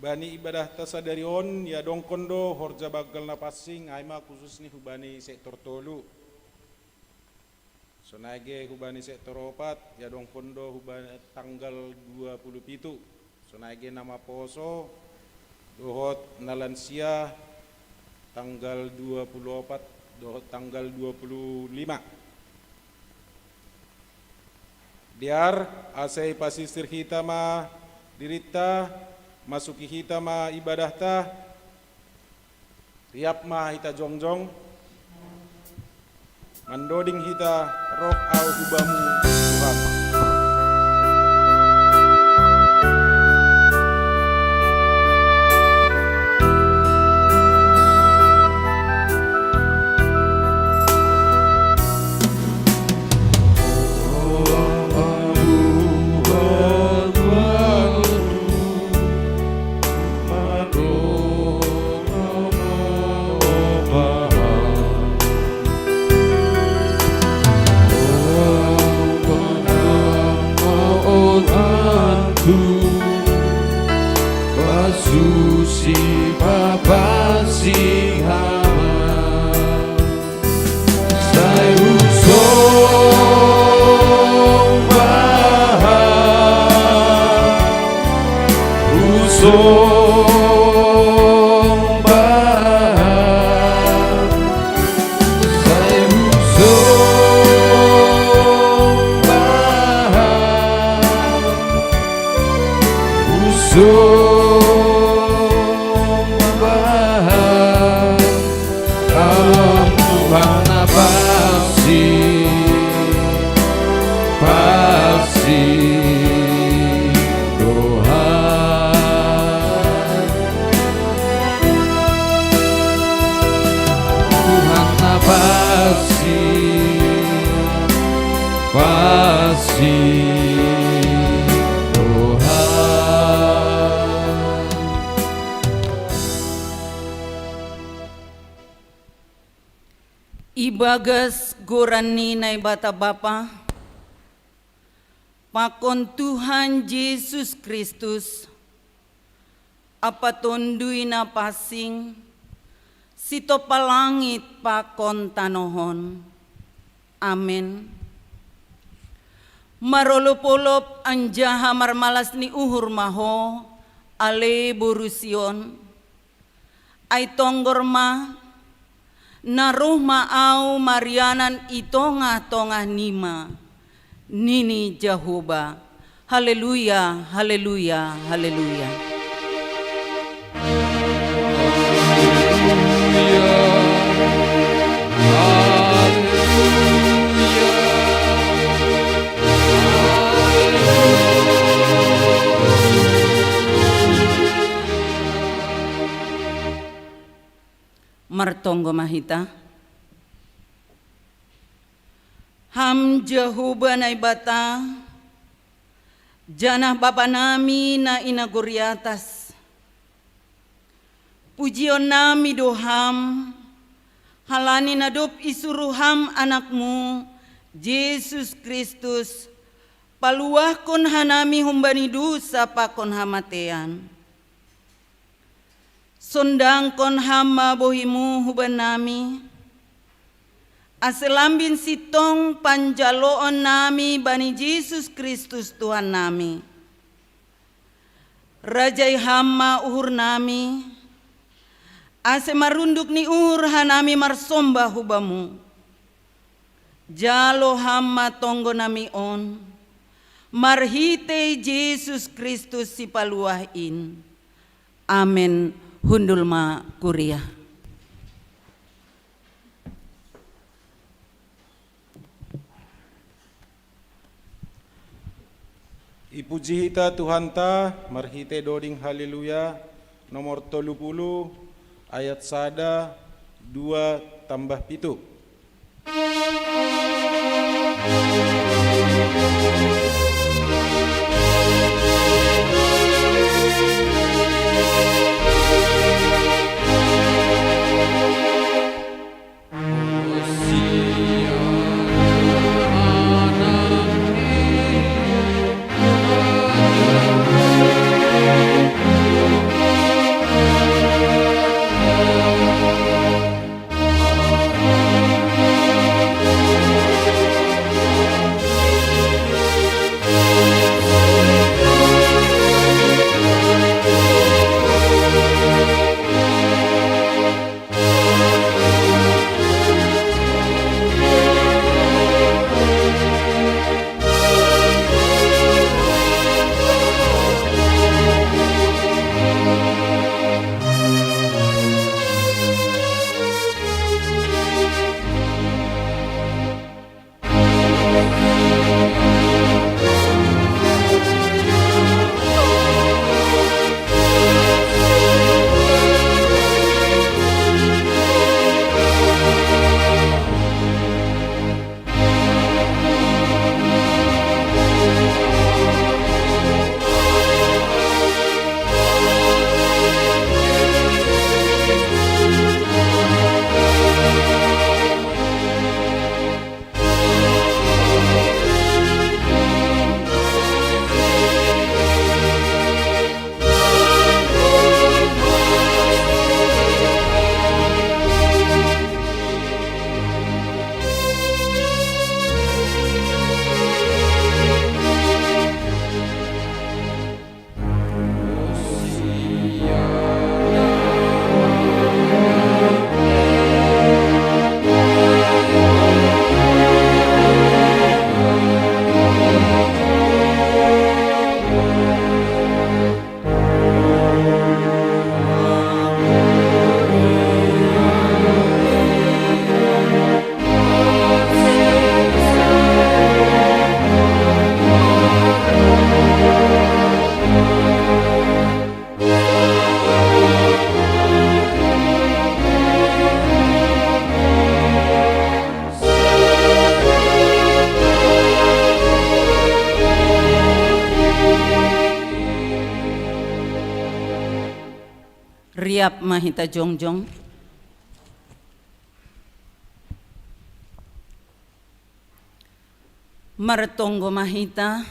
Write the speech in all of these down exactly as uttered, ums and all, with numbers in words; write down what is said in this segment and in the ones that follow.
Bani ibadahta sadari on, iadongkon do horja banggal na pansing, ai ma khusus ni hubani sektor tolu. Sonai ge hubani sektor opat, iadongkon do hubani tanggal dua puluh pitu. Sonai ge na maposo dohot na lansia, tanggal dua puluh opat dohot tanggal dua puluh lima. Dear, asa ipasisir hita ma dirinta, masuki hita ma ibadahta. Riap ma hita jongjong, mandoding hita roh au hu Bamu, Tuhan. Pasusi papasi hama. Sai husombaha, husombaha. Sai husombaha, husombaha. Am Tuhan na pansing, pansing do Ham. Tuhan na pansing, pansing do Ham. Ibagas goran ni Naibata Bapa, pakon Tuhan Jesus Kristus, Ampa Tonduy na pansing, sitompa langit pakon tanoh on. Amen. Marolopolop anjaha marmalas ni uhur ma ho, ale boru Sion. Ai tonggor ma, na roh ma Ahu marianan i tongah-tongah nima, nini Jahowa. Haleluya, haleluya, haleluya. Martonggo ma hita. Ham Jahowa Naibata, janah Bapa nami na i nagori atas, pujion nami do Ham, halani na dob isuruh Ham Anakmu, Jesus Kristus, paluahkon hanami humbani dosa pakon hamatean. Sondangkon Ham ma bohi-Mu hubannami, ase lambin sintong panjaloon nami bani Jesus Kristus Tuhan nami. Rajai Ham ma uhur nami, ase marunduk ni uhur hanami marsombah hu Bamu. Jalo Ham ma tonggo nami on, marhitei Jesus Kristus Sipaluah in. Amen. Hundul ma kuria. Ipuji hita Tuhanta marhitei doding Haleluya, nomor tolu puluh, ayat sada, dua, tambah pitu. Riap ma hita jongjong. Martonggo ma hita,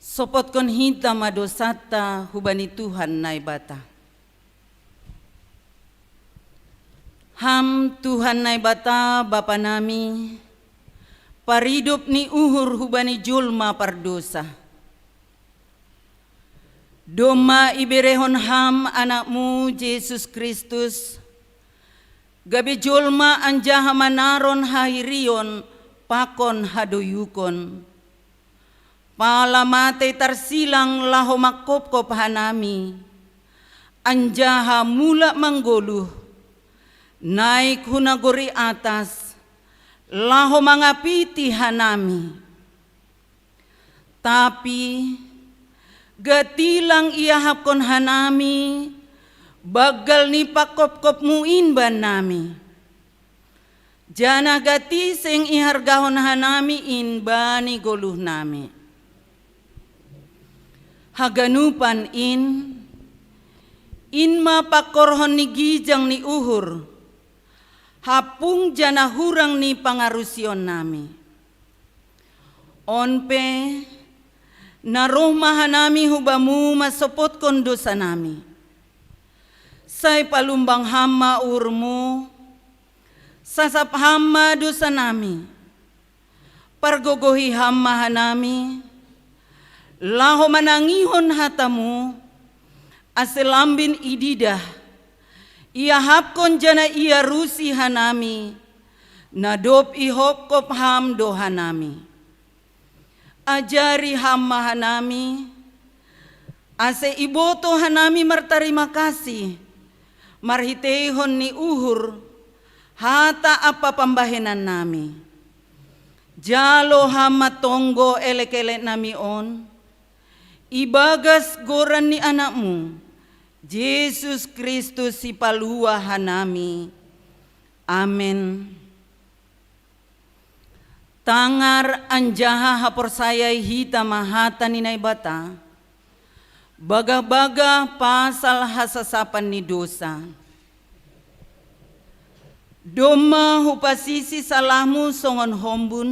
sopotkon hita ma dosanta hubani Tuhan Naibata. Ham Tuhan Naibata Bapa nami, paridop ni uhur hubani jolma pardosa. Domma iberehon Ham Anakmu Jesus Kristus, gabe jolma anjaha manaron hahirion pakon hadoyukon. Pala matei tarsilang laho mangkopkop hanami, anjaha mulak manggoluh, naik hu nagori atas, laho mangapiti hanami. Tapi gati lang iahapkon hanami banggal ni pangkopkopmu in bannami. Janah gati seng ihargahon hanami in bani goluhnami. Haganupan in, in ma pangkorhon ni gijang ni uhur, hampung janah hurang ni pangarusionnami. On pe, na roh ma hanami hu Bamu mansopotkon dosanami. Sai palumbang Ham ma uhurMu, sasap Ham ma dosanami. Pargogohi Ham ma hanami, laho manangihon hataMu, ase lambin ididah, iahapkon janah iarusi hanami, na dob ihopkop Ham do hanami. Ajari Ham ma hanami, ase ibotoh hanami martarima kasih, marhiteihon ni uhur, hata ampa pambahenannami. Jalo Ham ma tonggo elek-eleknami on, ibagas goran ni AnakMu, Jesus Kristus Sipalua hanami. Amen. Tangar anjaha haporsayai hita ma hata ni Naibata, bagah-bagah pasal hasasapan ni dosa. Domma hupasisi salahmu songon hombun,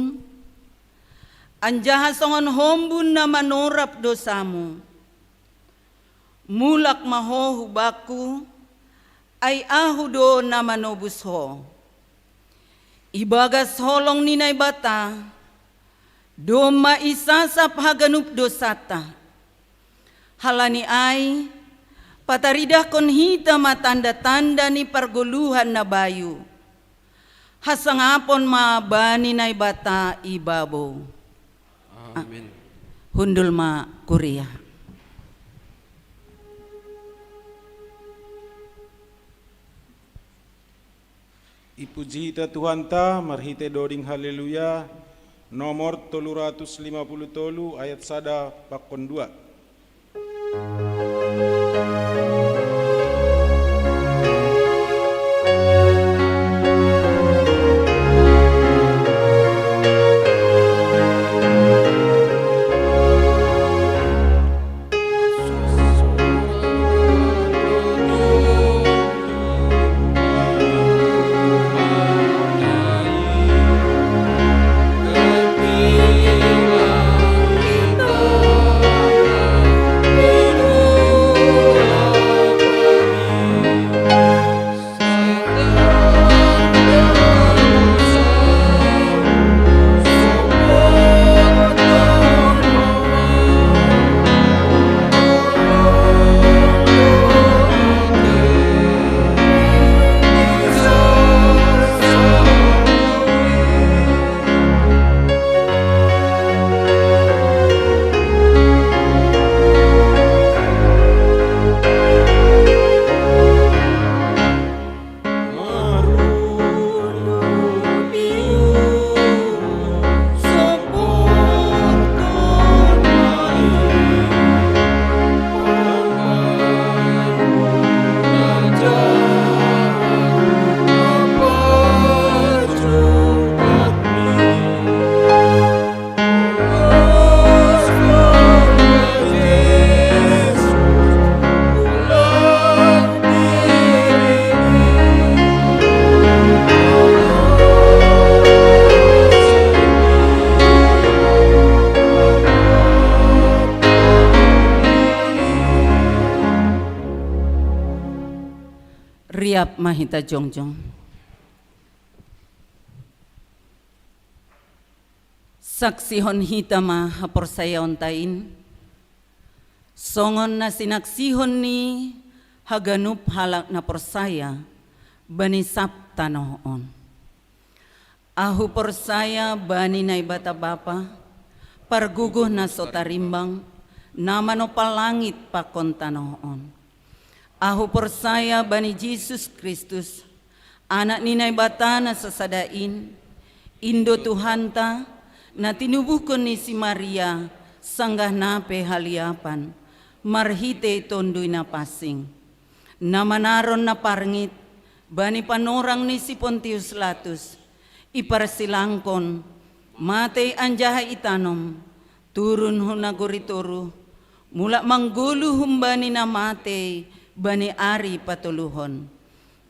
anjaha songon hombun na manorap dosamu. Mulak ma ho hu Bakku, ai Ahu do na manobus ho. Ibagas holong ni Naibata, domma isasap haganup dosanta. Halani ai, pataridahkon hita ma tanda-tanda ni pargoluhan na bayu. Hasangapon ma bani Naibata ibabou. Amen. Hundul ma kuria. Ipuji hita Tuhanta marhitei doding Haleluya, nomor tolu ratus lima puluh tolu, ayat sada pakon dua. Ap mahita jongjong. Saksihon hita ma haporsayaonta in, songon na sinaksihon ni haganup halak na porsaya bani sab tanoh on. Ahu porsaya bani Naibata Bapa, pargogoh na so tarimbang, na manompar langit pakon tanoh on. Ahu porsaya bani Jesus Kristus, Anak ni Naibata na sasada in, Indo Tuhanta, na tinubuhkon ni si Maria, sanggah na pe haliapan, marhitei Tonduy Napansing, na manaron na parngit bani panorang ni si Pontius Latus, iparsilangkon, matei anjaha itanom, turun hu nagori toruh, mulak manggoluh humbani na matei bani ari patoluhon.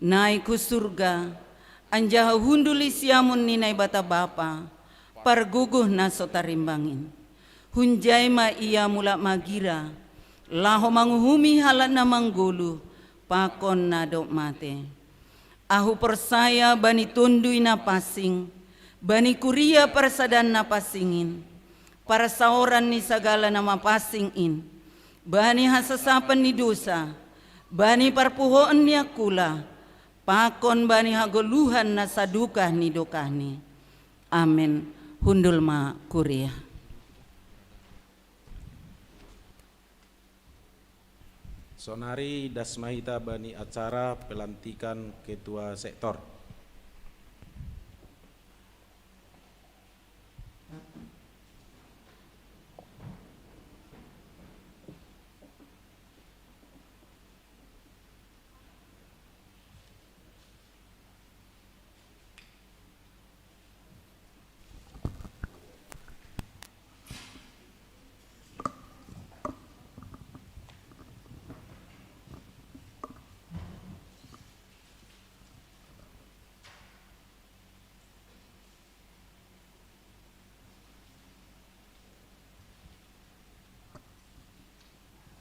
Naik hu surga, anjaha hundul i siamun ni Naibata Bapa, pargogoh na so tarimbang in. Hunjai ma Ia mulak magira, laho manguhumi halak na manggoluh pakon na dob matei. Ahu porsaya bani Tonduy Napansing, bani kuria parsadaan na pansing in, parsaoran ni sagala na mapansing in, bani hasasapan ni dousa, bani parpuhoon ni angkula, pakon bani hagoluhan na sadokah ni dokahni. Amen. Hundul ma kuria. Sonari das ma hita bani acara pelantikan ketua sektor.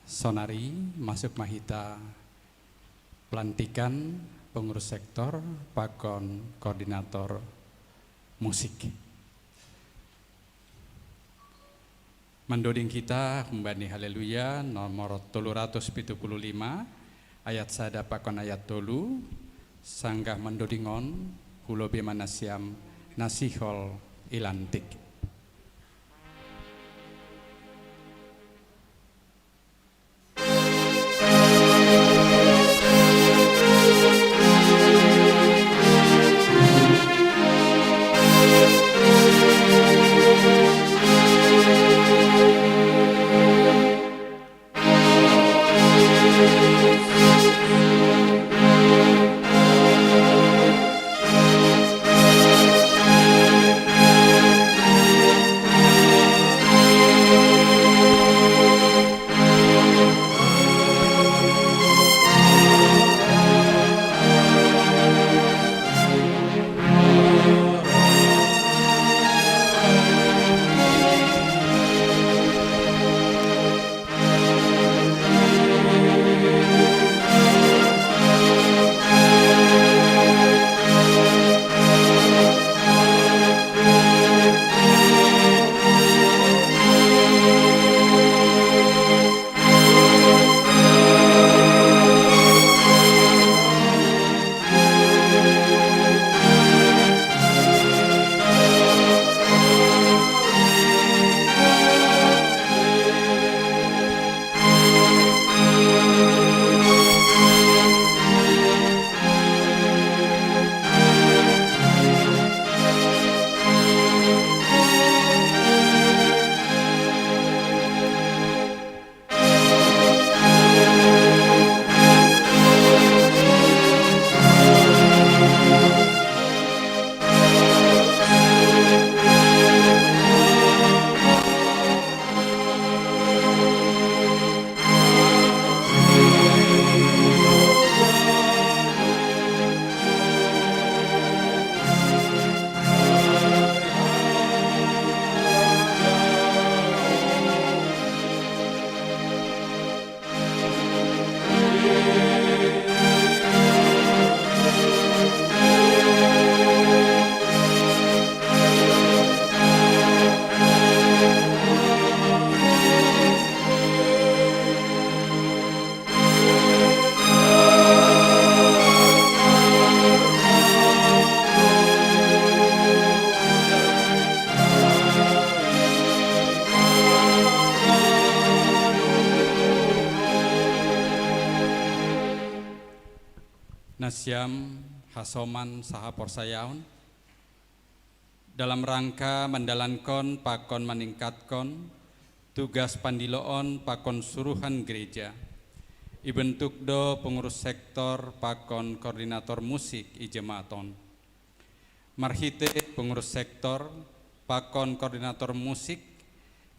Sonari masuk ma hita pelantikan pengurus sektor pakon koordinator musik. Mandoding hita humbani Haleluya nomor tolu ratus pitu puluh lima, ayat sada pakon ayat tolu, sanggah mandoding on, hulobi ma nasiam na sihol i lantik. Jam hasoman saha porsayaon dalam rangka mandalankon pakon maningkatkon tugas pandiloon pakon suruhan gereja. Ibentuk do pengurus sektor pakon koordinator musik i jemaaton. Marhite pengurus sektor pakon koordinator musik,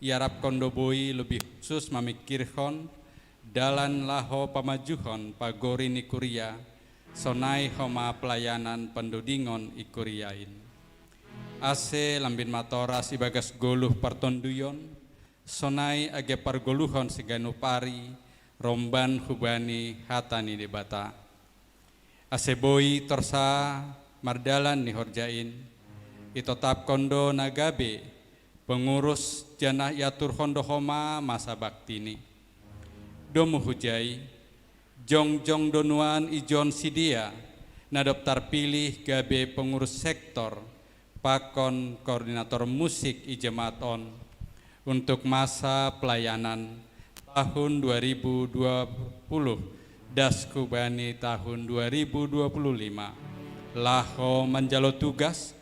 iarapkon do boi lebih khusus mamikirhon dalan laho pamajuhon pagori ni kuria, sonai homa pelayanan pandodingon i kuria in. Ase lambin matoras ibagas goluh partonduyon, sonai age pargoluhon siganup ari, romban hubani hata ni Debata. Ase boi torsa mardalan ni horja in, itotapkon do na gabe pengurus janah iaturhon do homa masa baktini. Domu hujai, jongjong do nuan ijon sidea, na dob tarpilih gabe pengurus sektor, pakon koordinator musik i jemaaton, untuk masa pelayanan tahun dua ribu dua puluh das hubani tahun dua ribu dua puluh lima, laho manjalo tugas,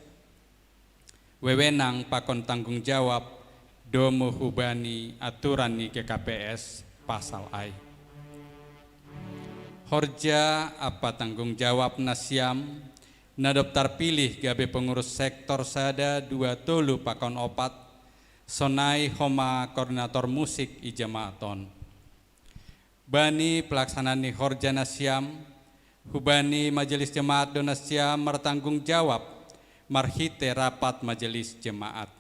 wewenang pakon tanggung jawab, domu hubani aturan ni G K P S pasal ai. Horja apa tanggung jawab nasiam, na dob tarpilih gabe pengurus sektor sada, dua, tolu pakon opat, sonai homa koordinator musik i jemaaton. Bani pelaksanaan ni horja nasiam, hubani majelis jemaat do nasiam martanggung jawab, marhite rapat majelis jemaat.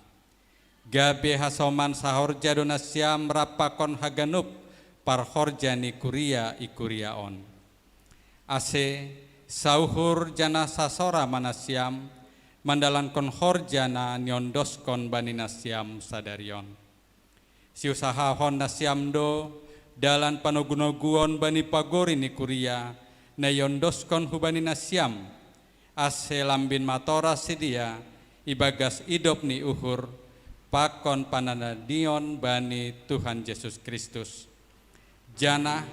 Gabe hasoman sahorja do nasiam rap pakon haganup parhorja ni kuria i kuria on. Ase, sauhur janah sasora ma nasiam, mandalankon horja na niondoskon bani nasiam sadari on. Siusahahon nasiam do dalan panogunoguon bani pagori ni kuria, na iondoskon hubani nasiam, ase lambin matoras sidea ibagas idop ni uhur, pakon panandanion bani Tuhan Jesus Kristus. Janah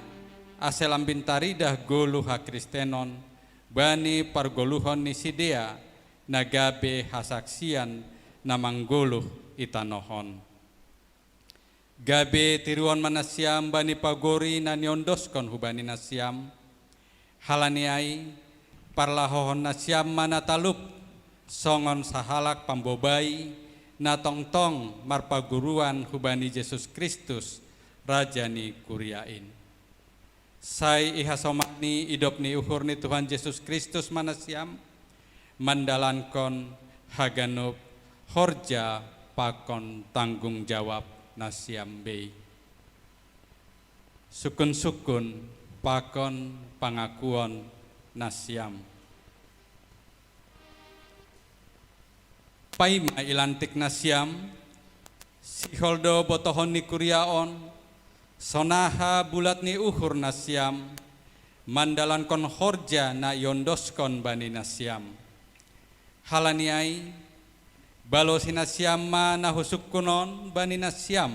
ase lambin taridah goluh hakristenon bani pargoluhon ni sidea, na gabe hasaksian na manggoluh i tanoh on. Gabe tiruon ma nasiam bani pagori na niondoskon hubani nasiam. Halani ai, parlahohon nasiam ma na talup, songon sahalak pambobai, na tongtong marpaguruan hubani Jesus Kristus, Raja ni kuria in. Sai ihasomani idop ni uhur ni Tuhan Jesus Kristus ma nasiam, mandalankon haganup horja pakon tanggung jawab nasiam bei. Sukun-sukun pakon pangakuon nasiam. Paima ilantik nasiam, sihol do botohon ni kuria on, sonaha bulat ni uhur nasiam, mandalankon horja na iondoskon bani nasiam. Halani ai, balosi nasiam ma na husukun on bani nasiam,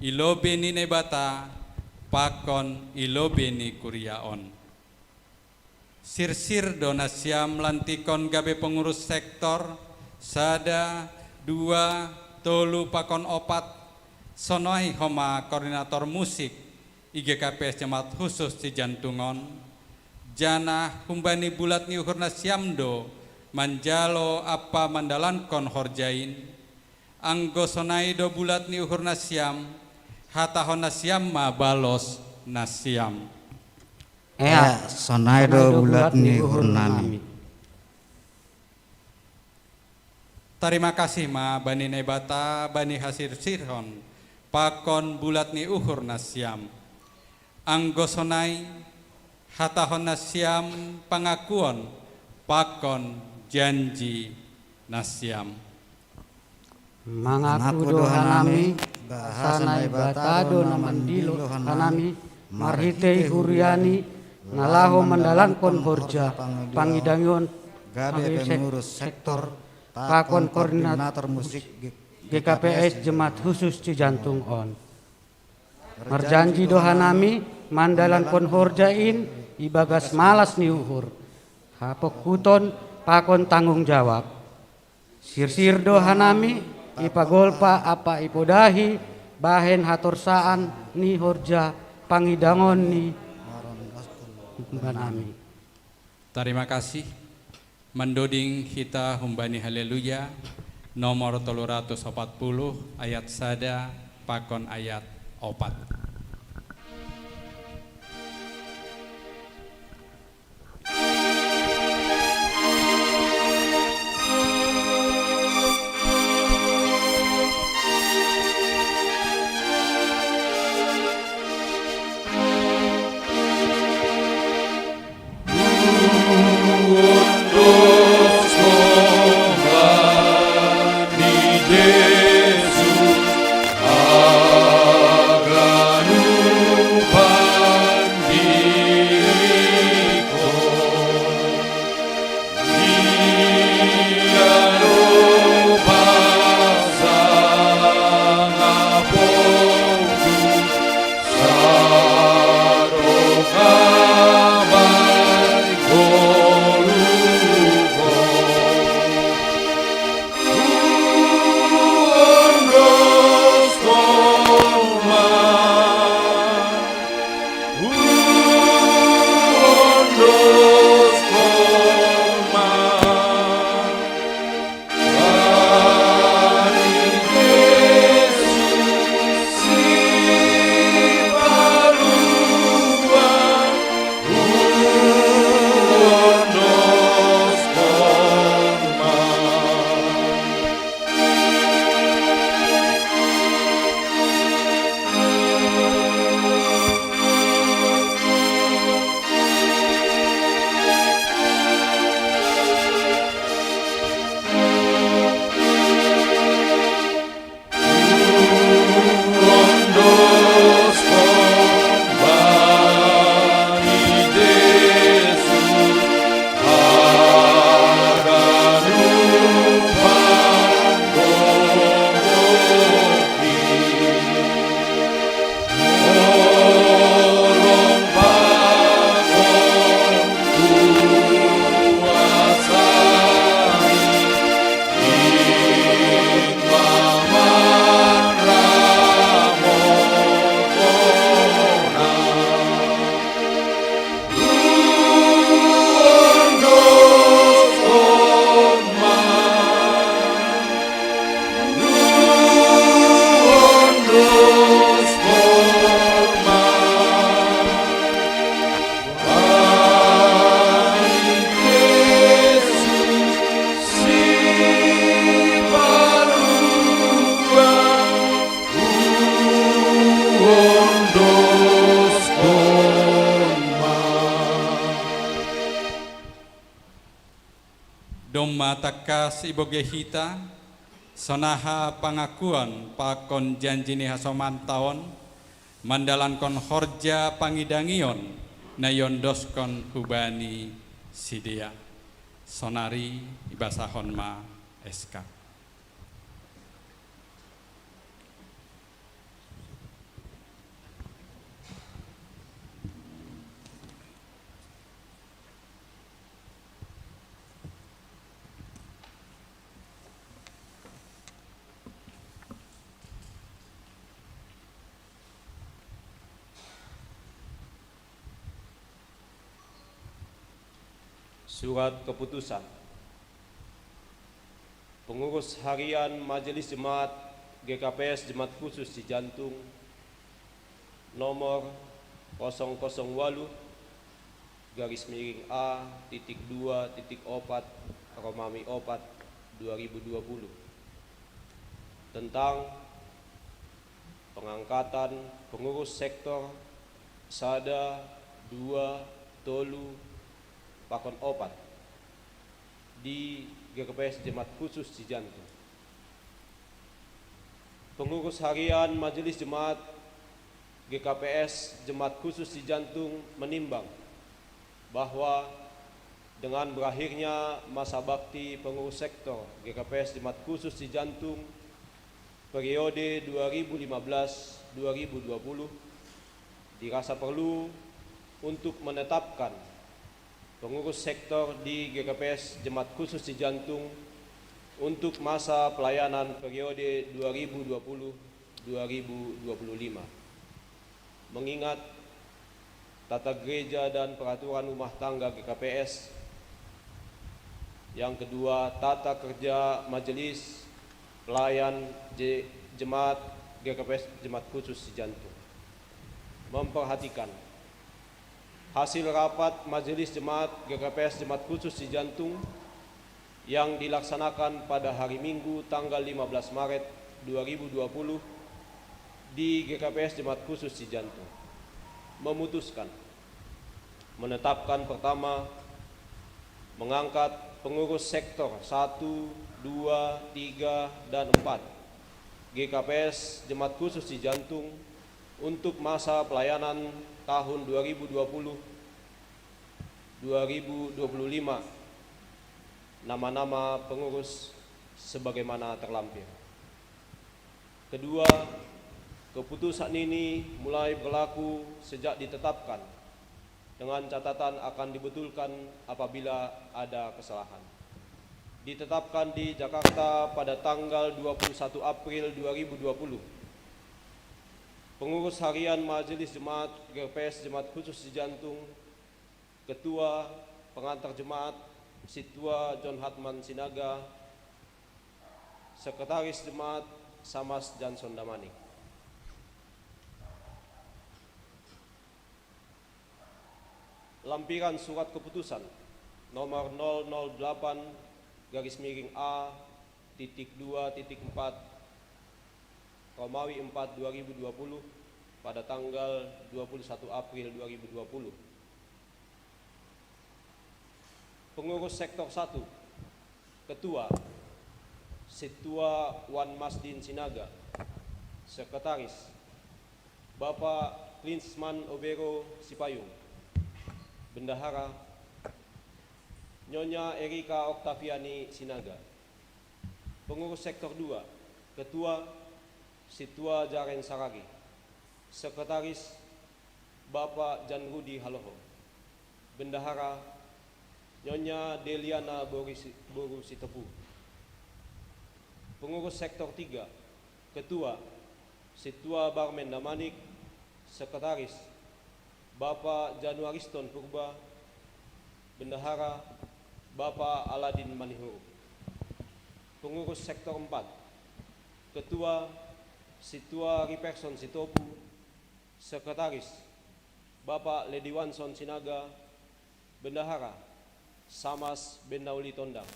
i lobei ni Naibata, pakon i lobei ni kuria on. Sirsir do nasiam lantikon gabe pengurus sektor, sada, dua, tolu pakon opat, sonai homa koordinator musik i G K P S Jemaat Husus Cijantung on, janah humbani bulat ni uhur nasiam do manjalo ampa mandalankon horja in. Anggo sonai do bulat ni uhur nasiam, hatahon nasiam ma balos nasiam. Ea, sonai do bulat ni uhur nami. Tarima kasih ma bani Naibata bani hasirsirhon pakon bulat ni uhur nasiam. Anggo sonai, hatahon nasiam pangakuon pakon janji nasiam. Mangaku do hanami, bahasa Naibata do na mandilo hanami, marhitei huriani, na laho mandalankon horja pangidangion gabe pengurus sektor pakon koordinator musik G K P S Jemaat Husus Cijantung on. Marjanji do hanami mandalankon horja in ibagas malas ni uhur, Hapokkuton pakon tanggung jawab. Sirsir do hanami, ipagolpa ampa ipodahi bahen hatorsaan ni horja pangidangon ni humbani. Tarima kasih. Mandoding hita humbani Haleluya nomor tolu ratus opat puluh, ayat sada pakon ayat opat. Domma tangkas ibogei hita, sonaha pangakuon pakon janji ni hasomantaon, mandalankon horja pangidangion na iondoskon hubani sidea. Sonari ibasahon ma S K. Surat keputusan. Pengurus Harian Majelis Jemaat G K P S Jemaat Khusus Cijantung, nomor kosong kosong walu garis miring A titik dua titik opat Romawi opat dua ribu dua puluh, tentang pengangkatan pengurus sektor sada, dua, tolu, pakon opat di G K P S Jemaat Khusus Cijantung. Pengurus Harian Majelis Jemaat G K P S Jemaat Khusus Cijantung menimbang bahwa dengan berakhirnya masa bakti pengurus sektor G K P S Jemaat Khusus Cijantung periode dua ribu lima belas dua ribu dua puluh, dirasa perlu untuk menetapkan Pengurus sektor di G K P S Jemaat Khusus Cijantung untuk masa pelayanan periode dua ribu dua puluh dua ribu dua puluh lima. Mengingat tata gereja dan peraturan rumah tangga G K P S. Yang kedua, tata kerja majelis pelayan je-, jemaat G K P S Jemaat Khusus Cijantung. Memperhatikan hasil rapat Majelis Jemaat G K P S Jemaat Khusus Cijantung yang dilaksanakan pada hari Minggu tanggal lima belas Maret dua ribu dua puluh di G K P S Jemaat Khusus Cijantung. Memutuskan, menetapkan, pertama, mengangkat pengurus sektor satu, dua, tiga, dan empat G K P S Jemaat Khusus Cijantung untuk masa pelayanan tahun dua ribu dua puluh dua ribu dua puluh lima. Nama-nama pengurus sebagaimana terlampir. Kedua, keputusan ini mulai berlaku sejak ditetapkan, dengan catatan akan dibetulkan apabila ada kesalahan. Ditetapkan di Jakarta pada tanggal dua puluh satu April dua ribu dua puluh. Pengurus harian Majelis Jemaat G K P S Jemaat Khusus Cijantung, Ketua, pengantar jemaat, Situa John Hartman Sinaga, Sekretaris Jemaat, Samas Johnson Damanik. Lampiran surat keputusan nomor nol nol delapan garis miring A titik dua titik empat Romawi empat dua ribu dua puluh pada tanggal dua puluh satu April dua ribu dua puluh. Pengurus sektor satu, Ketua, Situa Wan Masdin Sinaga. Sekretaris, Bapak Klinsman Obero Sipayung. Bendahara, Nyonya Erika Oktaviani Sinaga. Pengurus sektor dua, Ketua, Situa Jaren Saragi. Sekretaris, Bapak Jan Rudi Haloho. Bendahara, Nyonya Deliana Boru Sitepu. Pengurus sektor tiga, Ketua, Situa Barmen Damanik. Sekretaris, Bapak Januariston Purba. Bendahara, Bapak Aladin Manihuruk. Pengurus sektor empat, Ketua, Situa Riperson Sitopu. Sekretaris, Bapak Lediwanson Sinaga. Bendahara, Samas Bendauli Tondang.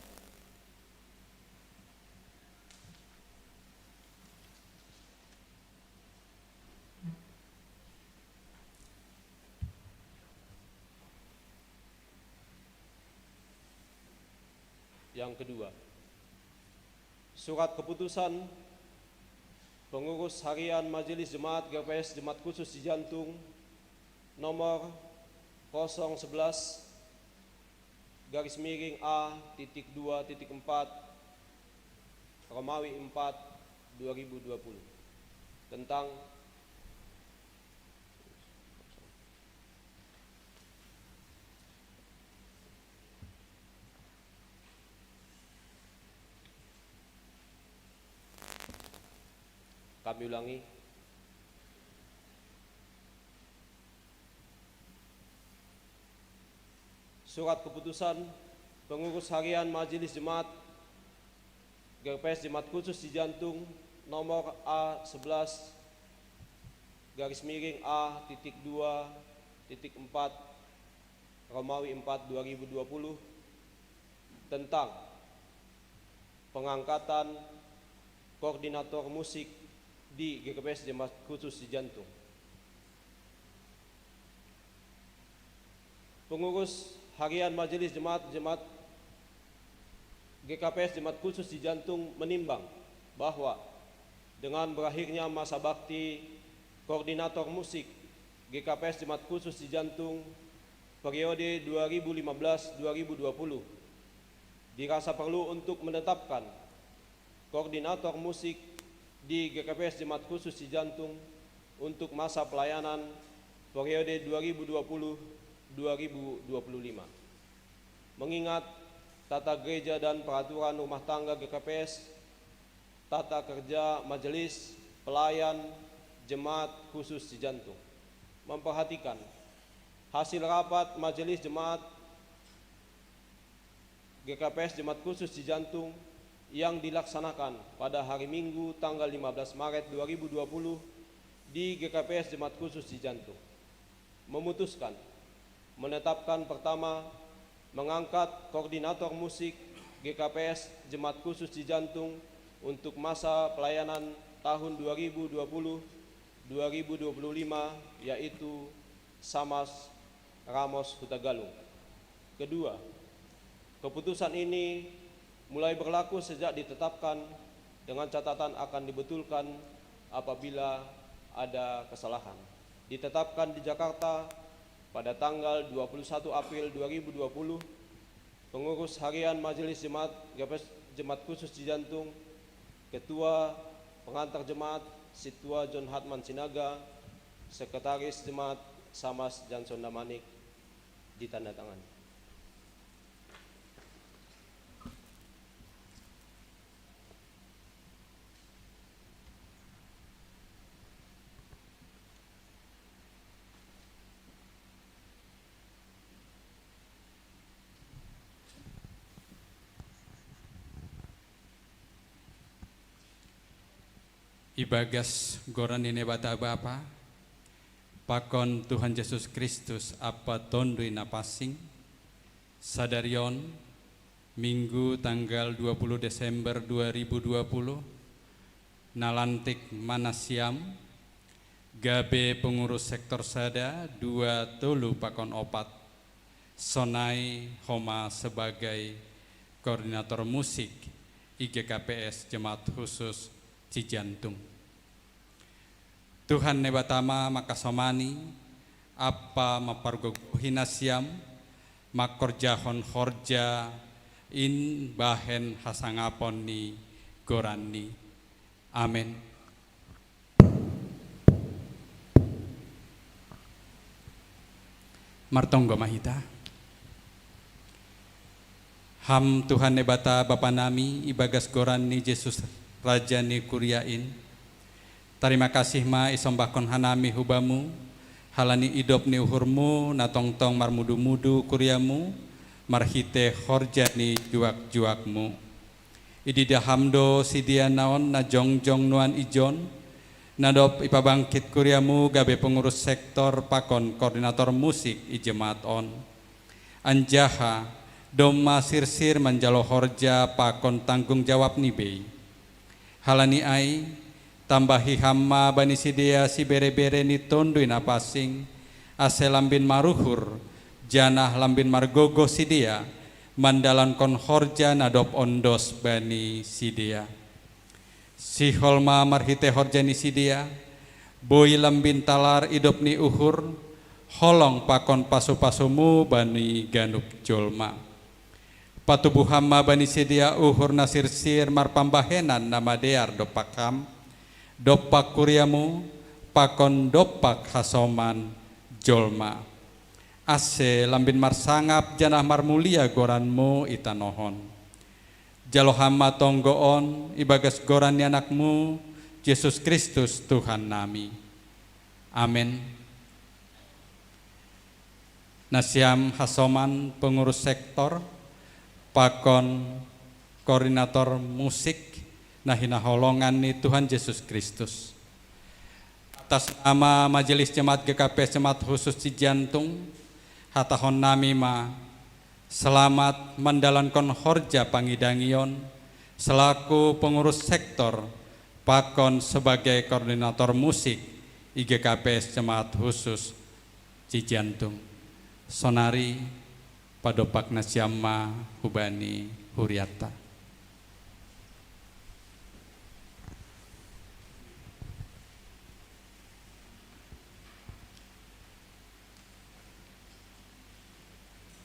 Yang kedua, surat keputusan pengurus harian Majelis Jemaat G K P S Jemaat Khusus Cijantung nomor kosong sebelas garis miring A titik dua titik empat Romawi empat dua ribu dua puluh tentang Kami ulangi. Surat keputusan pengurus harian Majelis Jemaat G K P S Jemaat Khusus Cijantung nomor A sebelas garis miring A titik dua titik empat Romawi empat dua ribu dua puluh tentang pengangkatan koordinator musik di G K P S Jemaat Khusus Cijantung. Pengurus harian Majelis Jemaat Jemaat G K P S Jemaat Khusus Cijantung menimbang bahwa dengan berakhirnya masa bakti koordinator musik G K P S Jemaat Khusus Cijantung periode dua ribu lima belas dua ribu dua puluh, dirasa perlu untuk menetapkan koordinator musik di G K P S Jemaat Khusus Cijantung untuk masa pelayanan periode dua ribu dua puluh dua ribu dua puluh lima. Mengingat tata gereja dan peraturan rumah tangga G K P S, tata kerja majelis pelayan jemaat khusus Cijantung. Memperhatikan hasil rapat majelis jemaat G K P S Jemaat Khusus Cijantung yang dilaksanakan pada hari Minggu tanggal lima belas Maret dua ribu dua puluh di G K P S Jemaat Khusus Cijantung. Memutuskan, menetapkan pertama, mengangkat koordinator musik G K P S Jemaat Khusus Cijantung untuk masa pelayanan tahun dua ribu dua puluh dua ribu dua puluh lima, yaitu Samas Ramos Hutagalung. Kedua, keputusan ini mulai berlaku sejak ditetapkan, dengan catatan akan dibetulkan apabila ada kesalahan. Ditetapkan di Jakarta pada tanggal dua puluh satu April dua ribu dua puluh, pengurus harian Majelis Jemaat G K P S Jemaat Khusus Cijantung, ketua pengantar jemaat Situa John Hartman Sinaga, sekretaris jemaat Samas Johnson Damanik, ditandatangani. Ibagas goran ni Naibata Bapa, pakon Tuhan Yesus Kristus, Apa Tonduy Napasing, sadari on, Minggu tanggal dua puluh Desember dua ribu dua puluh, nalantik ma nasiam, gabe pengurus sektor sada, dua, tolu, pakon opat, sonai homa sebagai koordinator musik i G K P S Jemaat Khusus Cijantung. Tuhan Naibata ma makasomani, ampa mampargogohi nasiam, mangkorjahon horja in bahen hasangapon ni goran-Ni. Amen. Martonggo ma hita. Ham Tuhan Naibata Bapa nami, ibagas goran ni Jesus Raja ni kuria in, tarima kasih ma isombahkon hanami hu Bamu, halani idop ni uhurmu na tongtong marmudu-mudu kuriamu, marhite horja ni juak-juakmu. Ididah Ham do sidea na on na jongjong nuan ijon, na dob ipabangkit kuriamu gabe pengurus sektor pakon koordinator musik i jemaat on. Anjaha domma sirsir manjalo horja pakon tanggung jawabni bei. Halani ai, tambahi Ham ma bani sidea sibere-bere ni Tonduy Napasing, ase lambin maruhur, janah lambin margogoh sidea, mandalankon horja na dob ondos bani sidea. Sihol ma marhite horja ni sidea, boi lambin talar idop ni uhur, holong pakon pasu-pasumu bani ganup jolma. Patubuham ma bani sidea uhur na sirsir marpambahenan na madear dompak Ham, dompak kuriamu, pakon dompak hasoman jolma. Ase lambin marsangap janah marmulia goranmu i tanoh on. Jalo Ham ma tonggo on ibagas goran ni AnakMu, Jesus Kristus, Tuhan nami. Amen. Nasiam hasoman pengurus sektor, pakon koordinator musik, na hinaholongan ni Tuhan Jesus Kristus. Atas nama Majelis Jemaat G K P S Jemaat Khusus Cijantung, hatahon nami ma, selamat mandalankon horja pangidangion, selaku pengurus sektor, pakon sebagai koordinator musik i G K P S Jemaat Khusus Cijantung. Sonari padompak nasiam ma hubani hurianta.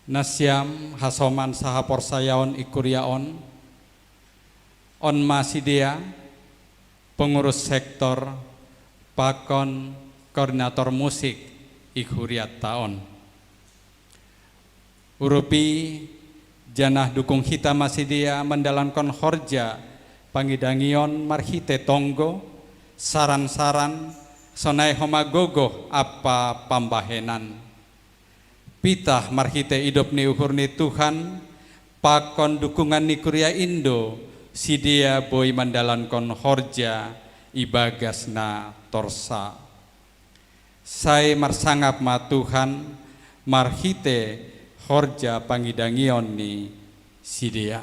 Nasiam hasoman sahaporsayaon i kuria on, on ma sidea, pengurus sektor, pakon koordinator musik i hurianta on. Urupi Janah dukung hita masi dia mandalankon horja pangidangion marhite tonggo, saran-saran, sonai homa gogoh ampa pambahenan. Pitah marhite idop ni uhur ni Tuhan, pakon dukungan ni kuria Indo, sidea boi mandalankon horja ibagas na torsa. Sai marsangap ma Tuhan, marhite horja pangidangion ni sidea.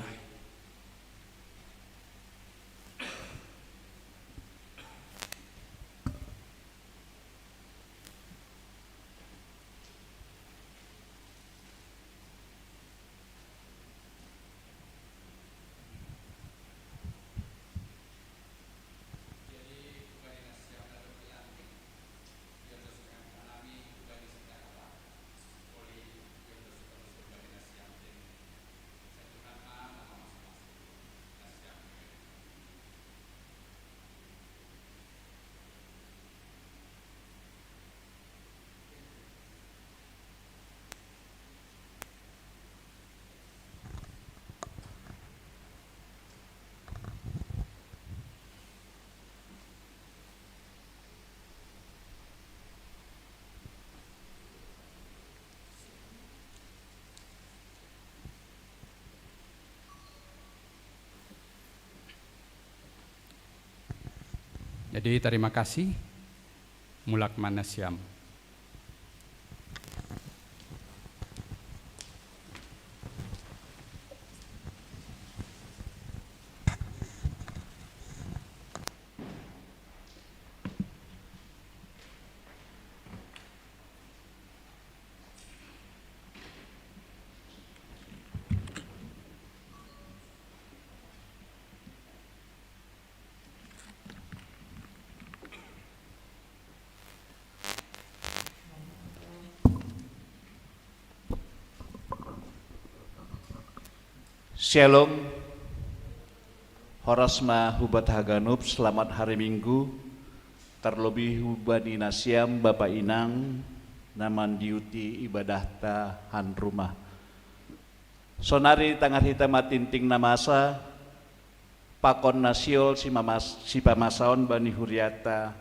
Jadi, tarima kasih. Mulak ma nasiam. Syalom. Horas ma hubat haganup, selamat hari Minggu, tarlobih hubani nasiam bapa inang na mandiuti ibadahta han rumah. Sonari tangar hita matinting na masa, pakon na sihol simamas-, sipamasaon bani huriata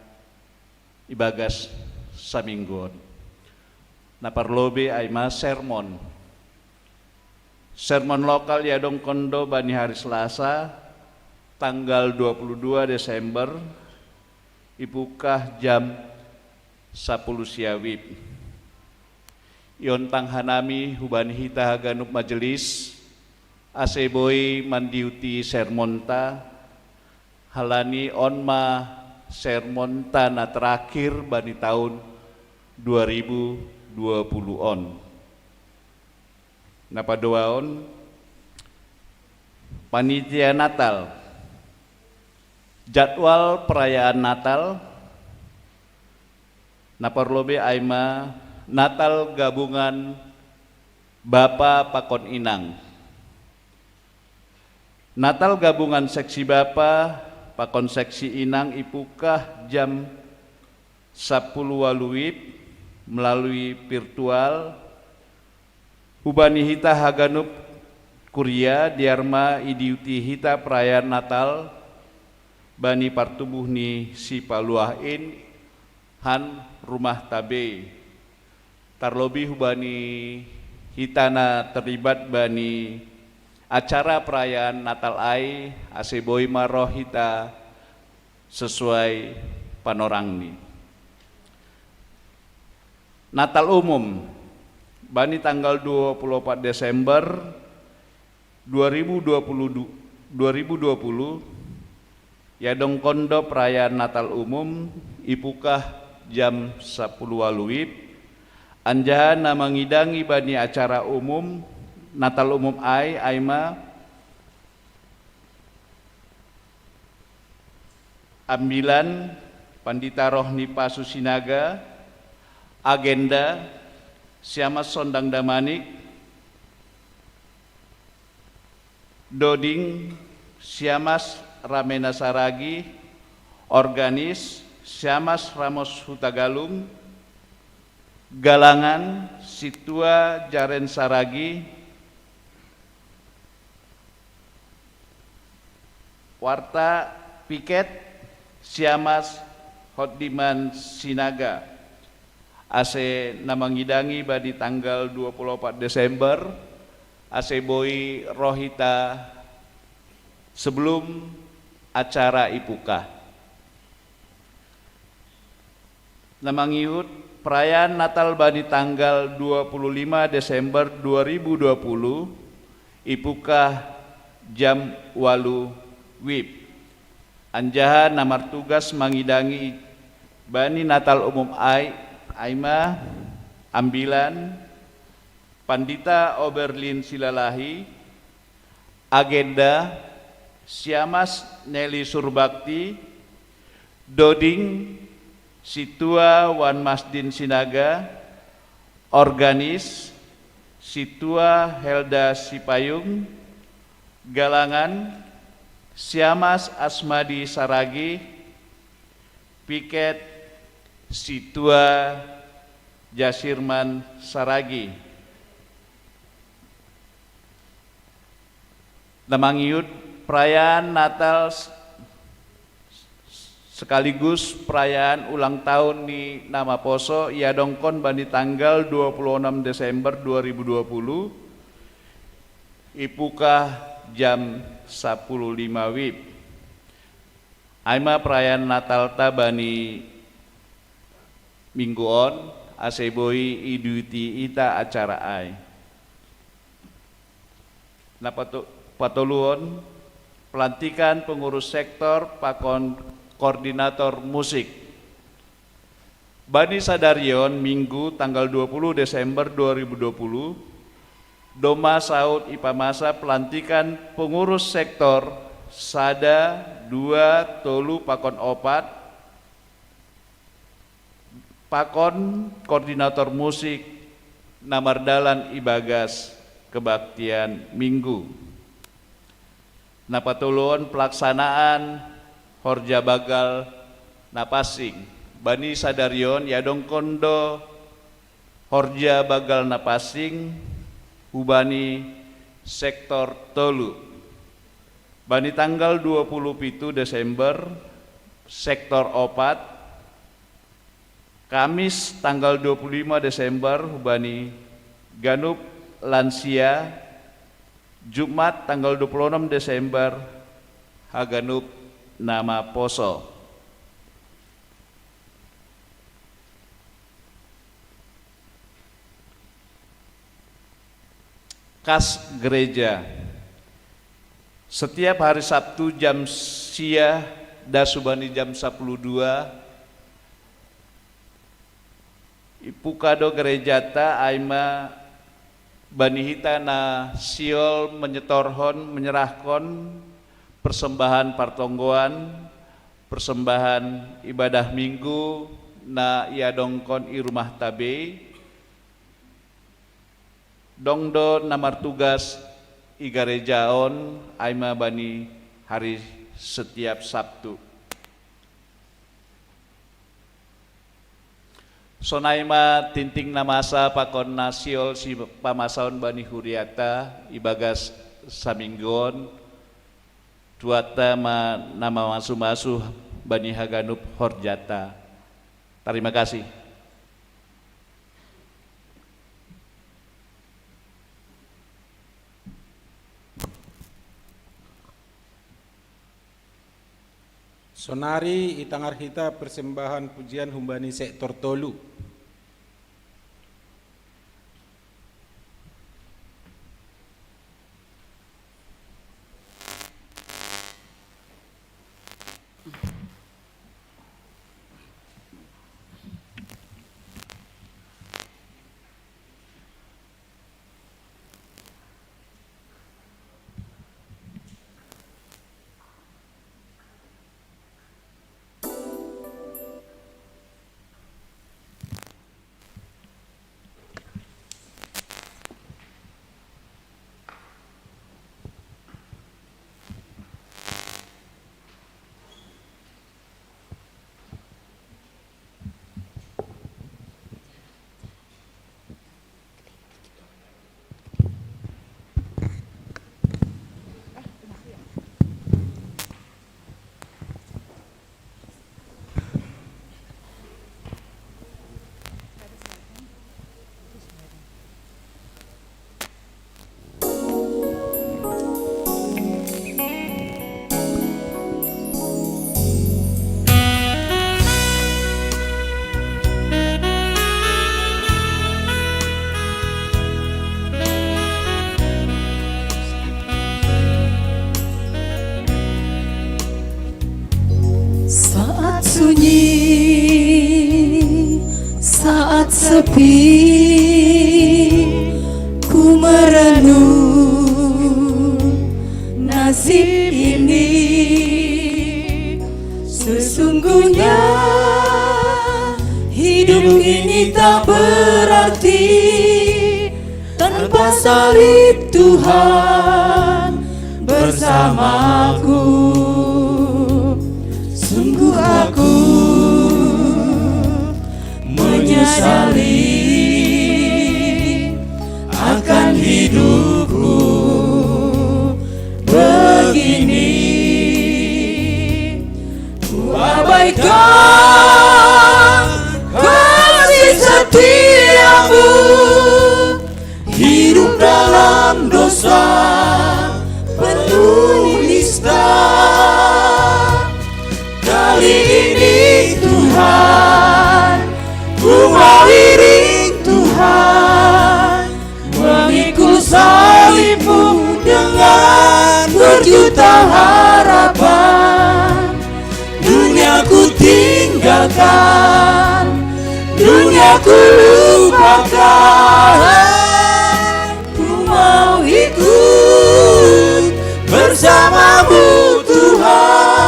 ibagas samingguon. Na parlobei ai ma sermon. Sermon lokal iadongkon do bani hari Selasa, tanggal dua puluh dua Desember, ipukah jam sapuluh sia wib. Iontang hanami hubani hita haganup majelis, ase boi mandiuti sermonta, halani on ma sermonta na terakhir bani taun dua ribu dua puluh on. Na paduaon, panitia Natal. Jadwal perayaan Natal, na parlobei ai ma Natal gabungan bapa pakon inang. Natal gabungan seksi bapa pakon seksi inang ipukah jam sapuluh walu wib melalui virtual. Hubani hita haganup kuria, dear ma idiuti hita perayaan Natal bani partubuh ni Sipaluah in han rumah tabei. Tarlobih hubani hita na terlibat bani acara perayaan Natal ai, ase boi ma roh hita sesuai panorangni. Natal umum, bani tanggal dua puluh opat Desember dua ribu dua puluh du-, dua ribu dua puluh, iadongkon do perayaan Natal umum, ipukah jam sapuluh walu wib, anjaha na mangidangi bani acara umum, Natal umum ai, ai ma, ambilan, pandita roh ni pasu sinaga, agenda, Siamas Sondang Damanik, doding, Siamas Ramena Saragi, organis, Siamas Ramos Hutagalung, galangan, Situa Jaren Saragi, Warta piket Siamas Hodiman Sinaga. Ase namangidangi bani tanggal dua puluh opat Desember, ase boi rohita sebelum acara ipuka. Namangihut perayaan Natal bani tanggal dua puluh lima Desember dua ribu dua puluh, ipuka jam walu wib. Anjaha namartugas mangidangi bani Natal umum ai, aima ambilan Pandita Oberlin Silalahi, agenda Siamas Neli Surbakti, doding Situa Wan Masdin Sinaga, organis Situa Helda Sipayung, galangan Siamas Asmadi Saragi, piket Situa Jasirman Saragi. Namangiut perayaan Natal sekaligus perayaan ulang tahun ni Nama Poso iadongkon bani tanggal dua puluh enam Desember dua ribu dua puluh, ipuka jam sapuluh lima wib. Aima perayaan Natal ta bani minggu on, ase boi iduti ita acara ai. Napatoluon, pelantikan pengurus sektor pakon koordinator musik. Bani sadarion Minggu tanggal dua puluh Desember dua ribu dua puluh, domma saut ipamasa pelantikan pengurus sektor sada, dua, tolu pakon opat, pakon koordinator musik na mardalan ibagas kebaktian Minggu. Napatoluon pelaksanaan horja banggal na pansing. Bani sadarion iadongkon do horja banggal na pansing hubani sektor tolu. Bani tanggal dua puluh pitu Desember, sektor opat, Kamis tanggal dua puluh lima Desember hubani ganup lansia, Jumat tanggal dua puluh enam Desember haganup nama poso. Kas gereja. Setiap hari Sabtu jam sia das hubani jam sapuluh dua, ipuka do gerejata, aima bani hita na sihol menyetorhon, menyerahkon persembahan partonggoan, persembahan ibadah Minggu na iadongkon i rumah tabei. Dong do na martugas i gareja on, aima bani hari setiap Sabtu. Sonai ma tingting na masa pakon na sihol sipamasaon bani huriata ibagas saminggu on. Tuhanta ma na mamasu-masu bani haganup horjata. Tarima kasih. Sonari itangar hita persembahan pujian humbani sektor tolu. Tapi ku merenung nasib ini, sesungguhnya hidup ini tak berarti tanpa salib Tuhan bersamaku. Sungguh aku menyesali akan hidupku begini. Ku abaikan kasih setiamu, hidup dalam dosa penuh nista. Kali ini Tuhan, ku mau iring Tuhan, memikul salibmu dengan berjuta harapan. Dunia ku tinggalkan, dunia ku lupakan. Ku mau ikut bersamamu Tuhan.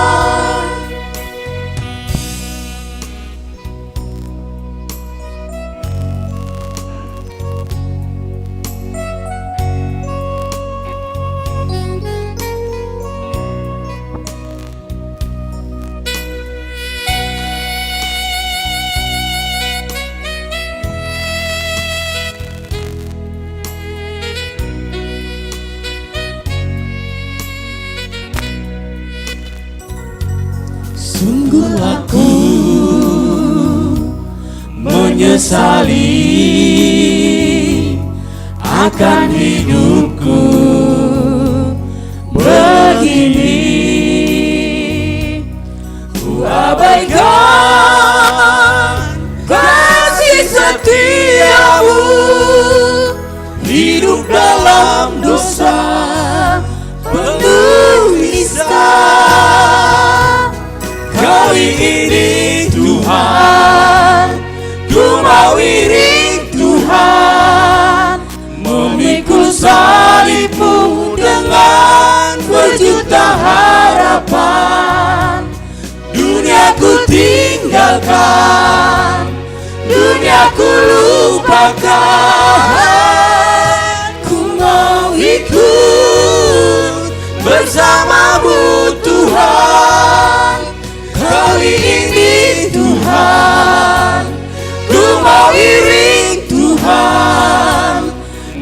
Sungguh aku menyesali akan hidupku begini. Ku abaikan kasih setiamu, hidup dalam dosa penuh nista. Kali ini Tuhan, ku mau iring Tuhan, memikul salibmu dengan berjuta harapan. Dunia ku tinggalkan, dunia ku lupakan. Ku mau ikut bersamamu Tuhan. Kali ini Tuhan, ku mau iring Tuhan,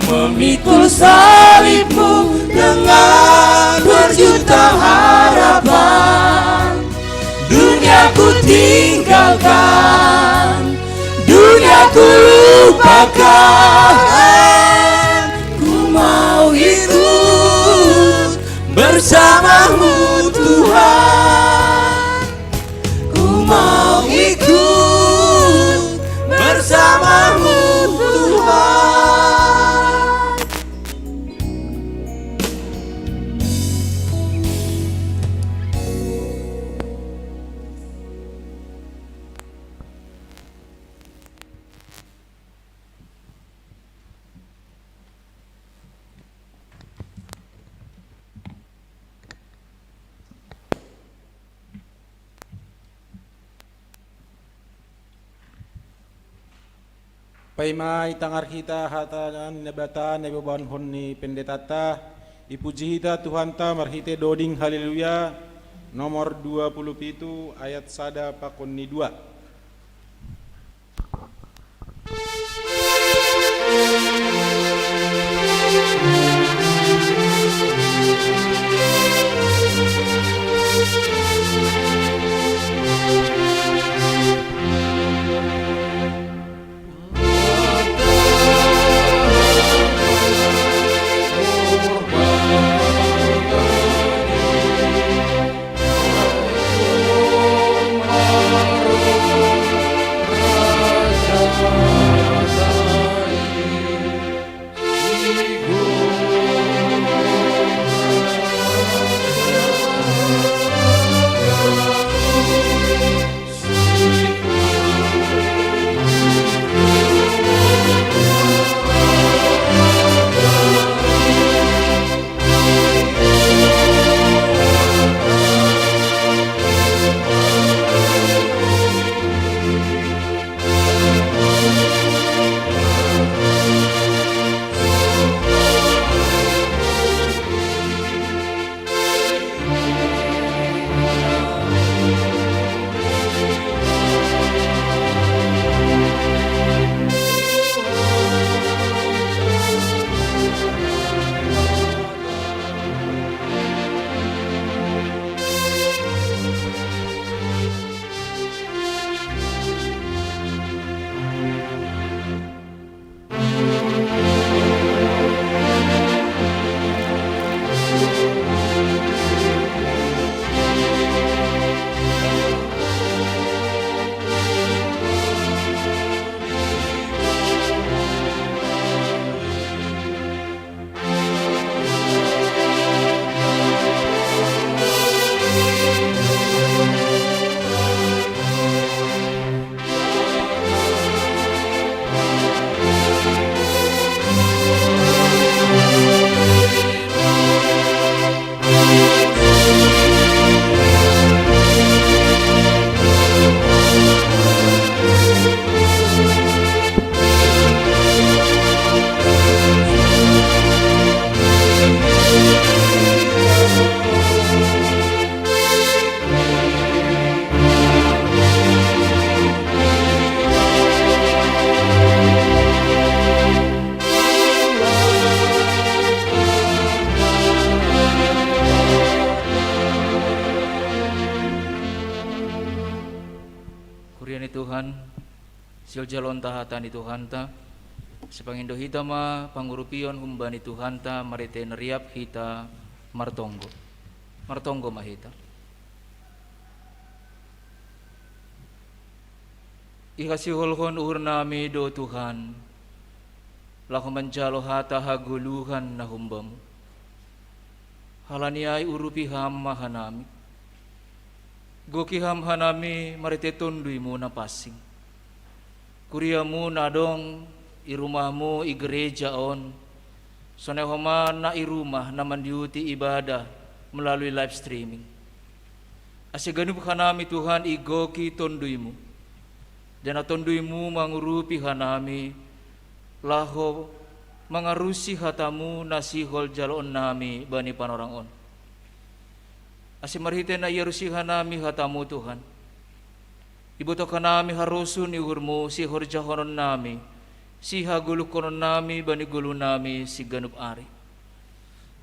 memikul salibmu dengan berjuta harapan. Dunia ku tinggalkan, dunia ku lupakan. Ku mau ikut bersamamu Tuhan. Ku mau ikut bersamamu Tuhan. Paima itangar hita hata ni Nabi Debata na iboban hon ni pendetanta, ipuji hita Tuhanta marhite doding haleluya, nomor dua puluh pitu ayat sada pakon ni dua. Kuria ni Tuhan, sihol jaloonta hata ni Tuhanta, sipangindo hita ma pangurupion humbani Tuhanta, marhitei na riap hita martonggo. Martonggo ma hita. Ihasiholhon uhurnami do Tuhan, laho manjalo hata hagoluhan na humbamu. Halani ai urupi Ham ma hanami. Goki Ham hanami marhitei Tonduymu na pansing. Kuriamu na adong i rumahmu i gereja on, sonai homa na i rumah na mandihuti ibadah melalui live streaming. Ase ganup hanami Tuhan igoki Tonduymu. Janah Tonduymu mangurupi hanami, laho mangarusi hatamu na sihol jaloonnami bani panorang on. Ase marhitei na iarusi hanami hatamu Tuhan, ibotoh hanami harosuh ni uhurmu sihorjahononnami, sihagoluhkononnami bani goluhnami siganup ari.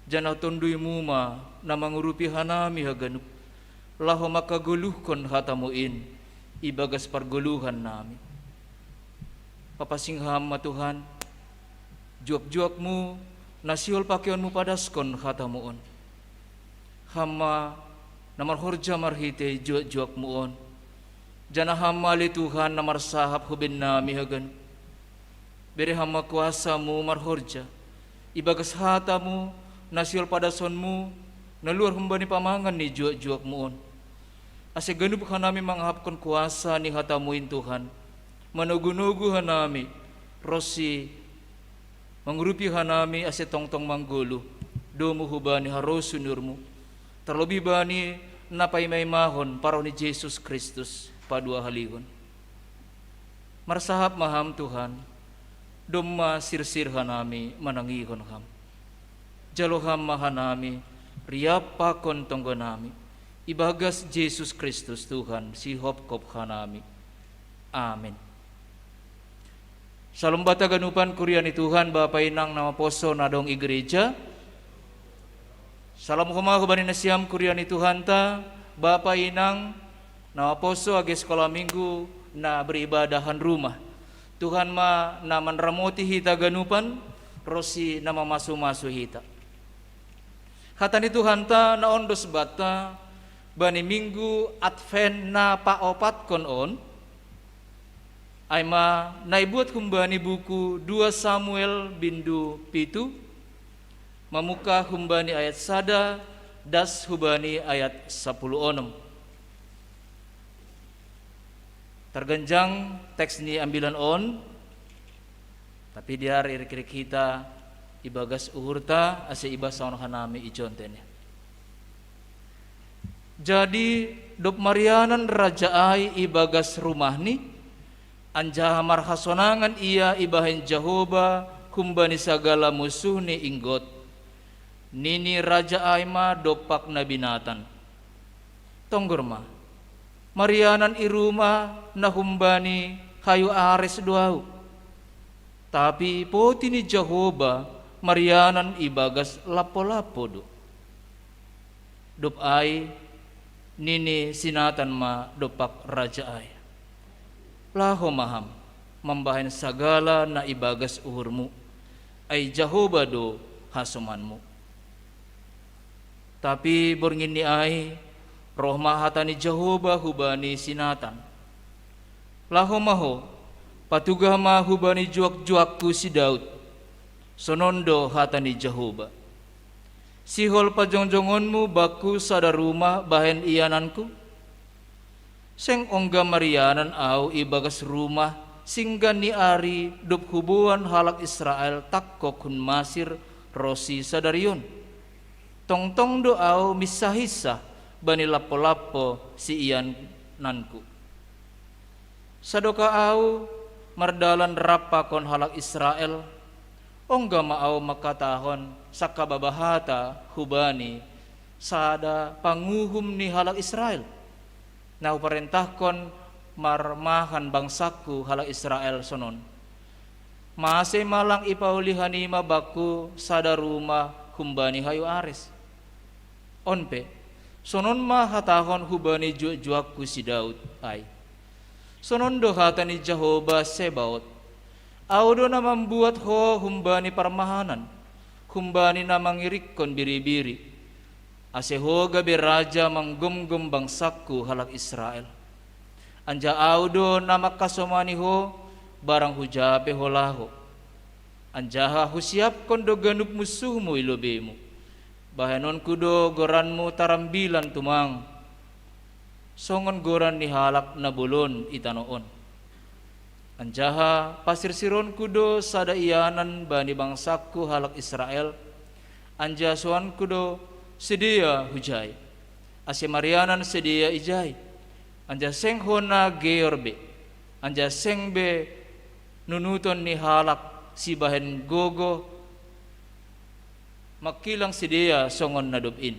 Janah Tonduymu ma na mangurupi hanami haganup, laho mangkagoluhkon hatamu in ibagas pargoluhannami. Papansing Ham ma Tuhan, juak-juakmu na sihol pakeonmu padaskon hatamu on. Ham ma na marhorja marhitei juak-juakmu on. Janah Ham ma ale Tuhan na marsahap hu bennami haganup. Bere Ham ma kuasamu marhorja ibagas hatamu na sihol padasonmu na luar humbani pamangan ni juak-juakmu on. Ase ganup hanami mangahapkon kuasa ni hatamu in Tuhan, manogu-nogu hanami, ronsi mangurupi hanami ase tongtong manggoluh, domu hubani harosuh ni uhurmu, tarlobih bani na paima-imahon parroh ni Jesus Kristus paduahalihon. Marsahap ma Ham Tuhan, domma sirsir hanami manangihon Ham. Jalo Ham ma hanami, riap pakon tonggonami, ibagas Jesus Kristus Tuhan sihopkop hanami. Amin. Syalom banta ganupan kuria ni Tuhan, bapa inang na maposo na adong i gereja. Syalom homa hubani nasiam kuria ni Tuhanta, bapa inang na maposo age sikolah minggu na beribadah han rumah. Tuhan ma na manramoti hita ganupan, ronsi na mamasu-masu hita. Hata ni Tuhanta na ondos banta bani minggu Advent na paopatkon on, ai ma na ibuat humbani buku dua Samuel bindu pitu, mamungkah humbani ayat sada das hubani ayat sapuluh onom. Targanjang teks ni ambilan on, tapi dear irik-irik hita ibagas uhurta ase ibasahon hanami i jontene. Jadi, dob marianan raja ai ibagas rumahni, anjaha marhasonangan ia ibahen Jahoba humbani sagala musuhni inggot, nini raja ai ma dompak nabi Natan: Tonggor ma, marianan i rumah na humbani hayu ares do ahu. Tapi poti ni Jahoba marianan ibagas lampo-lampo do. Dob ai nini si Natan ma dompak raja ai: Laho ma ham mambahen sagala na ibagas uhurmu, ai Jahoba do hasomanmu. Tapi bornginni ai roh ma hata ni Jahoba hubani si Natan: Laho ma ho, patugah ma hubani juak-juakku si Daud. Sonon do hata ni Jahoba: Sihol pajongjongonmu bangku sada rumah bahen iananku? Seng ongga marianan au ibagas rumah singgan ni ari dob huboan halak Israel tangkog hun Masir ro si sadari on. Tongtong do au minsahissah bani lampo-lampo siiananku. Sadokah au mardalan rap pakon halak Israel, ongga ma au mangkatahon sangkababa hata hubani sada panguhum ni halak Israel, na huparentahkon marmahan bangsangku halak Israel sonon: Mase ma lang ipauli hanima bangku sada rumah humbani hayu ares? On pe, sonon ma hatahon hubani juak-juakku si Daud ai: Sonon do hata ni Jahoba Sebaot: Au do na mambuat ho humbani parmahanan, humbani na mangirikkon biri-biri, ase ho gabe raja manggomgom bangsangku halak Israel. Anjaha au do na mangkasomani ho, barang huja pe ho laho. Anjaha husiapkon do ganup munsuhmu i lobeimu. Bahenonku do goranmu tarambilan tumang, songon goran ni halak na bolon i tanoh on. Anjaha pasirsironku do sada ianan bani bangsangku halak Israel, anjaha soanku do sidea hujai, ase marianan sidea ijai. Anjaha seng hona geor be, anjaha seng be nunuton ni halak sibahen gogoh mangkilang sidea songon na dob in.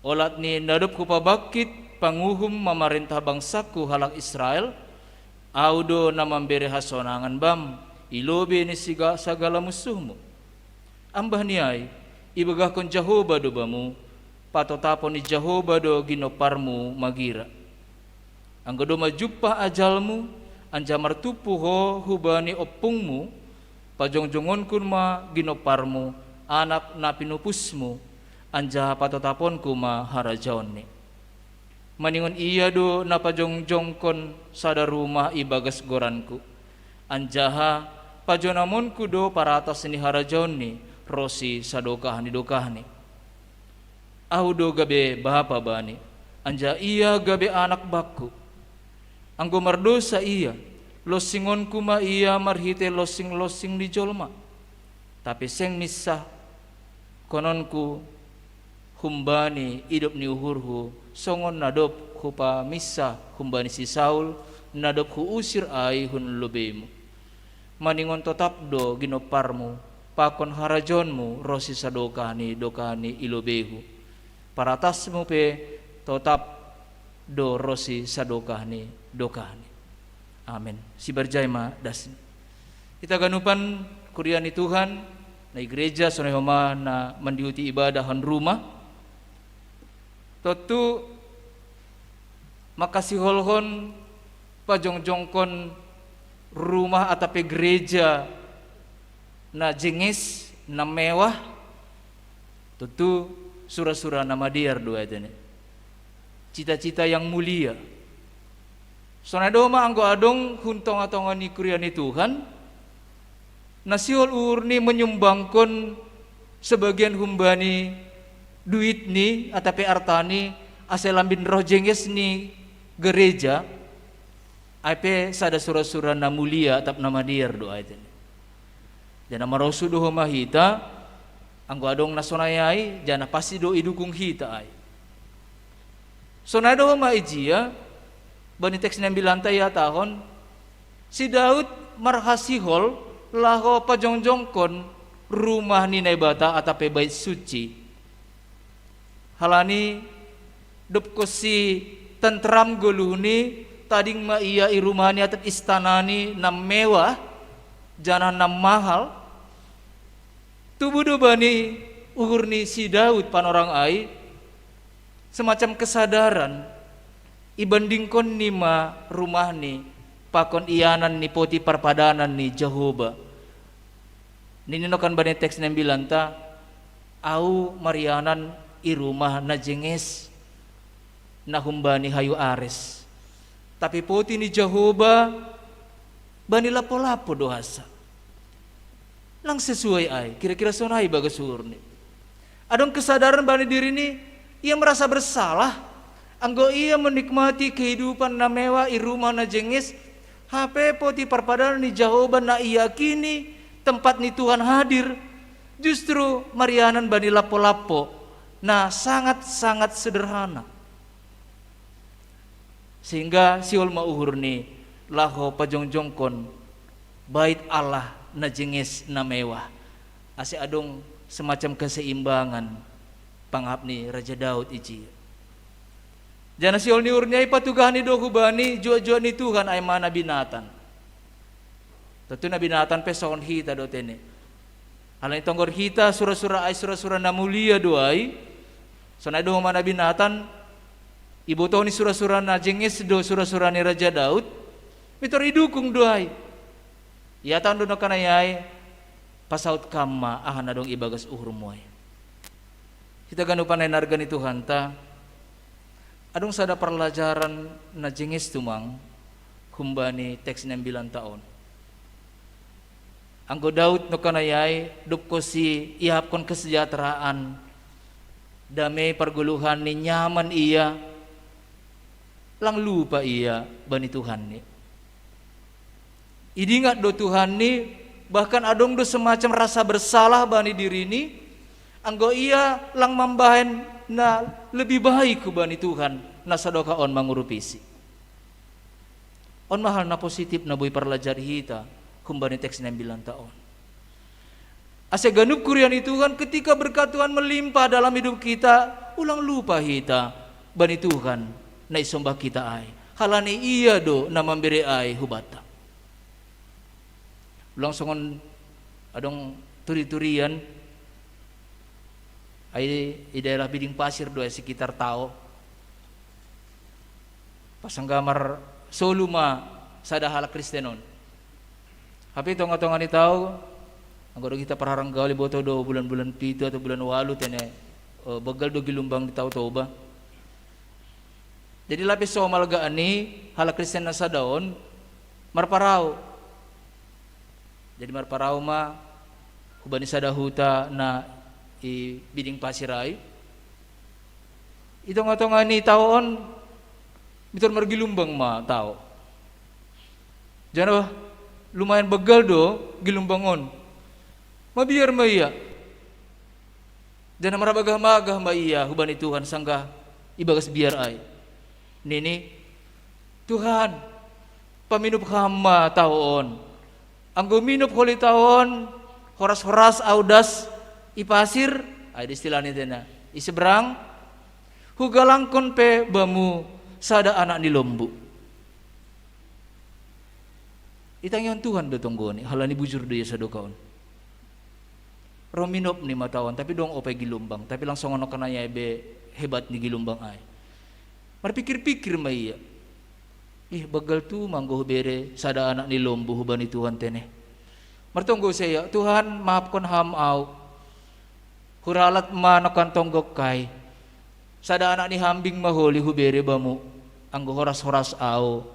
Olat ni na dob hupabangkit panguhum mamarentah bangsangku halak Israel, au do na mambere hasonangan bam i lobei ni siga-, sagala munsuhmu. Ambah ni ai, ibagahkon Jahoba do bamu, patotapon ni Jahoba do ginomparmu magira. Anggo domma jumpah ajalmu, anjaha martumpu ho hubani ompungmu, pajongjongonku ma ginomparmu, anak na pinupusmu, anjaha patotaponku ma harajaonni. Maningon ia do na pajongjongkon sada rumah ibagas goranku, anjaha pajonamonku do paratas ni harajaonni ro si sadokah ni dokahni. Ahu do gabe bapa bani, anjaha ia gabe anak bangku. Anggo mardosa ia, lonsingonku ma ia marhitei lonsing-lonsing ni jolma. Tapi seng minsahkononku humbani idop ni uhurhu, songon na dob hupaminsah humbani si Saul, na dob huusir ai hun lobeimu. Maningon totap do ginomparmu pakon harajaonmu ro si sadokah ni dokah ni i lobeihu. Paratasmu pe totap do ro si sadokah ni dokahni. Amen. Sibarjai ma dasni. Hita ganupan kuria ni Tuhan, na i gereja sonai homa na mandihuti ibadah hon rumah. Tontu mangkasiholhon pajongjongkon rumah atap pe gereja na jenges, na mewah, tontu sura-sura na madear do ai tene. Cita-cita yang mulia. Sonai do ma anggo adong hun tonga-tonga ni kuria ni Tuhan, na sihol uhurni menyumbangkon sebagian humbani duitni atap pe artani, ase lambin roh jenges ni gereja, ai pe sada sura-sura na mulia atap na madear do ai tene. Janah marosuh do homa hita, anggo adong na sonai ai, janah pasti do idukung hita ai. Sonai do homa ijia, bani teks na imbilanta ihatahon, si Daud marhasihol laho pajongjongkon rumah ni Naibata atap pe bait suci. Halani dob konsi tentram goluhni, tading ma ia i rumahni atap istanani na mewah, janah na mahal. Tubu do bani uhur ni si Daud panorang ai, semacam kesadaran, ibandingkonni ma rumahni pakon ianan ni poti parpadanan ni Jahoba. Nininokan bani teks na imbilanta, au marianan i rumah na jenges, na humbani hayu ares. Tapi poti ni Jahoba bani lampo-lampo do hansa. Lang sesuai ai, kira-kira sonai bagas uhurni. Adong kesadaran bani dirini, ia merasa bersalah anggo ia menikmati kehidupan na mewah i rumah na jenges, hape poti parpadanan ni Jahowa na iakini tempat ni Tuhan hadir justru marianan bani lappo-lappo na sangat-sangat sederhana. Sehingga sihol ma uhurni laho pajongjongkon bait Allah na jenges na mewah, ase adong semacam keseimbangan pangahap ni Raja Daud ijia. Janah sihol ni uhurni ai patugahni do hubani juak-juak ni Tuhan ai ma nabi Natan. Tentu nabi Natan pe songon hita do tene. Halani tonggor hita sura-sura ai sura-sura na mulia do ai. Sonai do homa nabi Natan, ibotohni sura-sura na jenges do sura-sura ni Raja Daud. Mitor idukung do ai. Ia tando na kanai ai, pasaut kam ma aha na dong ibagas uhurmu ai. Hita ganupan na inarga ni Tuhanta, adong sada parlajaran na jenges tumang humbani teks na imbilanta on. Anggo Daud nongkanai ai, dob konsi iahapkon kesejahteraan, dame pargoluhanni nyaman ia, lang lupa ia bani Tuhanni. Idingat do Tuhanni, bahkan adong do semacam rasa bersalah bani dirini, anggo ia lang mambahen na lebih baik hubani Tuhan na sadokah on mangurupisi. On ma hal na positif na boi parlajari hita humbani teks na imbilanta on. Ase ganup kuria ni Tuhan, ketika berkat Tuhan melimpah dalam hidup kita, ulang lupa hita bani Tuhan na isombah kita ai. Halani ia do na mambere ai hubanta. Ulang songon adong turi-turian ai di daerah Biding Pasir do ai sekitar Tao. Pasanggamar solu ma sada halak Kristen on. Hape tonga-tonga ni Tao, anggo do hita parharang gaul iboto do bulan-bulan pitu atau bulan walu tene, eh, begal do gilumbang di Tao Toba. Jadi lape somal ga ni halak Kristen na sada on marparau. Jadi marparau ma hubani sada huta na i Biding Pasir ai. I tonga-tonga ni Tao on mitor margilumbang ma Tao. Janah lumayan begal do gilumbang on. Mabiar ma ia. Janah marabagah-bagah ma ia hubani Tuhan sanggah ibagas biar ai. Nini, Tuhan, paminup Ham ma Tao on. Anggo minup holi Tao on, horas-horas au das i pasir, ai di istilahni tena, i seberang, hugalangkon pe Bamu sada anak ni lombu. Itangihon Tuhan do tonggoni, halani bujur do ia sadokah on. Ro minop ni ma Tao on, tapi dong ope gilumbang, tapi lang songon nongkanai ai be hebat ni gilumbang ai. Marpikir-pikir ma ia, ih, begal tu ma anggo hubere sada anak ni lombu hubani Tuhan tene. Martonggo se ia, Tuhan, maafkon Ham au. Huralat ma nongkan tonggok ai. Sada anak ni hambing ma holi hubere Bamu, anggo horas-horas au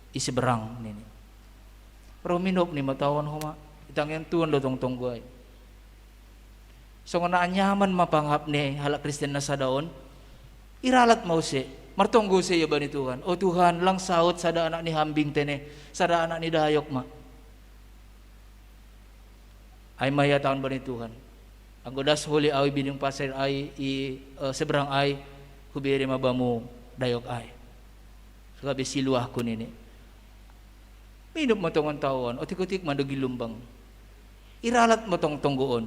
i seberang nini. Ro minop ni ma Tao on homa, itangihon Tuhan do tongtonggo ai. Songon na anyaman ma pangahap ni halak Kristen na sada on, iralat ma use, martonggo se ia bani Tuhan. O Tuhan, lang saut sada anak ni hambing tene, sada anak ni dayok ma. Ai ma ihatahon bani Tuhan, anggo das holi au i Biding Pasir ai i, eh, seberang ai, hubere ma Bamu dayok ai. Gabe siluahku nini. Minop ma tongon Tao on, otik-otik ma do gilumbang. Iralat ma tongtonggo on.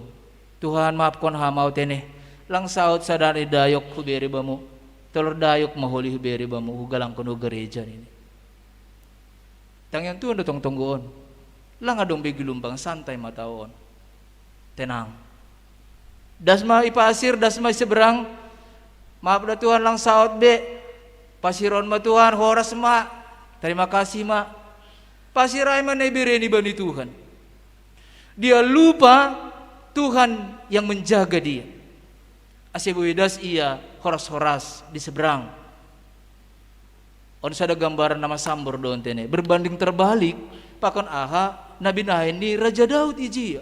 Tuhan, maafkon Ham au tene. Lang saut sada ni dayok hubere Bamu. Tolor dayok ma holi hubere Bamu, hugalangkon hu gareja nini. Tangion Tuhan do tongtonggo on. Lang adong be gilumbang, santai ma Tao on. Tenang. Das ma i pasir, das ma i seberang. Maaf da Tuhan, lang saut be. Pasir on ma Tuhan, horas ma. Tarima kasih ma. Pasir ai ma na ibere ni bani Tuhan. Dia lupa Tuhan yang menjaga dia. Ase boi das ia horas-horas di seberang. On sada gambaran na masambor do on tene. Berbanding terbalik, pakon aha na binahen ni Raja Daud ijia.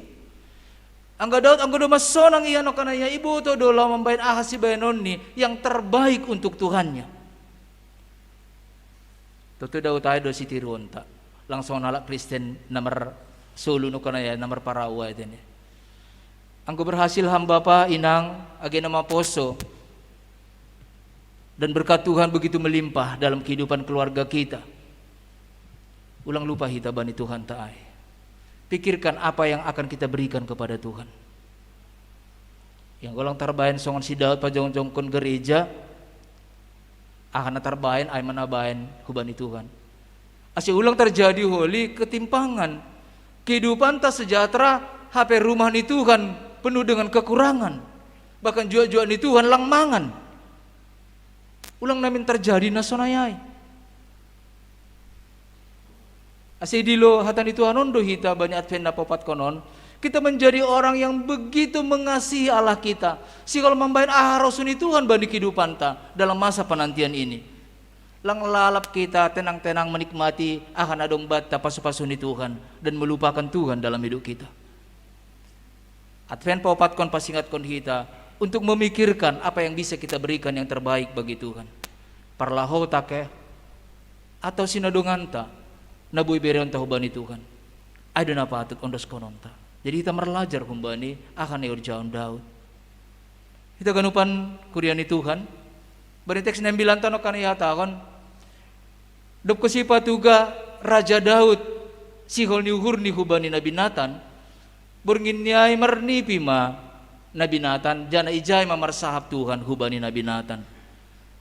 Angga Daud, angga do masonang ia no kana ia iboto do laho mambahen aha sibahenonni yang terbaik untuk Tuhannya. Toto Daud ai do sitiruonta. Langsung halak Kristen nomor solu no kana ia nomor parawa itu nih. Anggo berhasil ham bapa, inang, age na maposo dan berkat Tuhan begitu melimpah dalam kehidupan keluarga kita. Ulang lupa hita bani Tuhan ta ai. Pikirkan apa yang akan kita berikan kepada Tuhan. Yang ulang tarbahen songon si Daud pajongjongkon gereja, akan tarbahen ai manabahen hubani Tuhan. Ase ulang terjadi holi ketimpangan. Kehidupan tak sejahtera, hape rumah ni Tuhan penuh dengan kekurangan. Bahkan juak-juak ni Tuhan lang mangan. Ulang namin terjadi na sonai ai. Ase dilo hata ni Tuhan on do hita bani Advent na paopatkon on, kita menjadi orang yang begitu mengasihi Allah kita. Sihol mambahen aha rosu ni Tuhan bani kehidupanta dalam masa penantian ini. Lang lalap kita tenang-tenang menikmati aha na dong banta pasu-pasu ni Tuhan dan melupakan Tuhan dalam hidup kita. Advent paopatkon pasingatkon hita untuk memikirkan apa yang bisa kita berikan yang terbaik bagi Tuhan. Parlahota ke, atau sinadonganta na boi bereonta hubani Tuhan. Ai do na patut ondoskononta. Jadi hita marlajar humbani aha na iorjahon Daud. Hita ganupan kuria ni Tuhan. Bani teks na imbilanta no kana ihatahon, dob si patuga Raja Daud sihol ni uhur ni hubani Nabi Natan, borngin ni ai marnipi ma Nabi Natan, jana ijai ma marsahap Tuhan hubani Nabi Natan.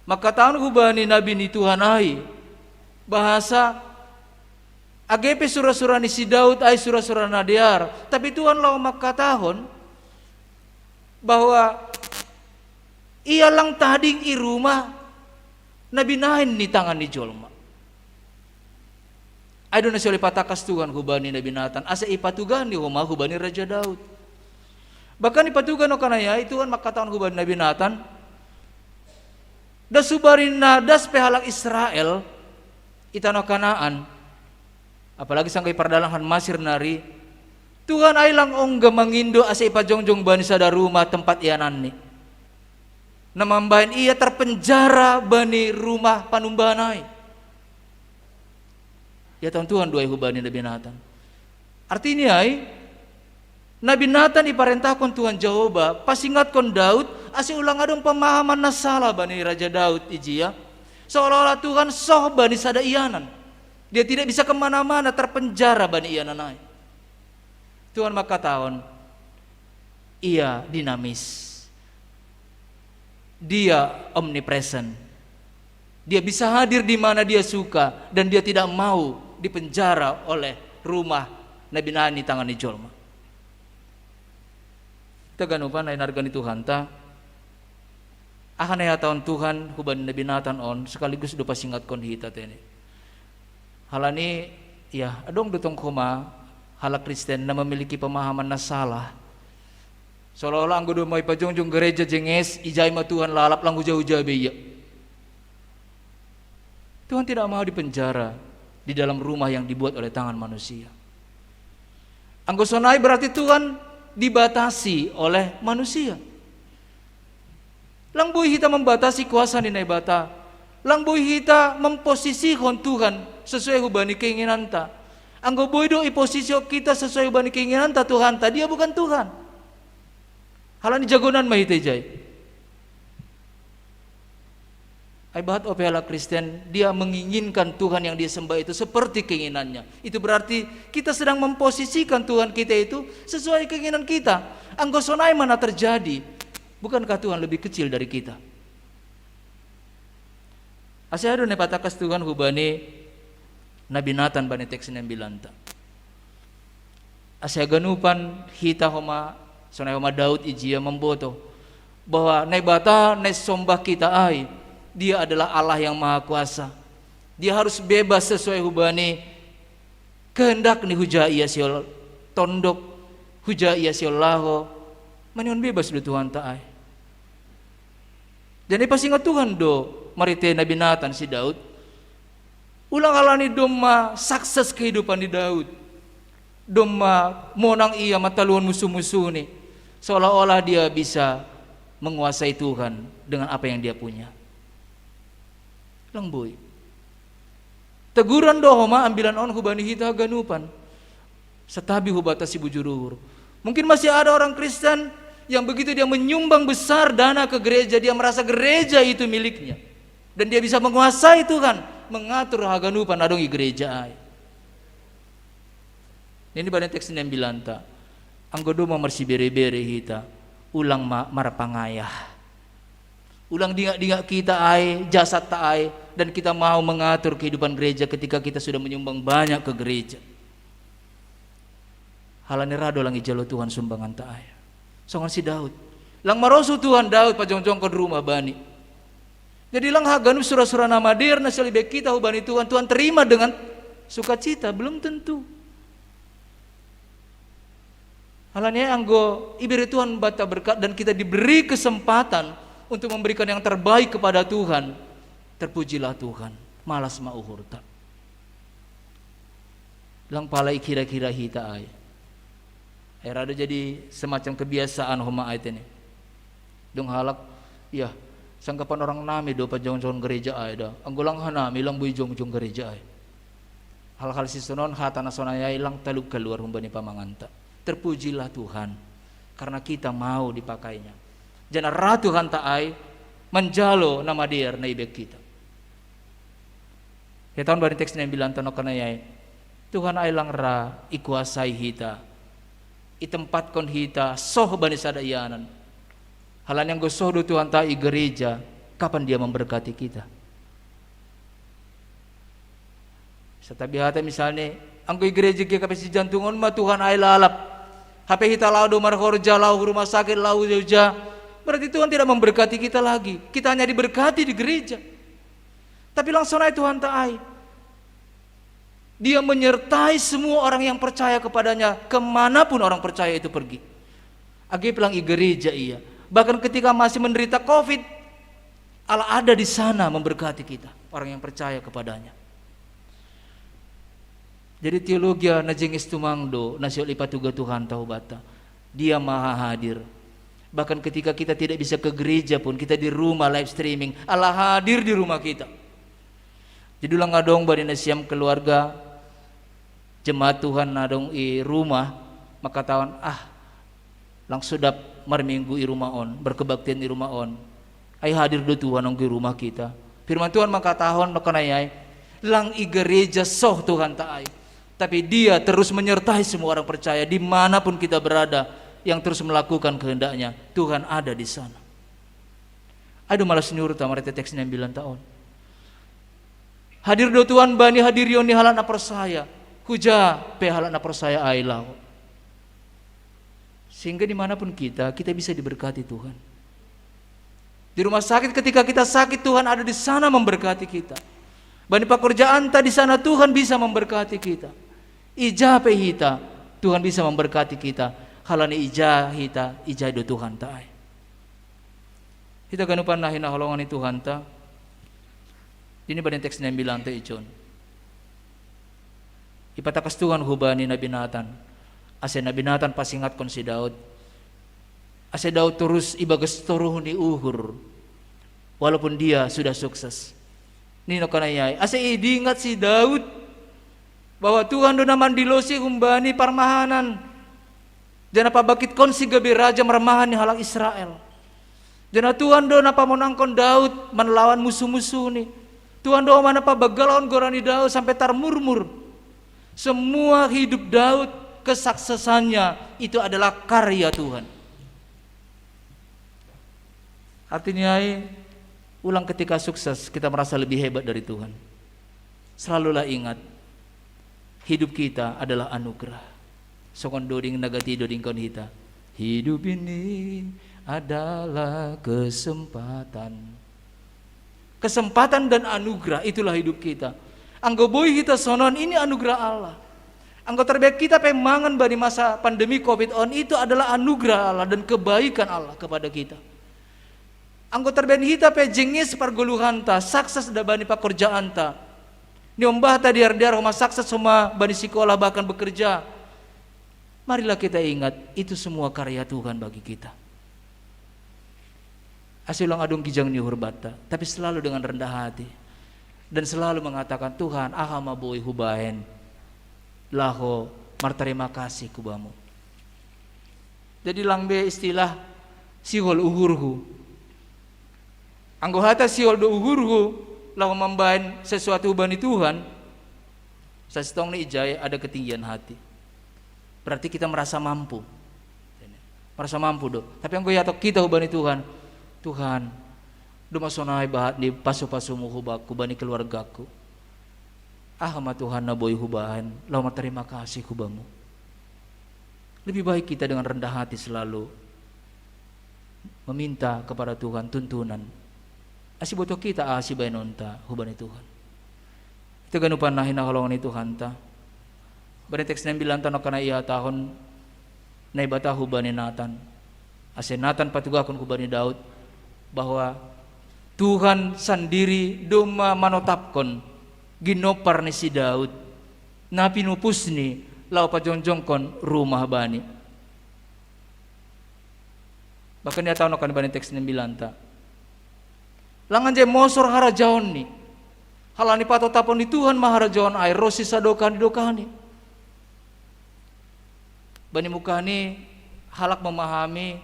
Mangkatahon hubani Nabi ni Tuhan ai, bahasa age pe sura-sura ni si Daud ai sura-sura na dear, tapi Tuhan laho mangkatahon bahwa ia lang tading i rumah na binahen ni tangan ni jolma. Ai do na sihol ipatangkas Tuhan hubani Nabi Natan, asa ipatuga ni homa hubani Raja Daud. Bahkan ipatuga no kana ia i Tuhan mangkatahon hubani Nabi Natan, das hubani na das pe halak Israel i tanoh Kanaan, apalagi sangkap i pardalanan Masir nari, Tuhan ai lang ongga mangindo asa ipajongjong bani sada rumah tempat iananni. Na mambahen ia terpenjara bani rumah panumbahan ai. Ihatahon Tuhan do ai hubani Nabi Natan. Artini ai, Nabi Natan iparentahkon Tuhan Jahowa pasingatkon Daud ase ulang adong pemahaman na salah bani Raja Daud ijia, seolah-olah Tuhan soh bani sada ianan. Dia tidak bisa kemana-mana, terpenjara bani ianan ai. Tuhan mangkatahon, ia dinamis. Dia omnipresent. Dia bisa hadir di mana dia suka dan dia tidak mau dipenjara oleh rumah na binahen ni tangan ni jolma. Hita ganupan na hinarga ni Tuhanta, aha na ihatahon Tuhan hubani Nabi Natan on sekaligus do pasingatkon hita tene. Halani, ya, adong do tong homa halak Kristen na memiliki pemahaman na salah. Seolah-olah anggo domma ipajongjong gereja jenges, ijai ma Tuhan lalap lang huja-huja be ia. Tuhan tidak mau dipenjara di dalam rumah yang dibuat oleh tangan manusia. Anggo sonai berarti Tuhan dibatasi oleh manusia. Lang boi hita membatasi kuasa ni Naibata. Lang boi hita memposisihon Tuhan sesuai hubani keinginanta. Anggo boi do iposisihon hita sesuai hubani keinginanta Tuhanta, dia bukan Tuhan. Halani jagonan ma hita ijai. Ai bahat ope halak Kristen, dia menginginkan Tuhan yang dia sembah itu seperti keinginannya. Itu berarti kita sedang memposisikan Tuhan kita itu sesuai keinginan kita. Anggo sonai ma na terjadi, bukankah Tuhan lebih kecil dari kita? Asa do na ipatangkas Tuhan hubani Nabi Natan bani teks na imbilanta. Asa ganupan hita homa, sonai homa Daud ijia mamboto bahwa Naibata na isombah hita ai, Dia adalah Allah yang Maha Kuasa. Dia harus bebas sesuai hubani kehendak ni huja ia sihol tondok, huja ia sihol laho, manihon bebas do Tuhanta ai. Jadi pasingot Tuhan do marhite Nabi Natan si Daud. Ulang halani domma sukses kehidupan ni Daud. Domma monang ia mataluhon musu-musuni. Seolah-olah dia bisa menguasai Tuhan dengan apa yang dia punya. Lang boi. Teguran do homa ambilan on hubani hita haganupan. Satabi hubata si bujur uhur. Mungkin masih ada orang Kristen yang begitu dia menyumbang besar dana ke gereja, dia merasa gereja itu miliknya. Dan dia bisa menguasai Tuhan, mengatur haganupan na dong i gereja ai. Ini bani teks sembilan ta. Anggo do ma marsibere-bere hita, ulang ma marpangayah. Ulang dingak-dingak kita ai, jasad ta ai, dan kita mau mengatur kehidupan gereja ketika kita sudah menyumbang banyak ke gereja. Halani ra do lang ijalo Tuhan sumbangan ta ai. Songon si Daud. Lang marosu Tuhan Daud pajongjongkon rumah bani. Jadi lang haganup sura-sura na madear na siolibek hita hubani Tuhan, Tuhan terima dengan sukacita, belum tentu. Halani anggo ibere Tuhan banta berkat dan kita diberi kesempatan untuk memberikan yang terbaik kepada Tuhan, terpujilah Tuhan. Malas ma uhurta. Lang pala ikira-kira hita ai. Ai ra do jadi semacam kebiasaan homa ai tene. Dong halak, ya, sanggapan orang nami do pajongjong gereja ai da. Anggo lang hanami lang boi jongjong gereja ai. Hal-hal sisonon hata na sonai ai lang talup kaluar humbani pamanganta. Terpujilah Tuhan karena kita mau dipakainya. Janah ra Tuhan ta ai manjalo na madear na ibek kita. Ya, taon bani teks sembilan ta nongkanai ai. Tuhan ai lang ra ikuasai hita, itempatkon hita soh bani sada ianan. Halani anggo soh do Tuhan ta i gereja, kapan dia memberkati kita? Satabi hata misalnya, anggo i gereja gia hape sijantung on ma Tuhan ai lalap. Hape hita laho do marhorja, laho rumah sakit, laho joja. Berarti Tuhan tidak memberkati kita lagi. Kita hanya diberkati di gereja. Tapi lang sonai Tuhan ta ai. Dia menyertai semua orang yang percaya kepadanya, kemanapun orang percaya itu pergi. Age pe lang i gereja ia. Bahkan ketika masih menderita covid, Allah ada di sana memberkati kita, orang yang percaya kepadanya. Jadi teologia na jengis tumang do na siol ipatuga Tuhan ta hubanta. Dia maha hadir. Bahkan ketika kita tidak bisa ke gereja pun, kita di rumah live streaming, Allah hadir di rumah kita. Jadi ulang adong bani nasiam keluarga, jemaat Tuhan na adong i rumah, mangkatahon, ah, lang sodap marminggu i rumah on, berkebaktian i rumah on. Ai hadir do Tuhan anggo i rumah kita. Firman Tuhan mangkatahon nongkanai ai, lang i gereja soh Tuhan ta ai. Tapi Dia terus menyertai semua orang percaya dimanapun kita berada, yang terus melakukan kehendaknya. Tuhan ada di sana. Ai do malas ni uhurta marhite teks sembilan ta on. Hadir do Tuhan bani hadirion ni halak na porsaya. Huja pe halak na porsaya ai laho. Sehingga dimanapun kita, kita bisa diberkati Tuhan. Di rumah sakit ketika kita sakit, Tuhan ada di sana memberkati kita. Bani pakorjaanta di sana Tuhan bisa memberkati kita. Ija pe hita, Tuhan bisa memberkati kita. Halani ija hita, ija do Tuhan ta ai. Hita ganupan na hinaholongan ni Tuhanta. Ini bani teks sembilan ta ijon. Ipatangkas Tuhan hubani Nabi Natan. Ase Nabi Natan pasingatkon si Daud. Ase Daud torus ibagas toruh ni uhur. Walaupun dia sudah sukses. Nino kanai ai. Ase idingat si Daud bahwa Tuhan do na mandilosi humbani parmahanan. Janah pabangkitkonsi gabe raja marmahan ni halak Israel. Janah Tuhan do na pamonangkon Daud manlawan musu-musuni. Tuhan do ma na pabagalhon goran ni Daud sampe tarmurmur. Semua hidup Daud, kesuksesannya itu adalah karya Tuhan. Artinya ai, ulang ketika sukses kita merasa lebih hebat dari Tuhan. Selalulah ingat, hidup kita adalah anugerah. Songon doding na gati dodingkon hita. Hidup ini adalah kesempatan. Kesempatan dan anugerah, itulah hidup kita. Anggo boi hita sonon, ini anugerah Allah. Anggo tarbaen hita pe mangan bani masa pandemi covid on, itu adalah anugerah Allah dan kebaikan Allah kepada kita. Anggo tarbaen hita pe jengis pargoluhanta, sukses da bani pakorjaanta. Niombahta dear-dear homa sukses homa bani sikola bahkan bekerja. Marilah kita ingat, itu semua karya Tuhan bagi kita. Asi ulang adong gijang ni uhur bata, tapi selalu dengan rendah hati. Dan selalu mengatakan, "Tuhan, aha ma boi hubahen laho martarima kasih hu Bamu." Jadi lang be istilah sihol uhurhu. Anggo hata sihol do uhurhu laho mambahen sesuatu hubani Tuhan, sasintongni ijai ada ketinggian hati. Berarti kita merasa mampu. Merasa mampu do. Tapi anggo ihatahon hita hubani Tuhan, "Tuhan, do ma sonai bahat ni pasu-pasumu hubaku, hubani keluargaku. Aha ma Tuhan na boi hubahen laho martarima kasih hu Bamu?" Lebih baik kita dengan rendah hati selalu meminta kepada Tuhan tuntunan. Asi boto kita asi bahenonta hubani Tuhan. Ito ganupan na hinaholongan ni Tuhanta. Bani teks na imbilanta on angka na ihatahon Naibata hubani Natan. Ase Natan patugahkon hubani Daud bahwa Tuhan sandiri do ma manotapkon ginompar ni si Daud na pinupusni laho pajongjongkon rumah bani. Bahkan ihatahon angka na bani teks na imbilanta, lang anjai mosor harajaonni. Halani patotapon ni Tuhan ma harajaon ai ro si sadokah ni dokahni. Bani mukahni halak memahami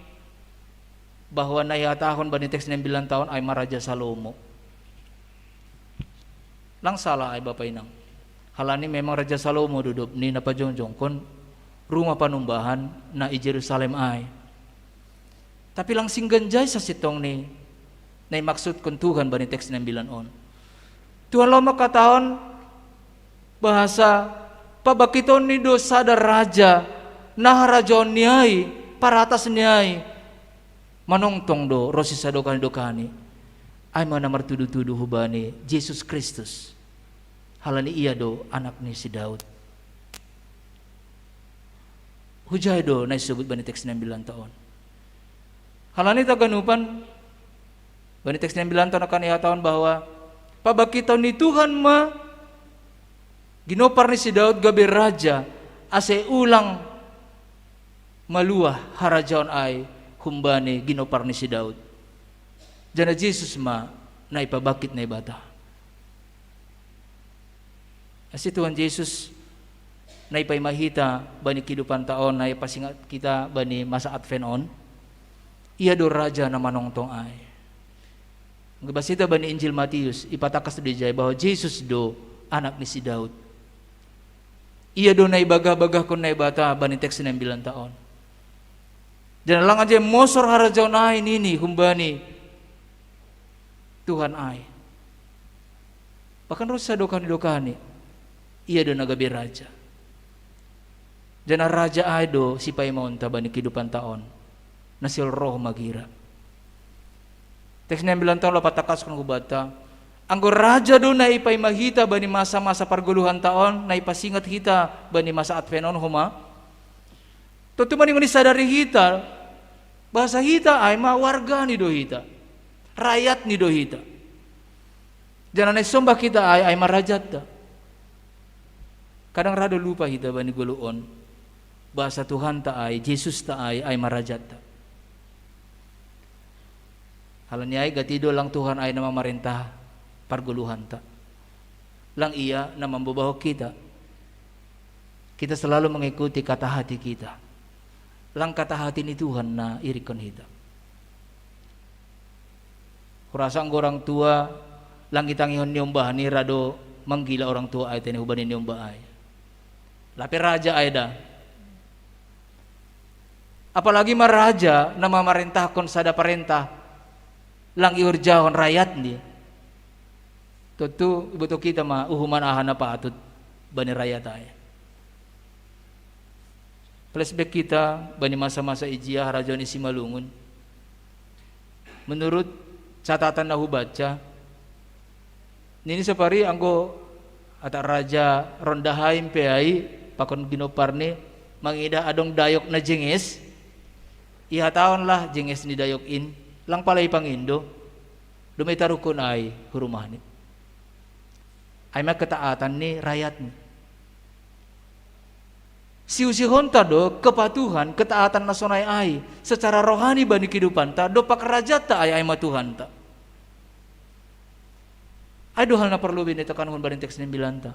bahwa na ihatahon bani teks na imbilanta on ai ma Raja Salomo. Lang sala ai bapa inang. Halani memang Raja Salomo do didok ni na pajongjongkon rumah panumbahan na i Jerusalem ai. Tapi lang singganjai sasintongni na imaksudkon Tuhan bani teks na imbilan on. Tuhan laho mangkatahon bahasa pabangkitonni do sada raja na harajaonni ai, paratasni ai manongtong do ro si sadokah ni dokahni. Ai ma na martudu-tudu hubani Jesus Kristus. Halani ia do anak ni si Daud. Hujai do na isobut bani teks na imbilanta on. Halani ito ganupan, bani teks na imbilanta on angka na ihatahon bahwa pabangkiton ni Tuhan ma ginompar ni si Daud gabe raja, ase ulang maluah harajaon ai humbani ginompar ni si Daud. Janah Jesus ma na ipabangkit Naibata. Asi Tuhan Jesus na ipaima hita bani kidupanta on, na ipasingat hita bani masa Advent on, ia do Raja na manongtong ai. Anggo ibas hita bani Injil Matius, ipatangkas do ijai bahwa Jesus do anak ni si Daud. Ia do na ibagah-bagahkon Naibata bani teks na imbilanta on. Janah lang anjai mosor harajaon ai nini humbani Tuhan ai. Bahkan ro si sadokah ni dokahni, ia do na gabe raja. Janah raja ai do sipaimaonta bani kidupanta on, na sihol roh magira. Teks na imbilanta on laho patangkaskon hubanta, anggo raja do na ipaima hita bani masa-masa pargoluhanta on, na ipasingat hita bani masa Advent on homa, tontu maningon isadari hita bahasa hita ai ma wargani do hita, rakyatni do hita. Janah na isombah hita ai, ai ma rajanta. Kadang ra do lupa hita bani goluh on bahasa Tuhanta ai, Jesusta ai, ai ma rajanta. Halani ai gati do lang Tuhan ai na mamarentah pargoluhanta. Lang ia na mambobahon hita. Kita selalu mengikuti kata hati kita. Lang kata hati ni Tuhan na irikkon hita. Hurasa anggo orang tua lang itangihon ni ombahni ra do manggila orang tua ai tene hubani ni ombah ai. Lape raja ai da. Apalagi ma raja na mamarentahkon sada parentah lang ihorjahon rakyatni. Tontu iboto hita ma uhuman aha na patut bani rakyat ai. Flashback hita bani masa-masa ijia harajaon i Simalungun. Menurut catatan na hubaca, nini sapari anggo atak raja Rondahain pe ai pakon ginomparni mangidah adong dayok na jenges, ihatahonlah jenges ni dayok in, lang pala ipangindo, do ma itaruhkon ai hu rumahni. Ai ma ketaatan ni rakyatni. Siusihonta do kepatuhan, ketaatan na sonai ai secara rohani bani kehidupanta do pakarajatta ai, ai ma Tuhanta. Ai do hal na parlobei na itekanhon bani teks ni ambilanta.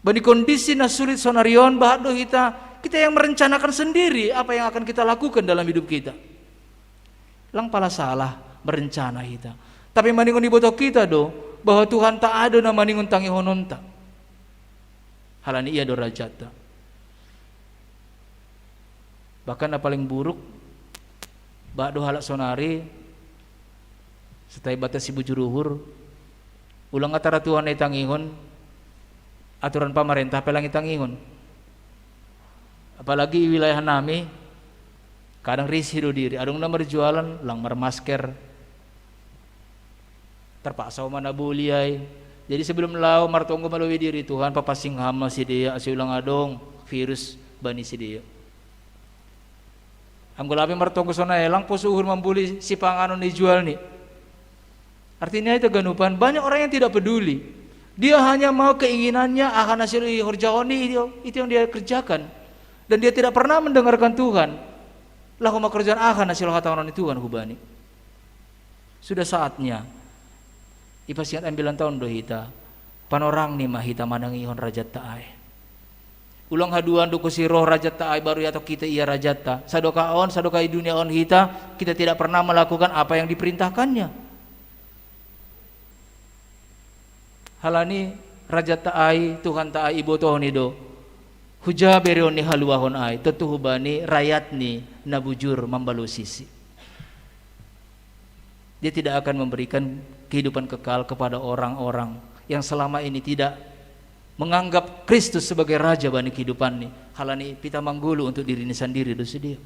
Bani kondisi na sulit sonari on, bahat do hita, kita yang merencanakan sendiri apa yang akan kita lakukan dalam hidup kita. Lang pala salah merencana hita. Tapi maningon iboto kita do bahwa Tuhanta ai do na maningon tangihononta. Halani Ia do rajatta. Bahkan na paling buruk, bahat do halak sonari, setai bata si bujur uhur, ulang atara Tuhan na itangihon, aturan pamarentah pe lang itangihon. Apalagi i wilayah nami, kadang risih do diri, adong na marjualan, lang marmasker. Terpaksa ma na boli ai. Jadi sebelum laho martonggo malobi diri Tuhan, papasingham ma sidea, ase ulang adong virus bani sidea. Anggo lape martonggo sonai, lang poso uhur mamboli sipanganon na ijualni. Artinya itu ganupan, banyak orang yang tidak peduli. Dia hanya mau keinginannya, aha na sihorjahon i, itu, itu yang dia kerjakan. Dan dia tidak pernah mendengarkan Tuhan. Laho ma kerjaan aha na sihatahonon ni Tuhan hubani. Sudah saatnya ipasingat ambilanta on do hita, panorangni ma hita manangihon rajatta ai. Ulang haduan do kosiro rajatta ai baru iatok hita ia rajatta. Sadokah on, sadokah i dunia on hita, kita tidak pernah melakukan apa yang diperintahkannya. Halani rajatta ai, Tuhanta ai ibotohon i do, huja bereon ni haluahon ai, tontu hubani rayatni na bujur mambalosisi. Dia tidak akan memberikan kehidupan kekal kepada orang-orang yang selama ini tidak menganggap Kristus sebagai raja bani kehidupanni. Halani pita manggolu untuk dirini sandiri do sidea.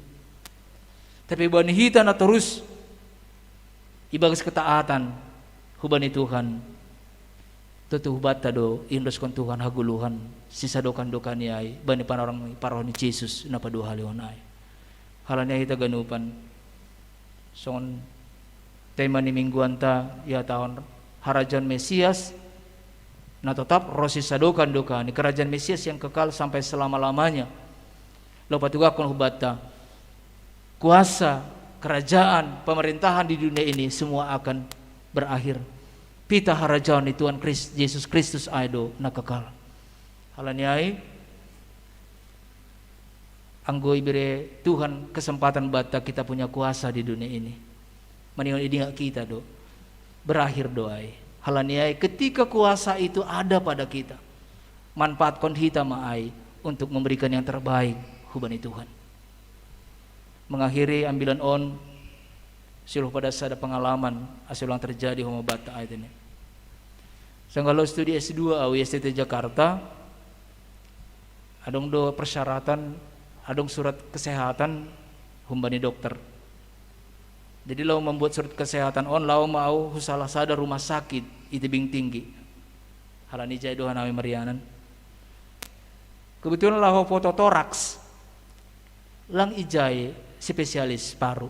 Tapi bani hita na torus ibagas ketaatan hubani Tuhan, tontu hubanta do iondoskon Tuhan hagoluhan, sisadokah-dokahni ai bani panorang ni parroh ni Jesus na paduahalihon ai. Halani ai hita ganupan, songon tema ni mingguanta, ihatahon harajaon Mesias na totap ro sisadokah-dokahni, kerajaan Mesias yang kekal sampai selama-lamanya. Laho patugakkon hubanta, kuasa, kerajaan, pemerintahan di dunia ini semua akan berakhir. Pita harajaon ni Tuhan Kris-, Jesus Kristus ai do na kekal. Halani ai, anggo ibere Tuhan kesempatan banta, kita punya kuasa di dunia ini. Maningon idingak kita do, berakhir do ai. Halani ai, ketika kuasa itu ada pada kita, manfaatkon hita ma ai untuk memberikan yang terbaik hubani Tuhan. Mengakhiri ambilan on, siluh pada sada pengalaman, asa ulang terjadi ho ma banta ai tene. Sanggah laho studi S dua au i S T T Jakarta, adong do persyaratan, adong surat kesehatan humbani dokter. Jadi laho mambuat surat kesehatan on, laho ma au hu salah sada rumah sakit i tebing tinggi. Halani ijai do hanami marianan. Kebetulan laho foto toraks, lang ijai spesialis paru.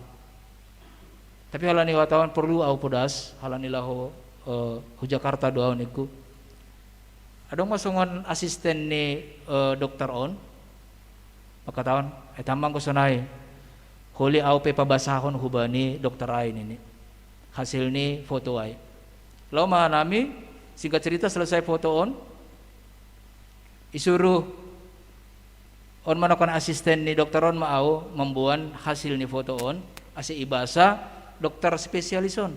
Tapi halani ihatahon porlu au podas, halani laho, eh, hu Jakarta do au ningku. Adong ma songon asisten ni, eh, dokter on, mangkatahon, eh, tambang ko sonai. Holi au pe pabasahon hubani dokter ai nini. Hasil ni foto ai. Laho ma hanami, singkat cerita, selesai foto on, isuruh on manokkan asisten ni dokter on ma au mamboan hasil ni foto on, ase ibasa dokter spesialis on.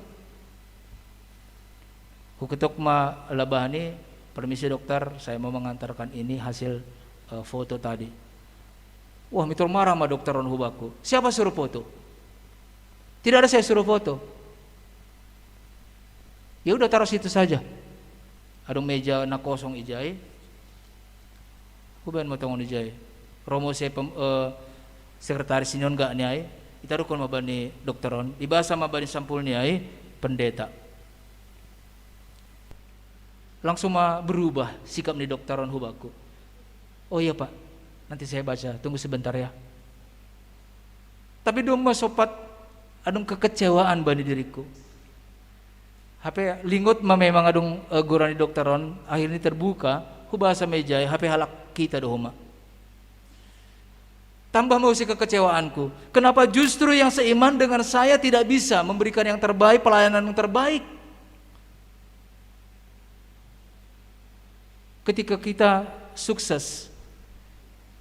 Huketok ma labahni, "Permisi dokter, saya mau mengantarkan ini hasil, eh, foto tadi." Wah, mitor marah ma dokter on hubakku. "Siapa suruh foto? Tidak ada saya suruh foto." "Ya udah, taruh situ saja." Adong meja na kosong ijai. Hubaen ma tongon ijai. Ro muse pem-, eh, sekretaris ni on gak ni ai. Itaruhkon ma bani dokter on. Ibasa ma bani sampul ni ai, "Pendeta." Langsung ma berubah sikap ni dokter on hubakku. "Oh iya, Pak, nanti saya baca, tunggu sebentar ya." Tapi dung ma sompat adong kekecewaan bani diriku. Hape lingot ma memang adong, eh, goran ni dokter on, akhirnya terbuka, hubasa ma ijai, hape halak hita do homa. Tambah mau si kekecewaanku. Kenapa justru yang seiman dengan saya tidak bisa memberikan yang terbaik, pelayanan yang terbaik? Ketika kita sukses,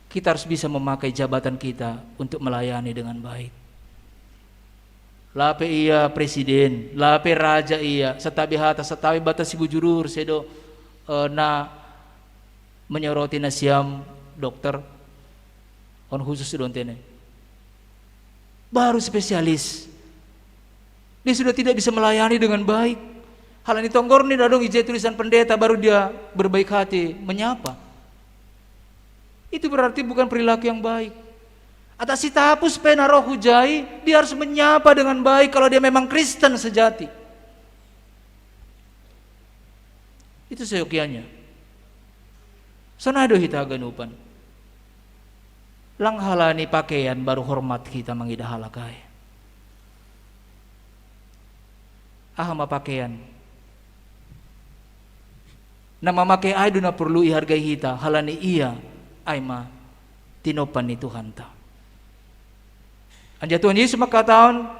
kita harus bisa memakai jabatan kita untuk melayani dengan baik. Lape ia presiden, lape raja ia, satabi hata, satabi bata si gujurur sedo, eh, na menyoroti na siam dokter, on khusus don tene. Baru spesialis. Dia sudah tidak bisa melayani dengan baik. Halani tonggor ni dadong ije tulisan pendeta, baru dia berbaik hati menyapa. Itu berarti bukan perilaku yang baik. Atau si tapus pena roh hujai, dia harus menyapa dengan baik kalau dia memang Kristen sejati. Itu seyogianya. Sonado hita haganupan. Lang halani pakean baru hormat hita mangida halak ai. Aha ma pakean? Na mamake ai do na porlu ihargai hita, halani ia ai ma tinopan ni Tuhanta. Anja Tuhan Yesus makataon,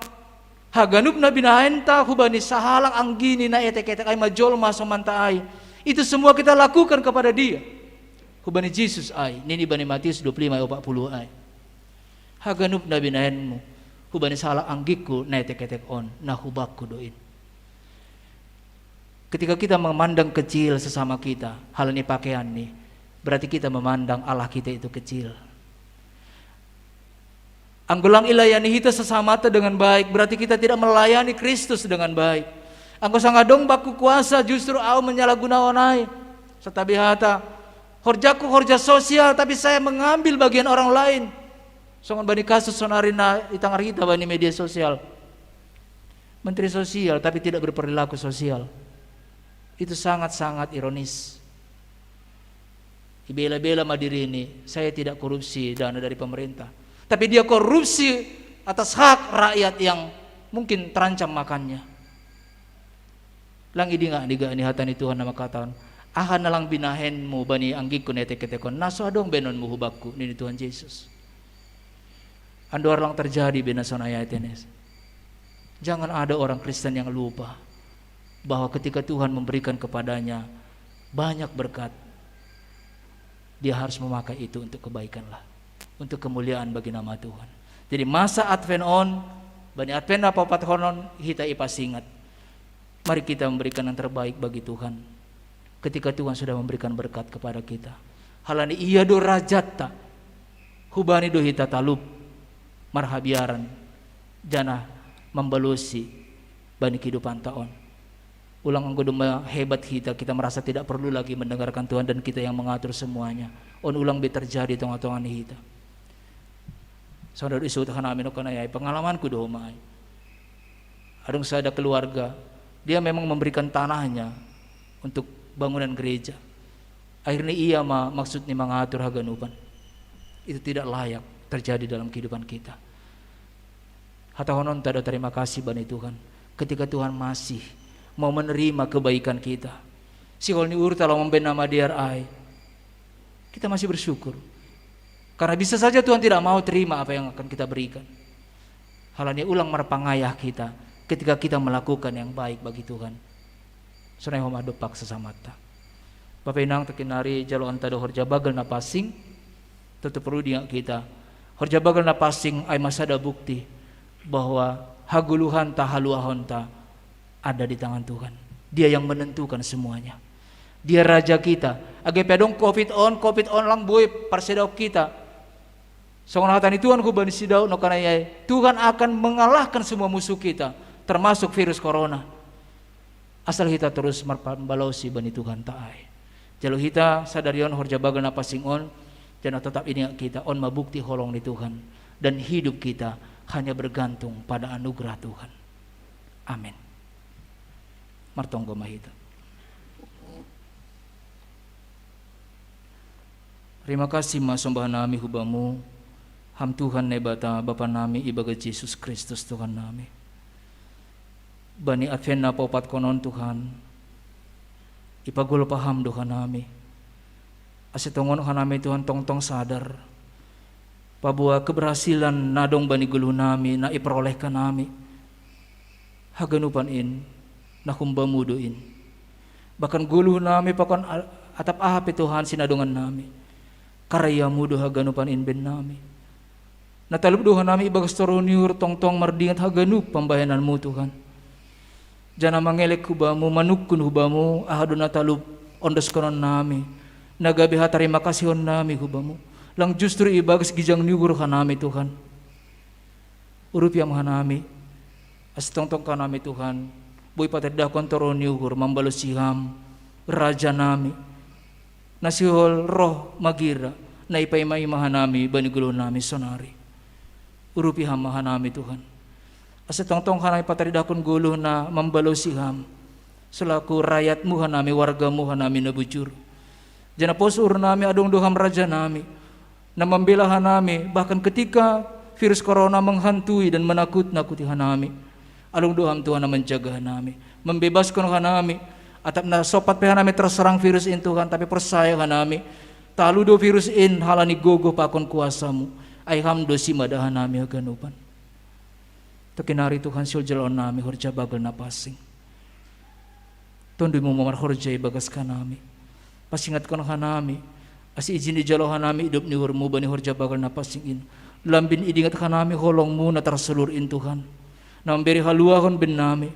haganup na binaenta hubani sahalak anggi ni na etek-etek ai ma jolma somanta ai. Itu semua kita lakukan kepada dia. Hubani Jesus ai, nini bani Matius dua puluh lima ayat empat puluh ai. Haganup na binaenmu hubani sahalak anggikku na etek-etek on, na hubakku do in. Ketika kita memandang kecil sesama kita, halani pakean ni, berarti kita memandang Allah kita itu kecil. Anggo lang ilayani hita sesamata dengan baik, berarti kita tidak melayani Kristus dengan baik. Anggo sanga dong bakku kuasa, justru au menyalahgunaon ai. Satabi hata, horjaku horja sosial, tapi saya mengambil bagian orang lain. Songon bani kasus sonari na itangar hita bani media sosial. Menteri sosial, tapi tidak berperilaku sosial. Itu sangat-sangat ironis. Ibela-bela ma dirini, saya tidak korupsi dana dari pemerintah. Tapi dia korupsi atas hak rakyat yang mungkin terancam makannya. Lang idinga niga ni hata ni Tuhan na mangkataon, aha na lang binahenmu bani anggikku na etek-etek on, na so adong baenonmu hubakku, nini Tuhan Jesus. Andor lang terjadi be na sonai ai, tenes. Jangan ada orang Kristen yang lupa bahwa ketika Tuhan memberikan kepadanya banyak berkat, dia harus memakai itu untuk kebaikan lah, untuk kemuliaan bagi nama Tuhan. Jadi masa Advent on, bani Advent na paopat honon hita ipasingat. Mari kita memberikan yang terbaik bagi Tuhan. Ketika Tuhan sudah memberikan berkat kepada kita, halani ia do rajanta, hubani do hita talup marhabiaran, janah mambalosi bani kehidupanta on. Ulang anggo domma hebat hita, kita merasa tidak perlu lagi mendengarkan Tuhan dan kita yang mengatur semuanya. On ulang be terjadi tonga-tonga ni hita. Songon na disebut hanami nongkan ai, pengalamanku do ma ai. Adong sada keluarga, dia memang memberikan tanahnya untuk bangunan gereja. Akhirnya ia ma maksudnya mengatur haganupan. Itu tidak layak terjadi dalam kehidupan kita. Hatahononta do terima kasih bani Tuhan. Ketika Tuhan masih mau menerima kebaikan kita. Sihol ni uhurta laho mambaen na madear ai, kita masih bersyukur. Karena bisa saja Tuhan tidak mau terima apa yang akan kita berikan. Halani ulang marpangayah kita ketika kita melakukan yang baik bagi Tuhan. Sonai homa dompak sesamanta. Bapa inang, tokin nari jaloonta do horja bagel na pansing, tutu porlu diingat hita. Horja bagel na pansing ai ma sada bukti bahwa hagoluhanta, haluahonta ada di tangan Tuhan. Dia yang menentukan semuanya. Dia raja kita. Age pe adong covid on, covid on lang boi parsedaon hita. Songon hata ni Tuhan hubani si Daud nongkan ai, Tuhan akan mengalahkan semua musuh kita, termasuk virus corona. Asal hita torus marpambalosi bani Tuhanta ai. Jalo hita sadari on horja bagel na pansing on, janah totap diingat hita, on ma bukti holong ni Tuhan. Dan hidup kita hanya bergantung pada anugerah Tuhan. Amin. Martonggo ma hita. Terima kasih ma sombahan nami hu Bamu, Ham Tuhan Naibata, Bapa nami ibagas Jesus Kristus Tuhan nami. Bani Advent na paopatkon on Tuhan, ipagolpa Ham do hanami. Ase tongon hanami Tuhan tongtong sadar Paboa keberhasilan na adong bani goluh nami na iperolehkan nami, haganupan in na humbamu do in. Bahkan goluh nami pakon atap aha pe Tuhan sinadongan nami, karayamu do haganupan in baen nami. Na talup do hanami ibagas toru ni uhur tongtong mardingat haganup pambahenanmu Tuhan. Janah mangelek hubamu, manungkun hubamu aha do na talup ondoskonon nami, na gabe hatarima kasihon nami hubamu, lang justru ibagas gijang ni uhur hanami Tuhan. Urupi Ham hanami, asa tongtong hanami Tuhan boi pataridahkon toru ni uhur mambalosi Ham, Raja nami, na sihol roh magira, na ipaima-ima hanami bani goluh nami sonari. Urupi Ham ma hanami Tuhan, asa tongtong hanami pataridahkon goluh na mambalosi Ham, selaku rakyat-Mu hanami, warga-Mu hanami na bujur. Janah pos uhur nami adong do Ham Raja nami, na mambela hanami, bahkan ketika virus corona menghantui dan menakut-nakuti hanami, adong do Ham Tuhan na manjaga hanami, mambebaskon hanami. Atap na sompat pe hanami tarsarang virus in Tuhan, tapi porsaya hanami, talu do virus in halani gogoh pakon kuasa-Mu. Ai Ham do simada hanami haganupan. Tokin nari Tuhan sihol jaloon nami horja bagel na pansing. Tonduy-Mu ma marhorja ibagas hanami. Pasingatkon hanami, asa ijin ijalo hanami idop ni uhur-Mu bani horja bagel na pansing in. Lambin idingat hanami holong-Mu na tarsalur in Tuhan, na mambere haluahon baen nami,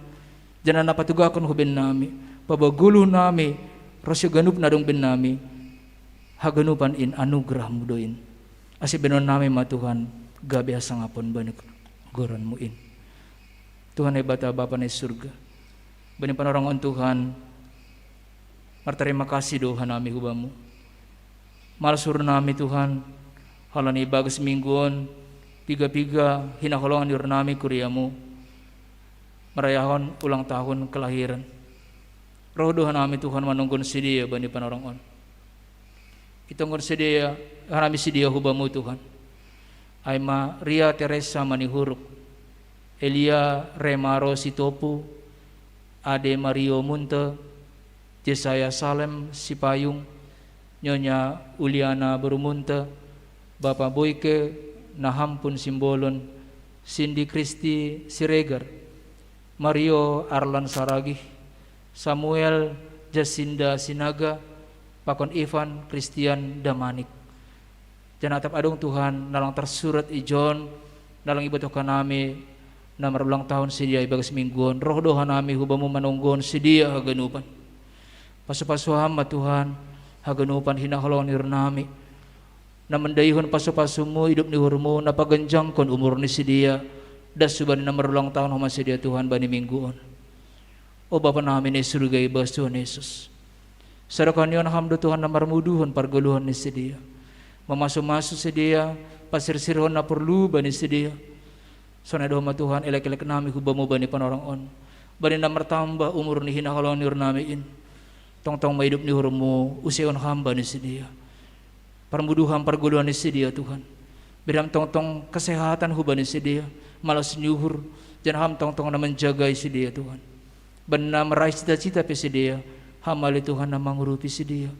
janah na patugahkon Ho baen nami, paboa goluh nami ronsi haganup na adong baen nami, haganupan in anugerah-Mu do in. Asa baenon nami ma Tuhan gabe hasangapon bani goran-Mu in. Tuhan Naibata Bapa na i surga, bani panorangon Tuhan, martarima kasih do hanami hubamu. Malas uhur nami Tuhan, halani ibagas minggu on, piga-piga hinaholongan ni uhur nami kuriamu, marayahon ulang tahun kelahiran. Roh do hanami Tuhan manonggohon sidea bani panorang on. Itonggohon sidea, hanami sidea hubamu Tuhan. Ai ma Ria Teresa Manihuruk, Elia Remaro Sitopu, Ade Mario Munte, Jesaya Salem Sipayung, Nyonya Uliana Bermunte, Bapa Boyke Nahampun Simbolon, Cindy Kristi Siregar, Mario Arlan Saragih, Samuel Jasinda Sinaga, pakon Ivan Kristian Damanik. Janah atap adong Tuhan, na lang tarsurat ijon, na lang ibetoh hanami, na marulang tahun sidea ibagas minggu on, roh do hanami hubamu manonggohon sidea haganupan. Pasu-pasu Ham ma Tuhan, haganupan hinaholongan ni uhur nami, na mandaihon pasu-pasumu idop ni uhurmu, na paganjangkon umur ni sidea, das hubani na marulang tahun homa sidea Tuhan bani minggu on. O Bapa nami na i surga, ibagas Tuhan Yesus, sadokah ni on Ham do Tuhan na marmuduhon pargoluhan ni sidea, mamasu-masu sidea, pasirsirhon na porlu bani sidea. Sonai do Ham ma Tuhan elek-elek nami hubamu bani panorang on, bani na martambah umur ni hinaholongan ni uhur nami in. Tongtong ma idop ni uhurmu useon Ham bani sidea. Parmudu Ham pargoluhan ni sidea Tuhan. Bere Ham tongtong kesehatan hubani sidea, malas ni uhur, janah Ham tongtong na manjagai sidea Tuhan. Bani na maraih cita-cita pe sidea, Ham ale Tuhan na mangurupi sidea.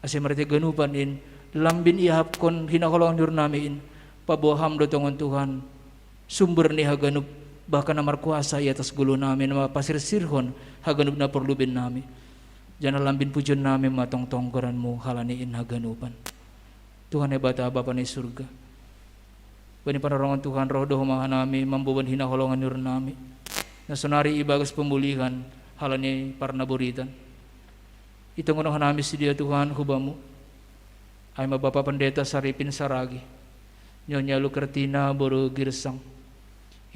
Ase marhite ganupan in, lambin iahapkon hinaholongan ni uhur nami in, paboa Ham do tongon Tuhan, sumber ni haganup, bahkan na markuasa i atas goluh nami, na mapasirsirhon haganup na porlu baen nami. Janah lambin pujion nami ma tongtong goranmu halani in haganupan. Tuhan Naibata Bapa na i surga, bani panorang on Tuhan, roh do Ham ma hanami mamboban hinaholongan ni uhur nami, na sonari ibagas pemulihan halani parnaboritan. Itonggohon hanami sidea Tuhan hubamu. Ai ma Bapa Pendeta Saripin Saragih, Nyonya Lukertina boru Girsang,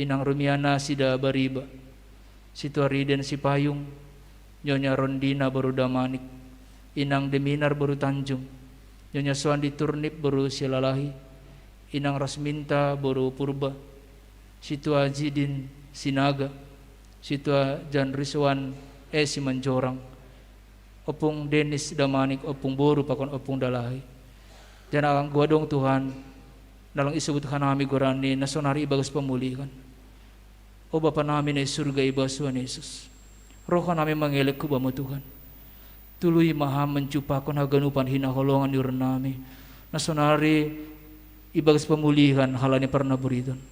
Inang Rumiana Sida Bariba, Situa Riden Sipayung, Nyonya Rondina boru Damanik, Inang Deminar boru Tanjung, Nyonya Suandi Turnip boru Silalahi, Inang Rasminta boru Purba, Situa Jidin Sinaga, Situa Jan Rizwan E Simanjorang, Opung Denis Damanik, Opung boru pakon Opung Dalahi. Janah anggo adong Tuhan, na lang isebut hanami goranni na sonari ibagas pemulihan. O Bapa nami na i surga, ibagas Tuhan Yesus, roh hanami mangelek hubamu Tuhan. Tului ma Ham manjumpahkon haganupan hinaholongan ni uhur nami, na sonari ibagas pamulihan halani parnaburiton.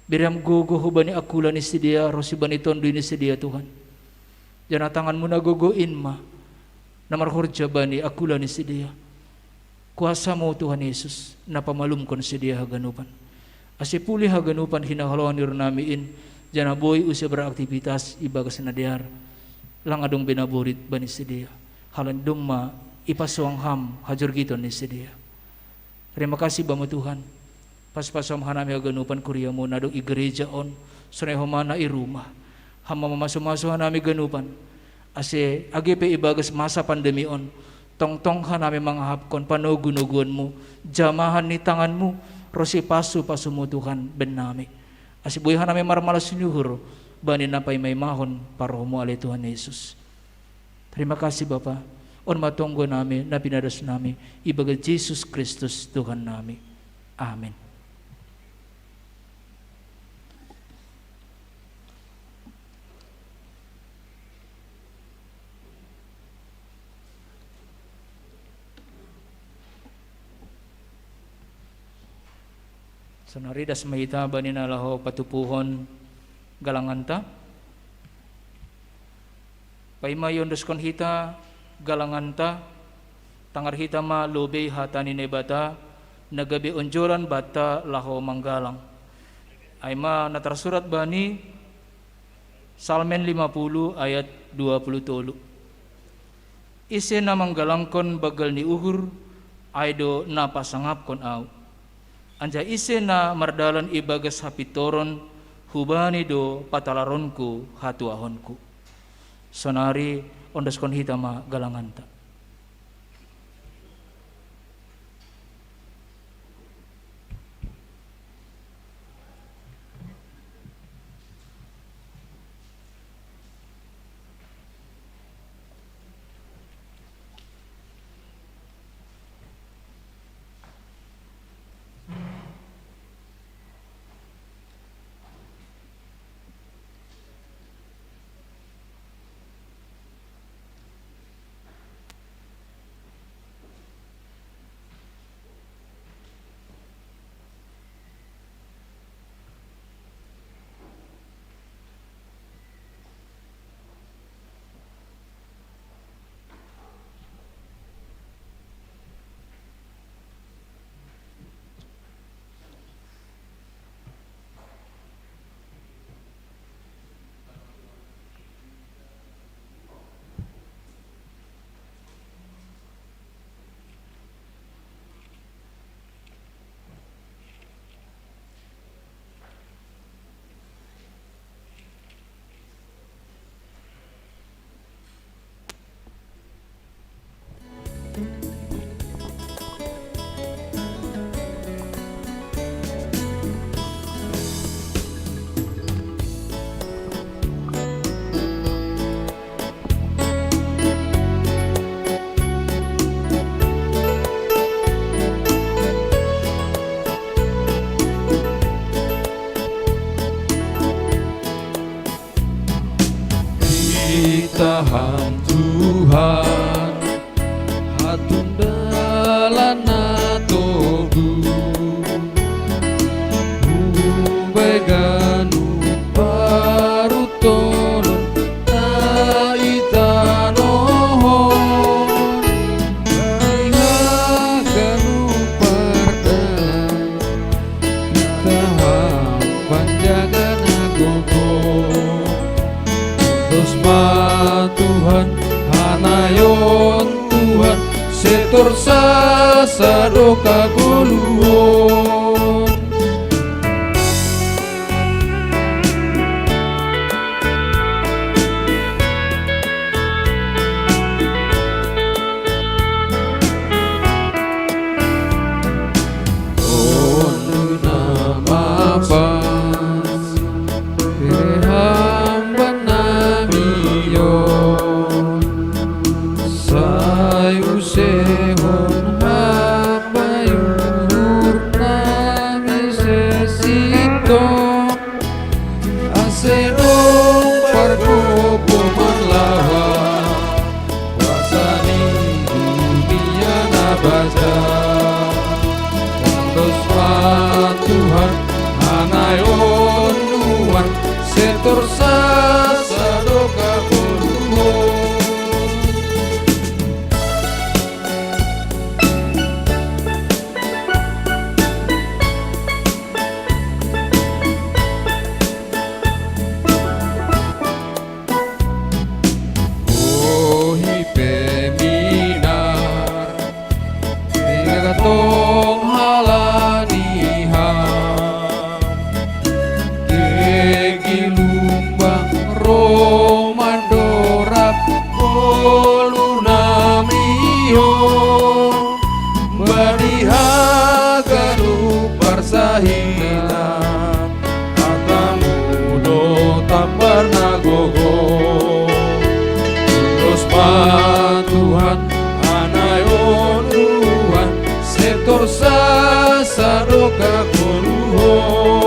Bere Ham gogo hubani akula ni sidea ro subani Tonduy ni sidea, Tuhan. Janah tangan-Mu na gogo in ma na marhorja bani akula ni sidea. Kuasa-Mu, Tuhan Yesus, na pamalumkon sidea haganupan. Ase puli haganupan hinahaloan ni uhur nami in, janah boi use beraktivitas ibagas na dear. Lang adong be na borit bani sidea. Halani domma ipasoang Ham hajorgiton ni sidea. Terima kasih Bapa Tuhan. Paspas Ham hanami haganupan kuria-Mu na adong i gereja on, sonai homa na i rumah. Ham ma mamasu-masu hanami ganupan. Ase age pe ibagas masa pandemi on, tongtong hanami mangahapkon panogu-noguon-Mu, jamahan ni tangan-Mu, ro sipasu-pasu-Mu Tuhan bennami. Ase boi hanami marmalas ni uhur, bani na paima-imahon parroh-Mu ale Tuhan Yesus. Terima kasih Bapa. On ma tonggo nami, na pinadas nami, ibagas Jesus Kristus Tuhan nami. Amin. Sonari das ma hita bani na laho patupuhon galanganta. Paima iondoskon hita galanganta, tangar hita ma lobei hata ni Naibata, na gabe onjolan banta laho manggalang. Ai ma na tarsurat bani Salmen lima puluh ayat dua puluh tolu. Ise na manggalangkon banggal ni uhur, ai do na pasangapkon ahu. Anjaha ise na mardalan ibagas hapintoron, hubani do patalaronku hatuahonku. Sonari ondoskon hita ma galanganta. Ditahan Tuhan, hatun dalan na togu. Umbai ganup parutonon na itanohon, di haganup pardalan, Tuhan panjaga na gogo. Dos ma Tuhan hanayon, Tuhan setor sasa do kagoluon. Tonduna mapas, hamba nami on, sai usehon hamba uhur nami sesintong. Ase dong pargogoman laho, kuasa ni dunia na baja. Ondos ma Torsa sadoka koluho. Ohi peminar, tega tong halani ha. Degi lumbang ro mandorab, ngolu nami ho. Bani haganup parsahitan, hatamu do tambar na gogo. Dos ma Tuhan, anaon Tuhan, setor sasa do ka koluhon.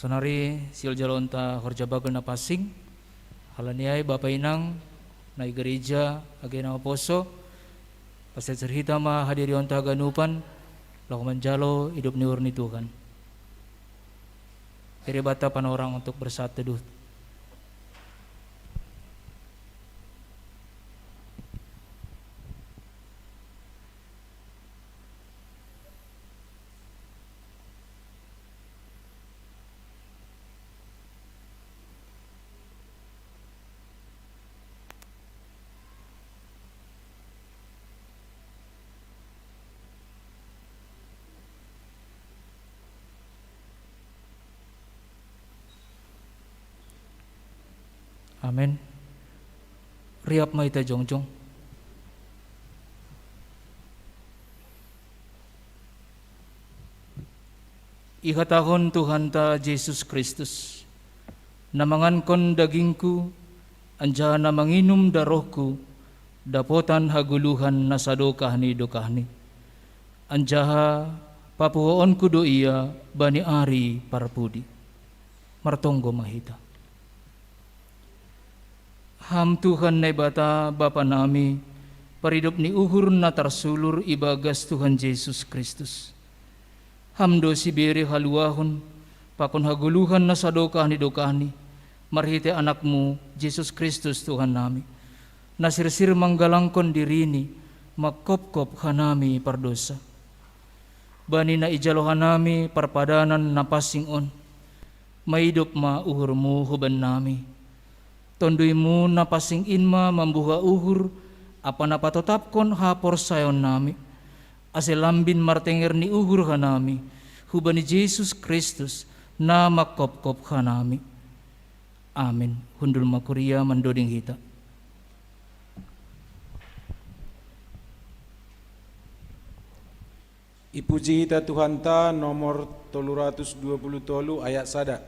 Sonari sihol jalo onta horja bagel na pansing. Halani ai bapa inang na i gareja, age na maposo, pansing hita ma hadirionta haganupan laho manjalo idop ni uhur ni Tuhan. Bere banta panorang untuk bersaat teduh. Amen. Riap ma hita jongjong. Ihatahon Tuhanta Jesus Kristus: Na mangankon dagingku anjaha na manginum darohku, dapotan hagoluhan na sadokah ni dokahni. Anjaha papuhoonku do ia bani ari parpudi. Martonggo ma hita. Ham Tuhan Naibata, Bapa nami, paridop ni uhur na tarsulur ibagas Tuhan Jesus Kristus. Ham do sibere haluahon pakon hagoluhan na sadokah ni dokahni, marhitei Anakmu, Jesus Kristus, Tuhan nami, na sirsir manggalangkon dirini, mangkopkop hanami pardosa. Bani na ijalo hanami parpadanan na pansing on, maidop ma uhurmu hubannami. TonduyMu na pansing in ma mambuha uhur ampa na patotapkon haporsayaonnami, ase lambin martenger ni uhur hanami, hubani Jesus Kristus, na mangkopkop hanami. Amen. Hundul ma kuria mandoding hita. Ipuji hita Tuhanta, nomor tolu ratus dua puluh tolu, ayat sada.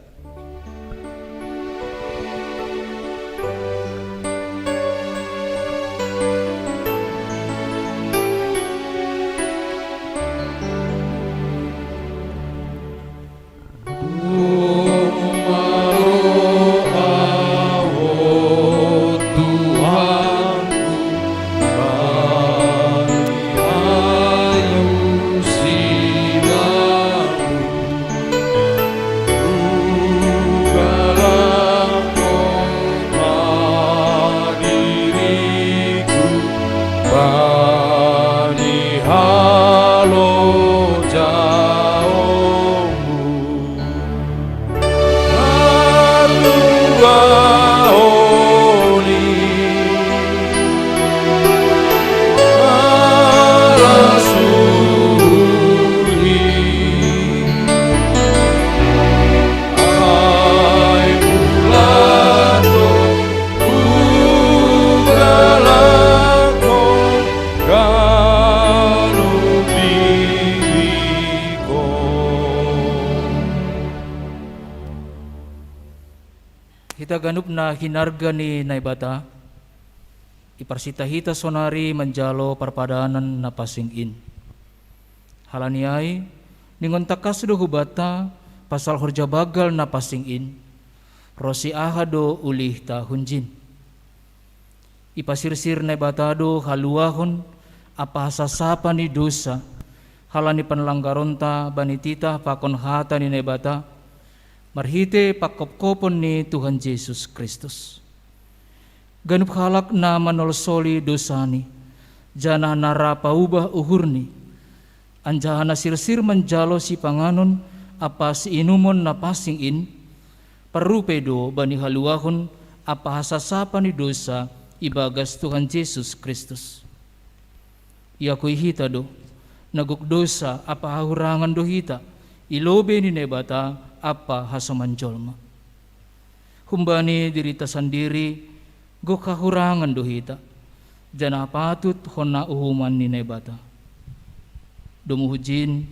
Ganup na hinarga ni Naibata, iparsita hita sonari manjalo parpadanan na pansing in. Halani ai, ningon tangkas do hubanta pasal horja banggal na pansing in, ro si aha do ulihta hunjin. Ipasirsir Naibata do haluahon ampa hasasapan ni dousa, halani panlanggaronta bani titah pakon hata ni Naibata, marhite pangkopkopon ni Tuhan Jesus Kristus. Ganup halak na manolsoli dousani, janah na ra paubah uhurni, anjaha na sirsir manjalo sipanganon ampa siinumon na pansing in, parrupei do bani haluahon ampa hasasapan ni dousa ibagas Tuhan Jesus Kristus. Iakui hita do, na gok dousa ampa hahurangan do hita i lobei ni Naibata ampa hasoman jolma. Humbani dirita sandiri gok hahurangan do hita, janah patut hona uhuman ni Naibata. Domu hujin,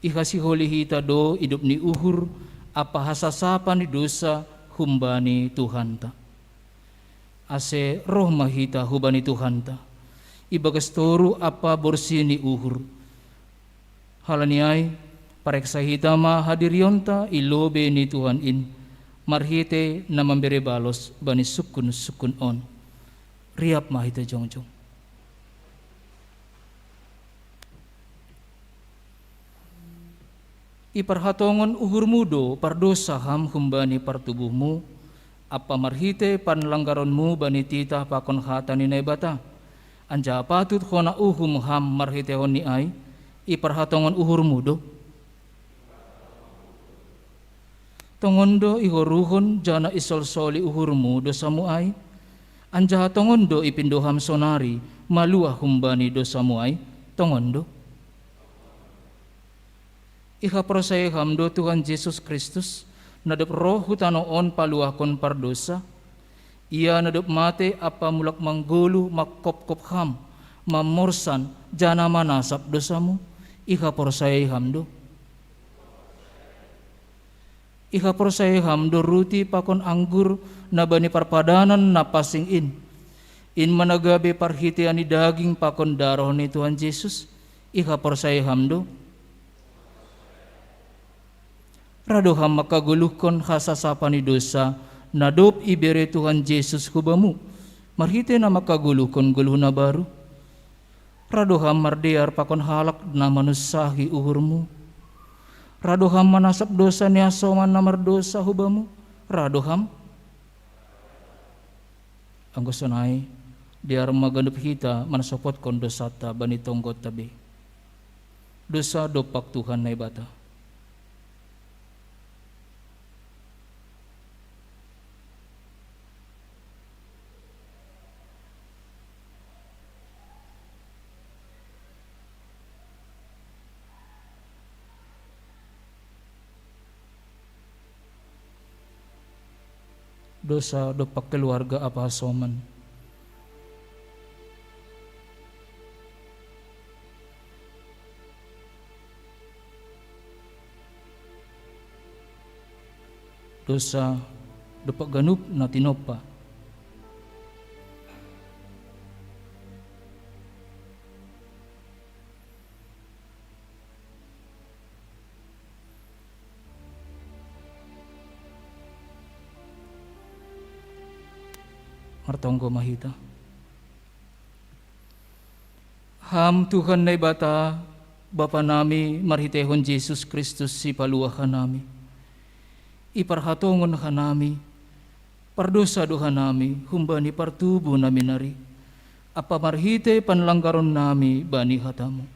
ihasiholi hita do idop ni uhur ampa hasasapan ni dousa humbani Tuhanta. Ase roh ma hita hubani Tuhanta, ibagas toruh ampa borsih ni uhur. Halani ai, pareksa hita ma hadirionta i lobei ni Tuhan in, marhite na mambere balos bani sungkun-sungkun on. Riap ma hita jongjong. Iparhatongon uhurmu do pardousa ham humbani partubuhmu, ampa marhite panlanggaronmu bani titah pakon hata ni Naibata. Anjaha patut hona uhum ham marhiteihon ni ai, iparhatongon uhurmu do. Tongon do ihoruhon janah isolsoli uhurmu dousamu ai, anjaha tongon do ipindo ham sonari maluah humbani dousamu ai, tongon do. Ihaporsaei ham do Tuhan Jesus Kristus, na dob roh hu tanoh on paluahkon pardousa? Ia na dob mate ampa mulak manggoluh mangkopkop ham, mamorsan, janah manasap dousamu? Ihaporsaei ham do. Ihaporsaei ham do ruti pakon anggur na bani parpadanan na pansing in, in mana gabe parhiteian ni daging pakon daroh ni Tuhan Jesus? Ihaporsaei ham do. Ra do ham mangkagoluhkon hasasapan ni dousa na dob ibere Tuhan Jesus hubamu, marhitei na mangkagoluhkon goluh na baru? Ra do ham mardear pakon halak na manunsahi uhurmu? Ra do ham manasap dousa ni hasoman na mardousa hubamu? Ra do ham? Anggo sonai, dear ma ganup hita mansopotkon dousanta bani tonggonta be. Dousa dompak Tuhan Naibata. Dousa dompak keluarga ampa hasoman. Dousa dompak ganup na tinompa. Martonggo ma hita. Ham Tuhan Naibata, Bapa nami, marhiteihon Jesus Kristus Sipaluah hanami. Iparhatongon hanami, pardousa do hanami humbani partubuh nami nari, ampa marhitei panlanggaron nami bani hatamu.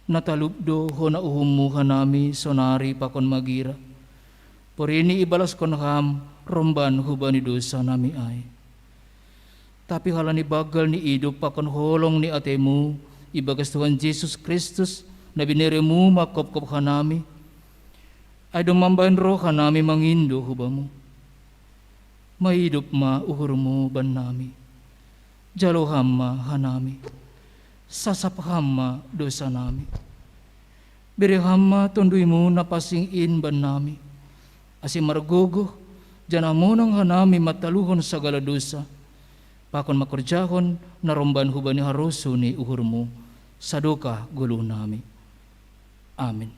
Na talup do hona uhummu hanami sonari pakon magira. Porini ibalaskon ham romban hubani dousa nami ai. Tapi halani banggal ni idop pakon holong ni atemu ibagas Tuhan Jesus Kristus, na bineremu mangkopkop hanami, ai do mambahen roh hanami mangindo hubamu. Maidop ma uhurmu bannami. Jalo ham ma hanami. Sasap ham ma dousanami. Bere ham ma tonduymu na pansing in bannami, ase margogoh Janah monang hanami mataluhon sagala dosa, pakon makorjahon na romban hubani harosuh ni uhurmu, sadokah goluhnami. Amin.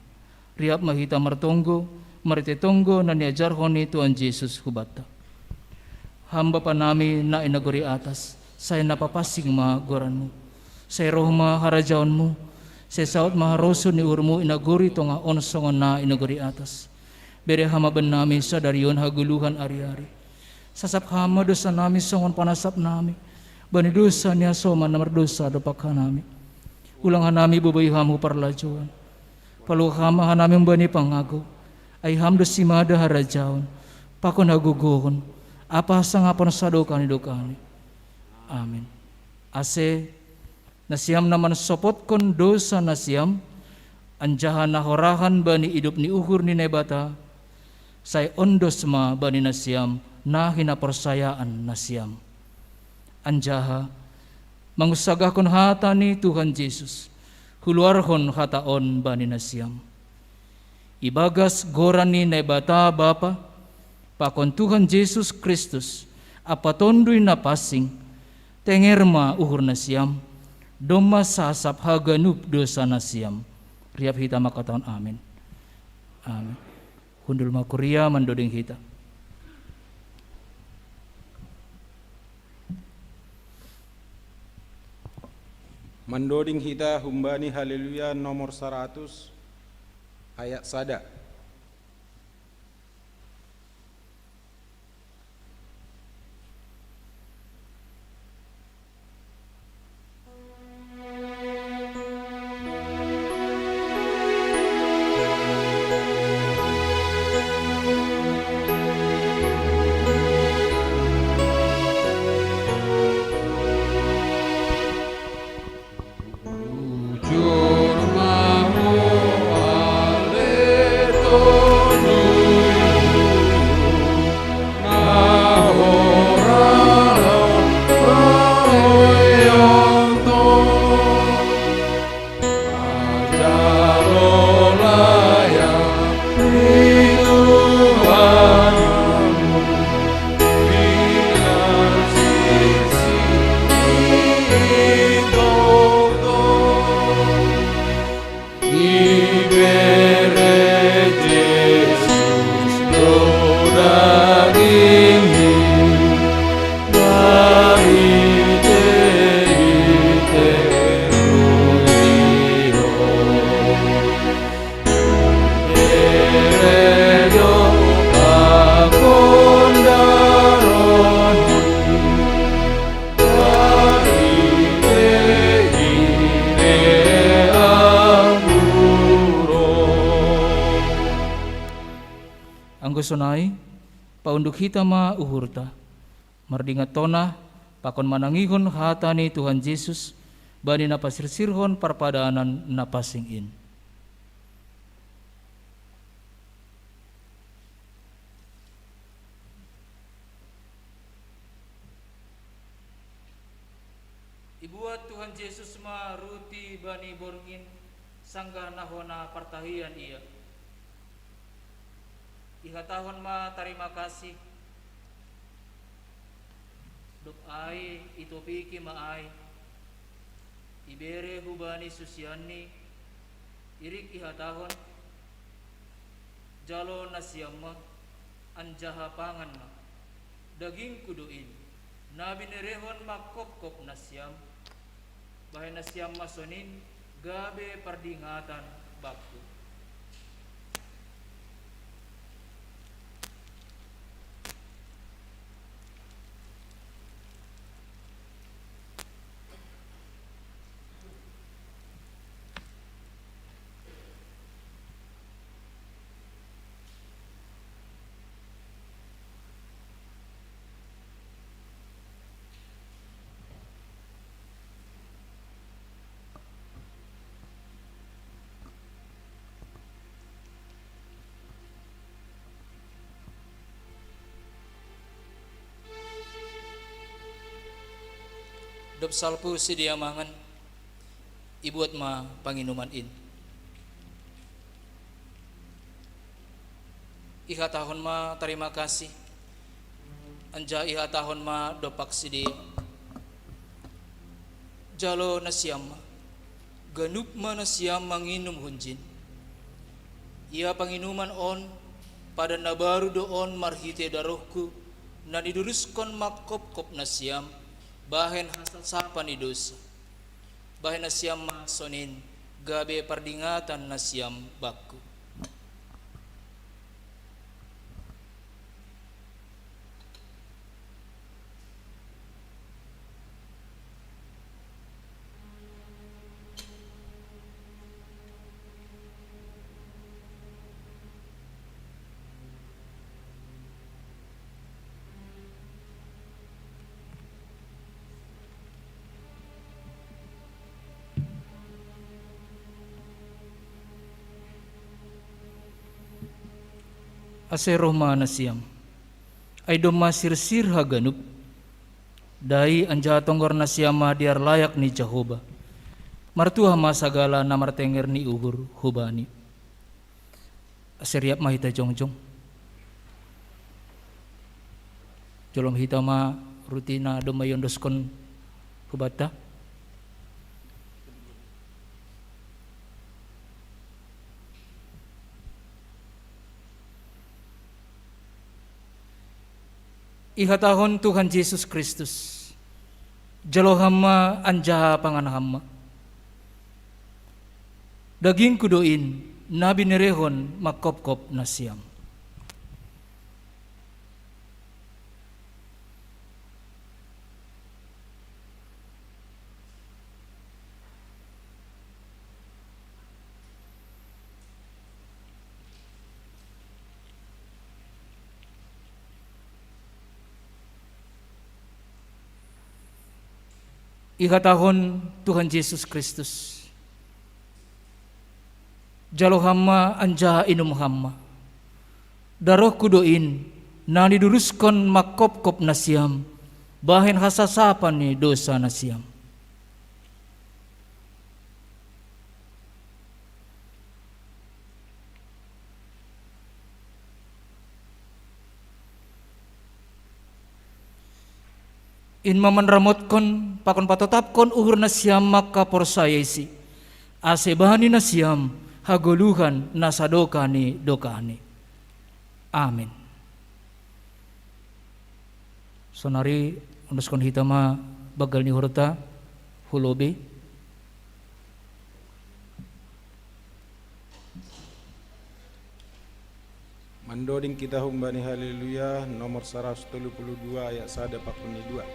Riap ma hita martonggo, marhitei tonggo na niajarhon ni Tuhan Jesus hubanta. Ham Bapa nami na i nagori atas, sai na papansing ma goranmu. Sai roh ma harajaonmu, sai saud ma harosuh ni uhurmu i nagori tongah on songon na i nagori atas. Bere Ham ma bannami sadari on hagoluhan ari-ari. Sasap Ham ma dosanami songon panasapnami bani dosa ni hasoman na mardosa dompak hanami. Ulang hanami bobei Ham hu parlajouan. Paluah Ham ma hanami humbani pangago. Ai Ham do simada harajaon, pakon hagogohon, ampa hasangapon sadokah ni dokahni. Amin. Ase, nasiam na mansopotkon dosa nasiam, anjaha na horahan bani idop ni uhur ni Naibata, sai ondos ma bani nasiam na hinaporsayaan nasiam. Anjaha, mangunsagahkon hata ni Tuhan Jesus, huluarhon hata on bani nasiam. Ibagas goran ni Naibata Bapa, pakon Tuhan Jesus Kristus, ampa Tonduy Na Pansing, tenger ma uhur nasiam, domma sasap haganup dosa nasiam. Riap hita mangkatahon amin. Amin. Hundul ma kuria mandoding hita. Mandoding hita humbani Haleluya nomor saratus, ayat sada. Anggo sonai, paunduk hita ma uhurta, mardingat tona, pakon manangihon hata ni Tuhan Jesus, bani na pasirsirhon parpadanan na pansing in. Ibuat Tuhan Jesus ma ruti bani borngin, sanggah na hona partahian ia. Ihatahon ma tarima kasih, dob ai itopiki ma ai, ibere hubani susianni, irik ihatahon, jalo nasiam ma, anjaha pangan ma. Dagingku do in, na binerehon mangkopkop nasiam, bahen nasiam ma sonin gabe pardingatan bakku. Dob salpu sidea mangan, ibuat ma panginuman in. Ihatahon ma tarima kasih, Anjaha ihatahon ma dompak sidea: Jalo nasiam ma, ganup ma nasiam manginum hunjin. Ia panginuman on, padan na baru do on marhitei darohku, na niduruskon mangkopkop nasiam, bahen hasasapan ni dousa. Bahen nasiam ma sonin, gabe pardingatan nasiam bakku. Ase roh ma nasiam. Ai domma sirsir haganup, dai anjaha tonggor nasiam ma dear layak ni Jahowa. Martuah ma sagala na martenger ni uhur hu Bani. Ase riap ma hita jongjong. Jolom hita ma ruti na domma iondoskon hubanta. Ihatahon Tuhan Jesus Kristus: Jalo Ham ma anjaha pangan Ham ma. Dagingku do in, na binerehon mangkopkop nasiam. Ihatahon Tuhan Jesus Kristus: Jalo Ham ma anjaha inum Ham ma. DarohKu do in, na niduruskon mangkopkop nasiam, bahen hasasapan ni dousa nasiam. In ma manramotkon pakon patotapkon uhur nasiam mangkaporsayai Si, ase bani nasiam hagoluhan na sadokah ni dokahni. Amen. Sonari ondoskon hita ma banggal ni uhurta hu lobei. Mandoding kita humbani Haleluya nomor saratus tolu puluh dua ayat sada pakon ni dua.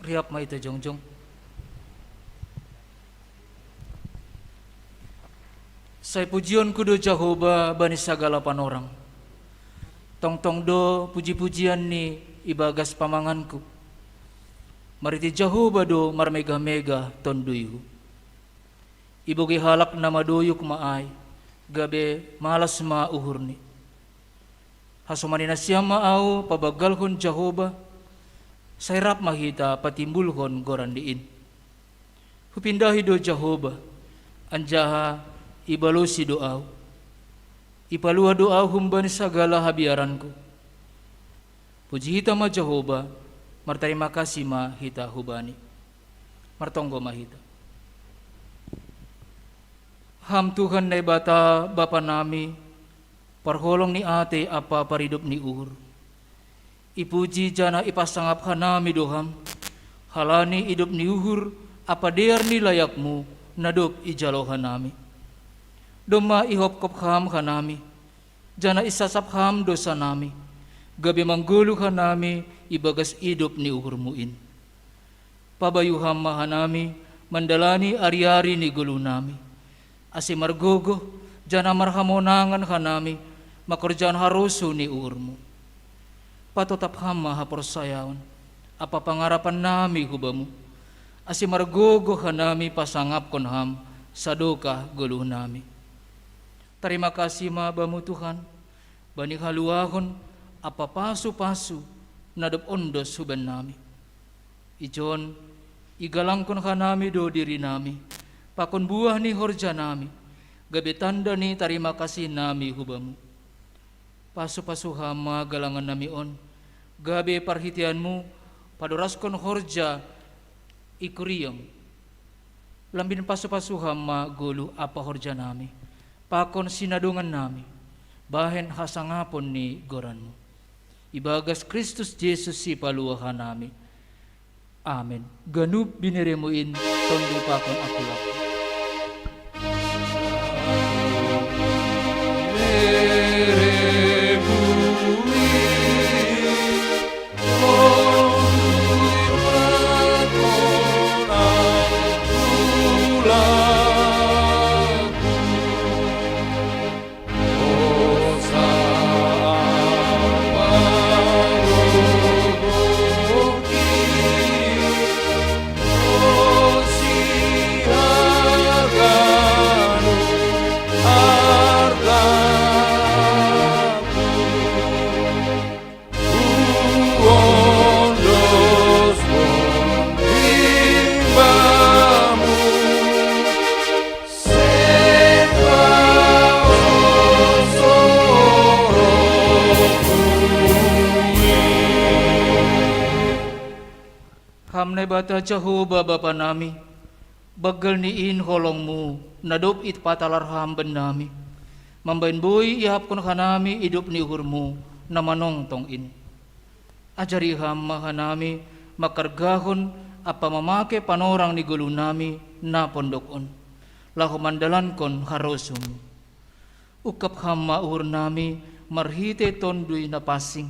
Riap ma hita jongjong. Sai pujionku do Jahowa bani sagala panorang. Tongtong do puji-pujianni ibagas pamanganku. Marhite Jahowa do marmegah-megah tonduyhu. Ibogei halak na madoyuk ma ai, gabe malas ma uhurni. Hasomani nasiam ma ahu pabanggalhon Jahowa, sai rap ma hita patimbulhon goranni in. Hupindahi do Jahowa, anjaha ibalosi do ahu. Ipaluah do ahu humbani sagala habiaranku. Puji hita ma Jahowa, martarima kasih ma hita hu-Bani. Martonggo ma hita. Ham Tuhan Naibata Bapa nami, parholong ni atei ampa paridop ni uhur. Ipuji janah ipasangap hanami do Ham, halani idop ni uhur ampa dear ni layakMu na dob ijalo hanami. Domma ihopkop Ham hanami, janah isasap Ham dosanami, gabe manggoluh hanami ibagas idop ni uhurMu in. Pabayu Ham ma hanami mandalani ari-ari ni goluhnami, ase margogoh janah marhamonangan hanami mangkorjahon harosuh ni uhurMu. Patotap Ham ma haporsayaon ampa pangarapannami hu Bamu, ase margogoh hanami pasangapkon Ham sadokah goluhnami. Tarima kasih ma Bamu Tuhan, bani haluahon ampa pasu-pasu na dob ondos hubannami. Ijon, igalangkon hanami do dirinami, pakon buah ni horjanami, gabe tanda ni tarima kasihnami hu Bamu. Pasu-pasu Ham ma galangannami on, gabe parhiteianMu padoraskon horja i kuriaM. Lambin pasu-pasu Ham ma goluh ampa horjanami, pakon sinadongannami, bahen hasangapon ni goranMu. Ibagas Kristus Jesus Sipaluah hanami. Amen. Ganup binereMu in tondu pakon aku-aku. Ham Naibata Jahowa Bapa nami, banggal ni in holongMu na dob ipatalar Ham bannami, mambahen boi iahapkon hanami idop ni uhurMu na manongtong in. Ajari Ham ma hanami mangkargahon ampa mamake panorang ni goluhnami na pondok on, laho mandalankon harosuhMu. Ungkap Ham ma uhurnami marhitei Tonduy Napansing,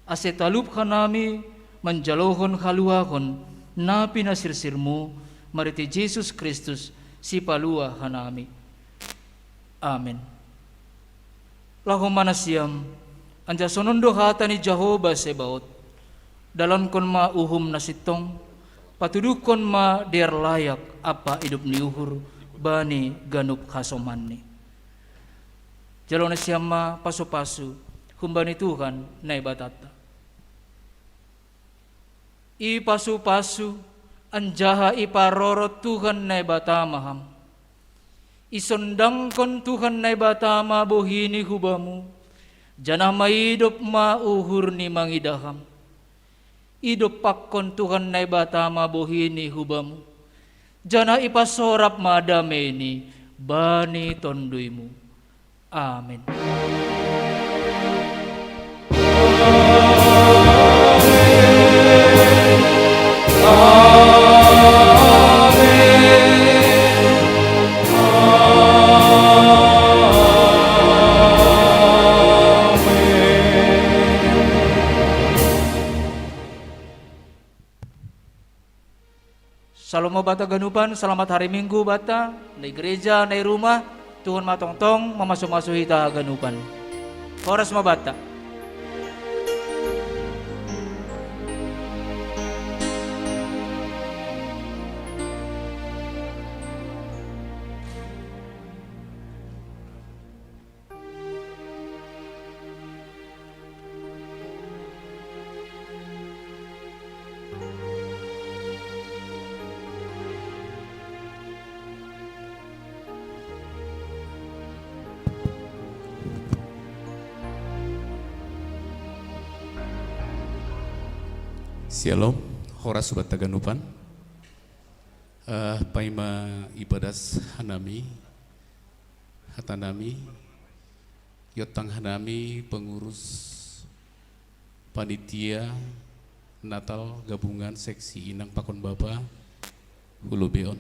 ase talup hanami manjalohon haluahon na pinasirsirMu marhitei Jesus Kristus, Sipaluah hanami. Amen. Laho ma nasiam, anjaha sonon do hata ni Jahowa Sebaot: Dalankon ma uhum na sintong, patuduhkon ma dear layak ampa idop ni uhur bani ganup hasomanni. Jalo nasiam ma pasu-pasu humbani Tuhan Naibatanta. Ipasu-pasu anjaha iparorot Tuhan Naibata ma ham. Isondangkon Tuhan Naibata ma bohiNi hu bamu, janah maidop ma uhurNi mangidah ham. Idompakkon Tuhan Naibata ma bohiNi hu bamu, janah ipasorap ma dameiNi bani tonduymu. Amen. Shalom ma bata ganupan, selamat hari Minggu bata, nai gereja, nai rumah, Tuhan ma tongtong mamasu-masu hita ganupan. Horas ma bata. Shalom, horas bata ganupan. Eh, paima ibadas hanami, hatanami, iontang hanami pengurus panitia Natal gabungan seksi inang pakon bapa Hulu Beon.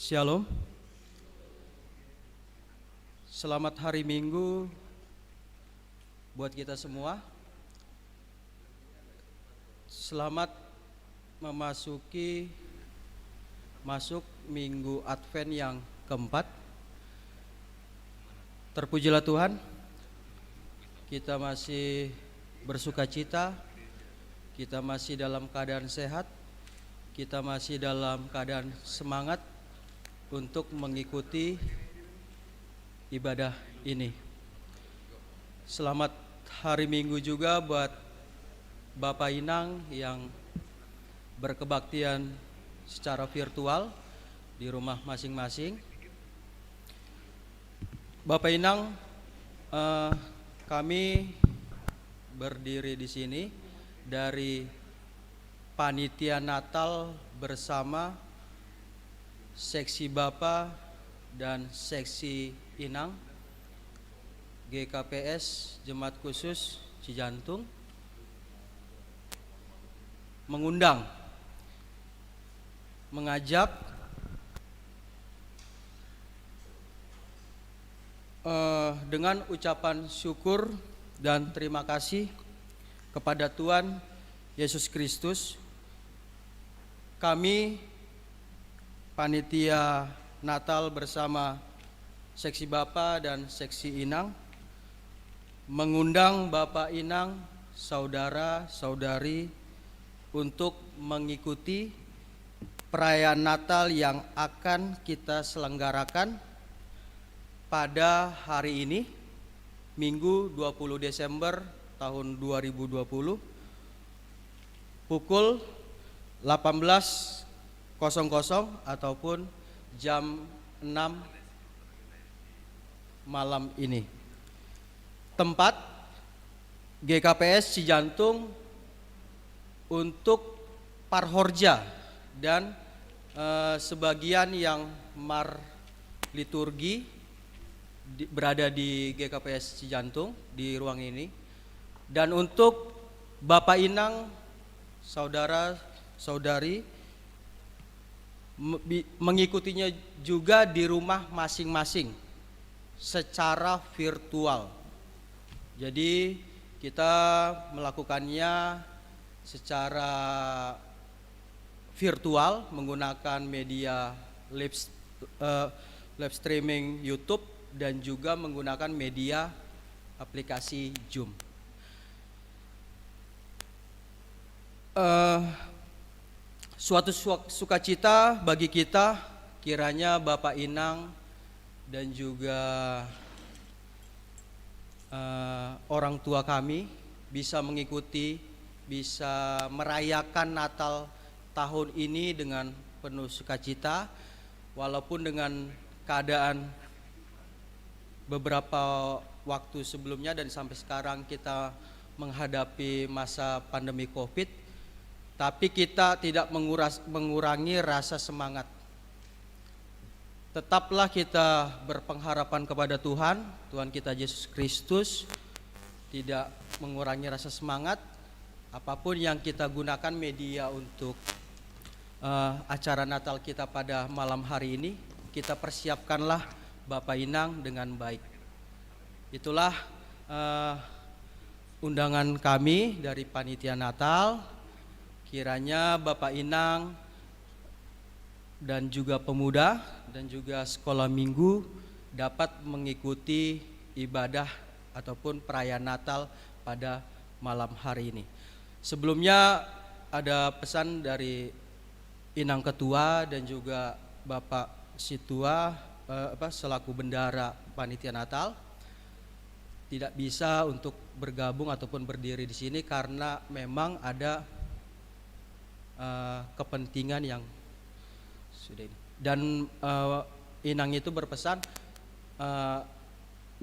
Shalom. Selamat hari Minggu buat kita semua. Selamat memasuki, masuk minggu Advent yang keempat. Terpujilah Tuhan, kita masih bersukacita, kita masih dalam keadaan sehat, kita masih dalam keadaan semangat untuk mengikuti ibadah ini. Selamat hari Minggu juga buat Bapak Inang yang berkebaktian secara virtual di rumah masing-masing. Bapak Inang, eh, kami berdiri di sini dari Panitia Natal Bersama Seksi Bapa dan Seksi Inang G K P S Jemaat Khusus Cijantung mengundang, mengajak, eh, dengan ucapan syukur dan terima kasih kepada Tuhan Yesus Kristus, kami, Panitia Natal Bersama Seksi Bapa dan Seksi Inang, mengundang Bapak Inang, saudara, saudari, untuk mengikuti perayaan Natal yang akan kita selenggarakan pada hari ini, Minggu dua puluh Desember tahun dua ribu dua puluh, pukul delapan belas kosong kosong ataupun jam enam malam ini. Tempat, G K P S Cijantung, untuk parhorja dan, eh, sebagian yang mar liturgi di, berada di G K P S Cijantung di ruang ini. Dan untuk Bapak Inang, saudara, saudari, me-, bi-, mengikutinya juga di rumah masing-masing secara virtual. Jadi, kita melakukannya secara virtual menggunakan media live, eh, live streaming YouTube dan juga menggunakan media aplikasi Zoom. Eh, suatu sua-, sukacita bagi kita Kiranya Bapak Inang dan juga eh, orang tua kami bisa mengikuti, bisa merayakan Natal tahun ini dengan penuh sukacita, walaupun dengan keadaan beberapa waktu sebelumnya dan sampai sekarang kita menghadapi masa pandemi covid, tapi kita tidak menguras, mengurangi rasa semangat. Tetaplah kita berpengharapan kepada Tuhan, Tuhan kita Yesus Kristus tidak mengurangi rasa semangat. Apapun yang kita gunakan media untuk eh, acara Natal kita pada malam hari ini, kita persiapkanlah Bapak Inang dengan baik. Itulah eh, undangan kami dari panitia Natal. Kiranya Bapak Inang dan juga pemuda dan juga sekolah minggu dapat mengikuti ibadah ataupun perayaan Natal pada malam hari ini. Sebelumnya ada pesan dari Inang Ketua dan juga Bapak Situa eh, apa selaku bendara panitia Natal tidak bisa untuk bergabung ataupun berdiri di sini karena memang ada eh, kepentingan yang sudah ini. Dan eh, Inang itu berpesan eh,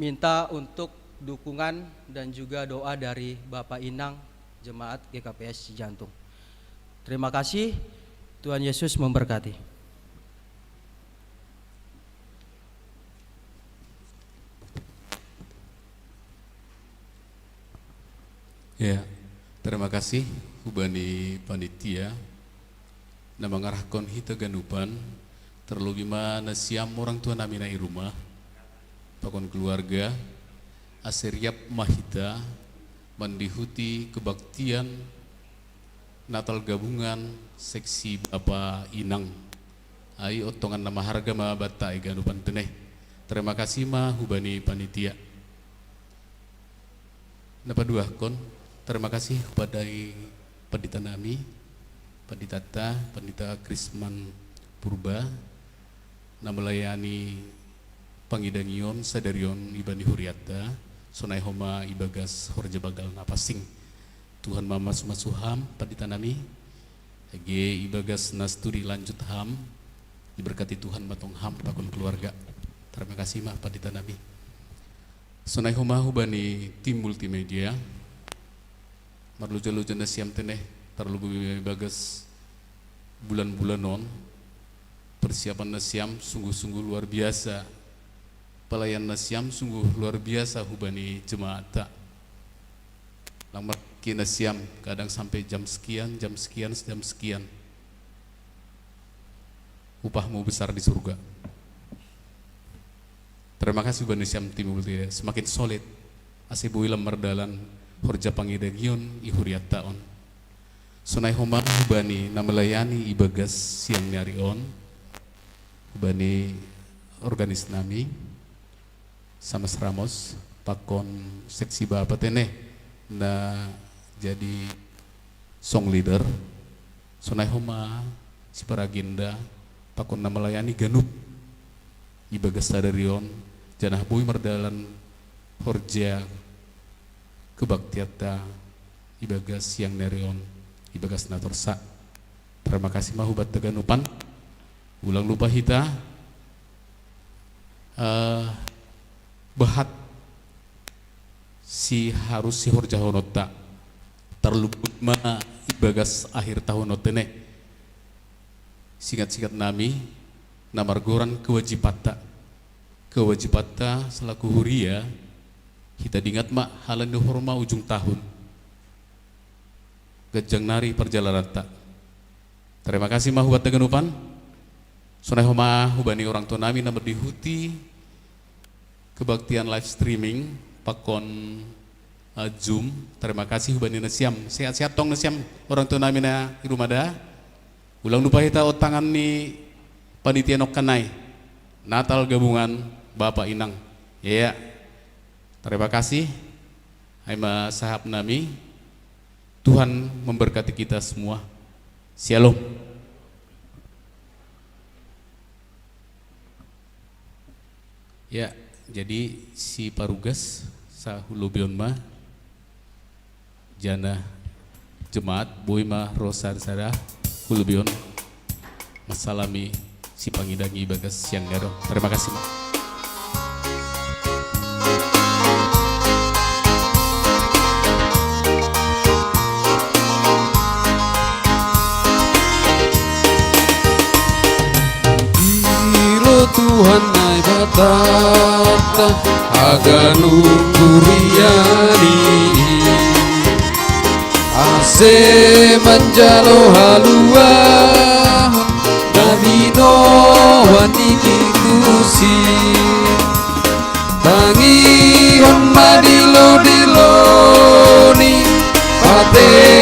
minta untuk dukungan dan juga doa dari Bapak Inang jemaat G K P S Cijantung. Terima kasih. Tuhan Yesus memberkati. Ya, terima kasih hubani panitia na mangarahkon hita ganupan, terlebih ma nasiam orang tua nami na i rumah, pakon keluarga, ase riap ma hita mandihuti kebaktian Natal gabungan seksi Bapa Inang. Ai ontongan na maharga ma banta i ganupan tene. Terima kasih ma hubani panitia. Na paduahkon, terima kasih hubani pandita nami, panditata, pandita Krisman Purba, na melayani pangidangion sadarion ibani huriatta, sonai homa ibagas horja bagal na pasing. Tuhan ma masu-masu ham pandita nami, age ibagas na studi lanjut ham, diberkati Tuhan matong ham pakon keluarga. Terima kasih ma pandita nami. Sonai homa hubani tim multimedia, marluja-luja nasiam tene, tarlubu ibagas bulan-bulan on, persiapan nasiam sungguh-sungguh luar biasa. Pelayan nasiam sungguh luar biasa hubani jemaat. Lang marki nasiam kadang sampai jam sekian, jam sekian, jam sekian. Upahmu besar di surga. Terima kasih hubani nasiam tim multimedia, semakin solid. Ase boi lam mardalan horja pangidangion i huriatta on. Sonai homa hubani na melayani ibagas siang ni ari on, hubani organis nami, Samas Ramos, pakon seksi Bapa tene na jadi song leader, sonai homa si Paragenda, pakon na melayani ganup ibagas sadari on, janah boi mardalan horja kebaktianta ibagas siang ni ari on ibagas na torsa. Terima kasih ma hubanta ganupan. Ulang lupa hita uh, bahat si harus si horjahononta, terlebih ma ibagas akhir tahun otene. Singat-singat nami na margoran kewajibanta, kewajibanta selaku huria. Hita dingat ma halani horma ujung tahun, ganjang nari perjalananta. Terima kasih ma hubanta ganupan. Sonai homa hubani orang tua nami na mandihuti kebaktian live streaming pakon uh, Zoom. Terima kasih hubani nasiam. Sehat-sehat tong nasiam orang tua nami na i rumah da. Ulang lupa hita o tangan ni panitia nokkanai. Natal gabungan Bapak Inang. Ya, ya. Terima kasih. Hai ma sahap nami. Tuhan memberkati kita semua. Shalom. Ya, jadi si parugas sahulu bion ma, janah jemaat boi ma rosan sada hulu bion masalami si pangidangi bagas siang garo. Terima kasih. Ilo Tuhan Naibatata haganup kuriani, ase manjalo haluahon na binoan ni Tuhan. Tangihon ma dilo-dilo ni pate